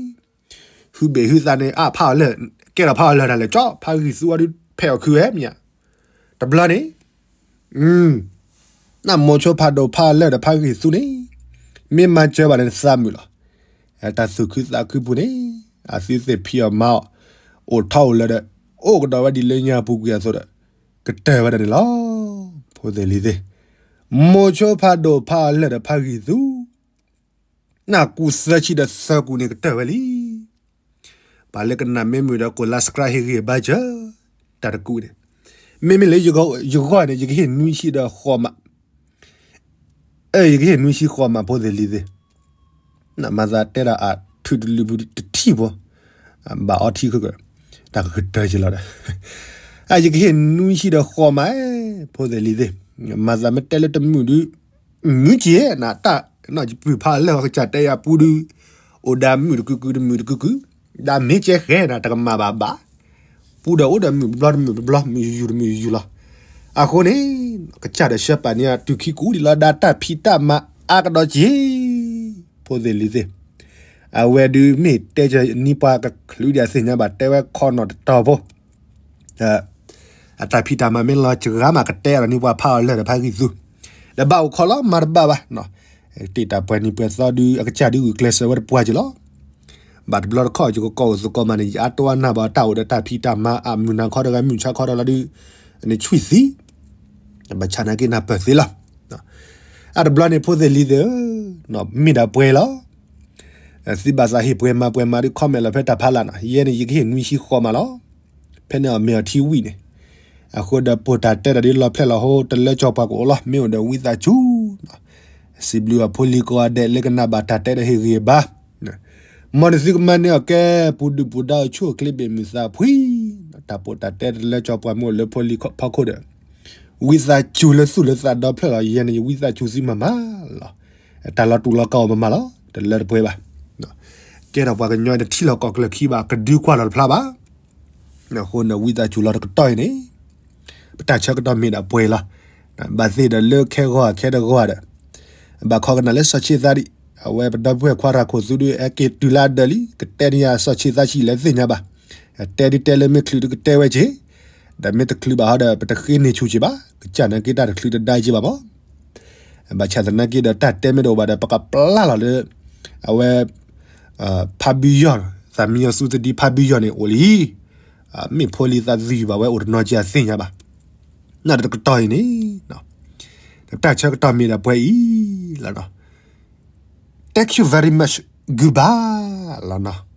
ဟုဘ့ၣ်ဟုသးန့ၣ် အဖးအီၤလၢာ်, ကဲထီၣ်ဖးအီၤလၢာ်ဒၣ်လဲာ်ကၠီ ဖးဂံၢ်သူအီၤဒုးဖဲးအီၤခုဝဲမ့ၢ်ဧါ, တဘျီန့ၣ်, နမိၤဆိဖးဒိၣ်ဖးအီၤလၢာ်ဒီးဖးဂံၢ်သူန့ၣ်, မ့ၢ်မၤစၢၤဘၣ်န့ၣ်သးမုာ်လီၤ, တၢ်သူၣ်ခုသးခုပူၤန့ၣ်, အသုသ့ၣ်ဖံးအီၤမၤအီၤ, အိၣ်ထီၣ်အိၣ်လၢဒီး, အိၣ်ကဒီးဝဲဒ်လၢညါပူၤကွံာ်အသိးဒီး, ကတၢၢ်ဝဲဒၣ်န့ၣ်လီၤ, ဖိသ့ၣ်လံၤသ့ၣ်, မိၤဆိဖးဒိၣ်ဖးအီၤလၢာ်ဒီးဖးဂံၢ်သူ နကူၣ်သၢဆံဒီးသၢကူၣ်န့ၣ်ကတၢၢ်ဝဲလံ. ပှၤလၢကနၣ်မ့ၢ်မုာ်ဒီး ကိး subscribe ဟ့ၣ်ဂံၢ်ဘါစၢၤ, တၢ်တကူၣ်န့ၣ်, မ့မ့ၢ်လၢယဂီၢ်န့ၣ် ယကဟ့ၣ်နွံဆံဒီးဃိးမး, အဲ ယကဟ့ၣ်နွံဆံဃိးမး ဖိသ့ၣ်လံၤသ့ၣ်, နမၤသးတဲဒၣ်အထုးတလုာ်ပူၤတထံၣ်ဖိ, ဘၣ်အီထံခုၣ်က, တၢ်ကကတၢၢ်က့ၤလီၤဒီး, ယကဟ့ၣ်နွံဆံဒီးဃိးမး, ဖိသ့ၣ်လံၤသ့ၣ်, မၤသးမ့ၢ်တဲလၢတမုာ်ဒုး မုာ်က့ၤနၤတၢ်, ယပုၢ်ဖးလၢာ်အီၤကစၢ်တဲယၤပူဒုး, အိၣ်ဒၣ်မုာ်တကုကုတမုာ်တကုကု, ဒၣ်မ့ၢ်ကဲဃဲနၤတကမၣ်ဘၣ်ဘၣ်, ပူဒီးအိၣ်ဒီးမုာ်တဘျီတမုာ်တဘျီ မုာ်ယူၤယူၤတမုာ်ယူၤယူၤလီၤ. အဃိန့ၣ်, ကစၢ်ဒီးဆှၢပာ်န့ၢ်အတုၤခံကူဒံးလီၤ ဒၣ်တၢ်ဖံးတၢ်မၤအါကဒီးက့ၤ ဖိသ့ၣ်လံၤသ့ၣ်, အဝဲဒုးမ့ၢ်တဲကနံၤပှၤကချုးဒံးအသ့ၣ်ညါဘၣ် တဲဝဲခီနီၣ်တတီၤဖိ အတၢ်ဖံးတၢ်မၤမ့ၢ်လီၤစှၤမး ကတဲအီၤဒီးန့ၢ်ပှၤဖးအီၤလၢာ်ဒီးဖးဂံၢ်သူ, ဒီးဘၣ်အိၣ်ခိးလီၤမၤတဘၣ်ဘၣ်, တ့ၢ်တၢ်ပှဲၤနံၤပှဲၤသီဒုး အကစၢ်ဒုးဂုာ်ကျဲးစၢးဝဲတပှၢ်က့ၤလီၤ. ဘၣ်တဘျီတခီၣ် ယကကိးအိၣ်သကိးမးန့ၣ် ယအါတိအါနၢ်ဘၣ်တၢ်အိၣ်ဒီးတၢ်ဖံးတၢ်မၤအမုၢ်နၤခီတဂၤ မုၢ်ဆါခီတဂၤလီၤဒုး, နဆွံၣ်သံ ဘၣ်ဆၣ်နာ်က့နၢ်ပၢၢ်သ့လီၤ. အတဘျီန့ၣ် ဖိသ့ၣ်လံၤသ့ၣ်ဧၢ, မ့ၢ်ဒၣ်ပှဲၤလီၤ. သုဘၣ်သးဟ့ၣ်ပှဲၤမၤပှဲၤမၤဒုး comment လီၤဖဲတၢ်ဖးလၢ်နီၤ, ယဲန့ၣ် ယကဟ့ၣ်နွံဆံဃိးမးလီၤ. ဖဲန့ၣ်အမ့ၢ်အထံဝံၣ်န့ၣ်, အဃိဒီးပိာ်တၢ်တဲတၢ်ဒ်လီၤဖျဲၣ်လီၤဟိ တလၢကၠီပှၤကအိၣ်လီၤ မ့ၢ်အိၣ်ဒီးဝံသးစူၤ စံးဘျုးအဖိလံၤကိးဂၤဒဲးလၢကနၣ်ဘၣ်တၢ်တဲဒီးဟ့ၣ်ဂံၢ်ဘါ, မ်နသုကမၤန့ၢ်အီၤကဲ ပူၤဒုၣ်ပူၤဒါအိၣ်ဆူၣ်အိၣ်ချ့ဘၣ်မုာ်သးဖှံ, တၢ်ပိာ်တၢ်တဲတလၢကၠီပှၤမ့ၢ်အိၣ်လၢဖိလံၤဖီခိၣ်ဒီး, ဝံသးစူၤလၢသူၣ်လၢသးဒီဖျၢၣ်လီၤ ယဲန့ၣ်ယဝံသးစူၤသုမၤမးလီၤ. တၢ်လီၤတူာ်လီၤကာ်အီၤမၤမးလီၤ တလၢတပှဲၤဘၣ်. ကဲထီၣ်ပှၤကညီတထံၣ်လီၤကီၢ်ကျၢၢ်ခံဘၣ် ကဒုကွၢ်လီၤတဖျါဘၣ်. အဃိန့ၣ်ဝံသးစူၤလီၤတကတီၢ်အံၤန့ၣ် ပတၢ်ဆၢကတီၢ်မ့ၢ်ဒၣ်ပှဲၤလီၤ. ဘၣ်သ့ၣ်ဒီးလၢခဲဂီၤခဲတဂီၤဒီး, ဘၣ်ခီကနၣ်လၢစီၤဆ့သးဒံး, အဝဲပဒီပုၢ်ဝဲၢ်ခွါရၤခိၣ်သုဒုး ဟဲက့ၤတုၤလၢအဒၢးလံ ကတဲန့ၢ်ယၤစီၤဆ့သးဆံးလဲၣ်သ့ၣ်ညါဘၣ်. တဲဒုးတဲလၢမ့ၢ်ချုးဒုးကတဲဝဲက့ၤ, ဒီးမ့ၢ်တချုးဘၣ်ဟီဒီး ပတဃ့န့ၢ်ဆူၣ်က့ၤဘၣ်, ကစၢ်နာ်က့တၢ်တချုးတဒါက့ၤဘၣ်မး ဘၣ်ဆၣ်သနာ်က့ဒီးတၢ်တဲမ့ၢ်တအိၣ်ဘၣ်ဒီး ပကပျၢ်လီၤလၢ အဝဲ ဖါဘံယီၢ်, သးမံယီၢ်သူသဒံဖါဘံယီၢ်န့ၣ်အိၣ်လံ. မ့ၢ်ဖိလံၤသးသယုၢ်ဘၣ်ဝဲအိၣ်တနီၤက့ၤအသ့ၣ်ညါဘၣ်. နာ်ဒီးတကတီၢ်အံၤန့ၣ် တၢ်ဆၢကတီၢ်မ့ၢ်ဒၣ်ပှဲၤအံၤလီၤ. Thank you very much. Goodbye လီၤနီၤ.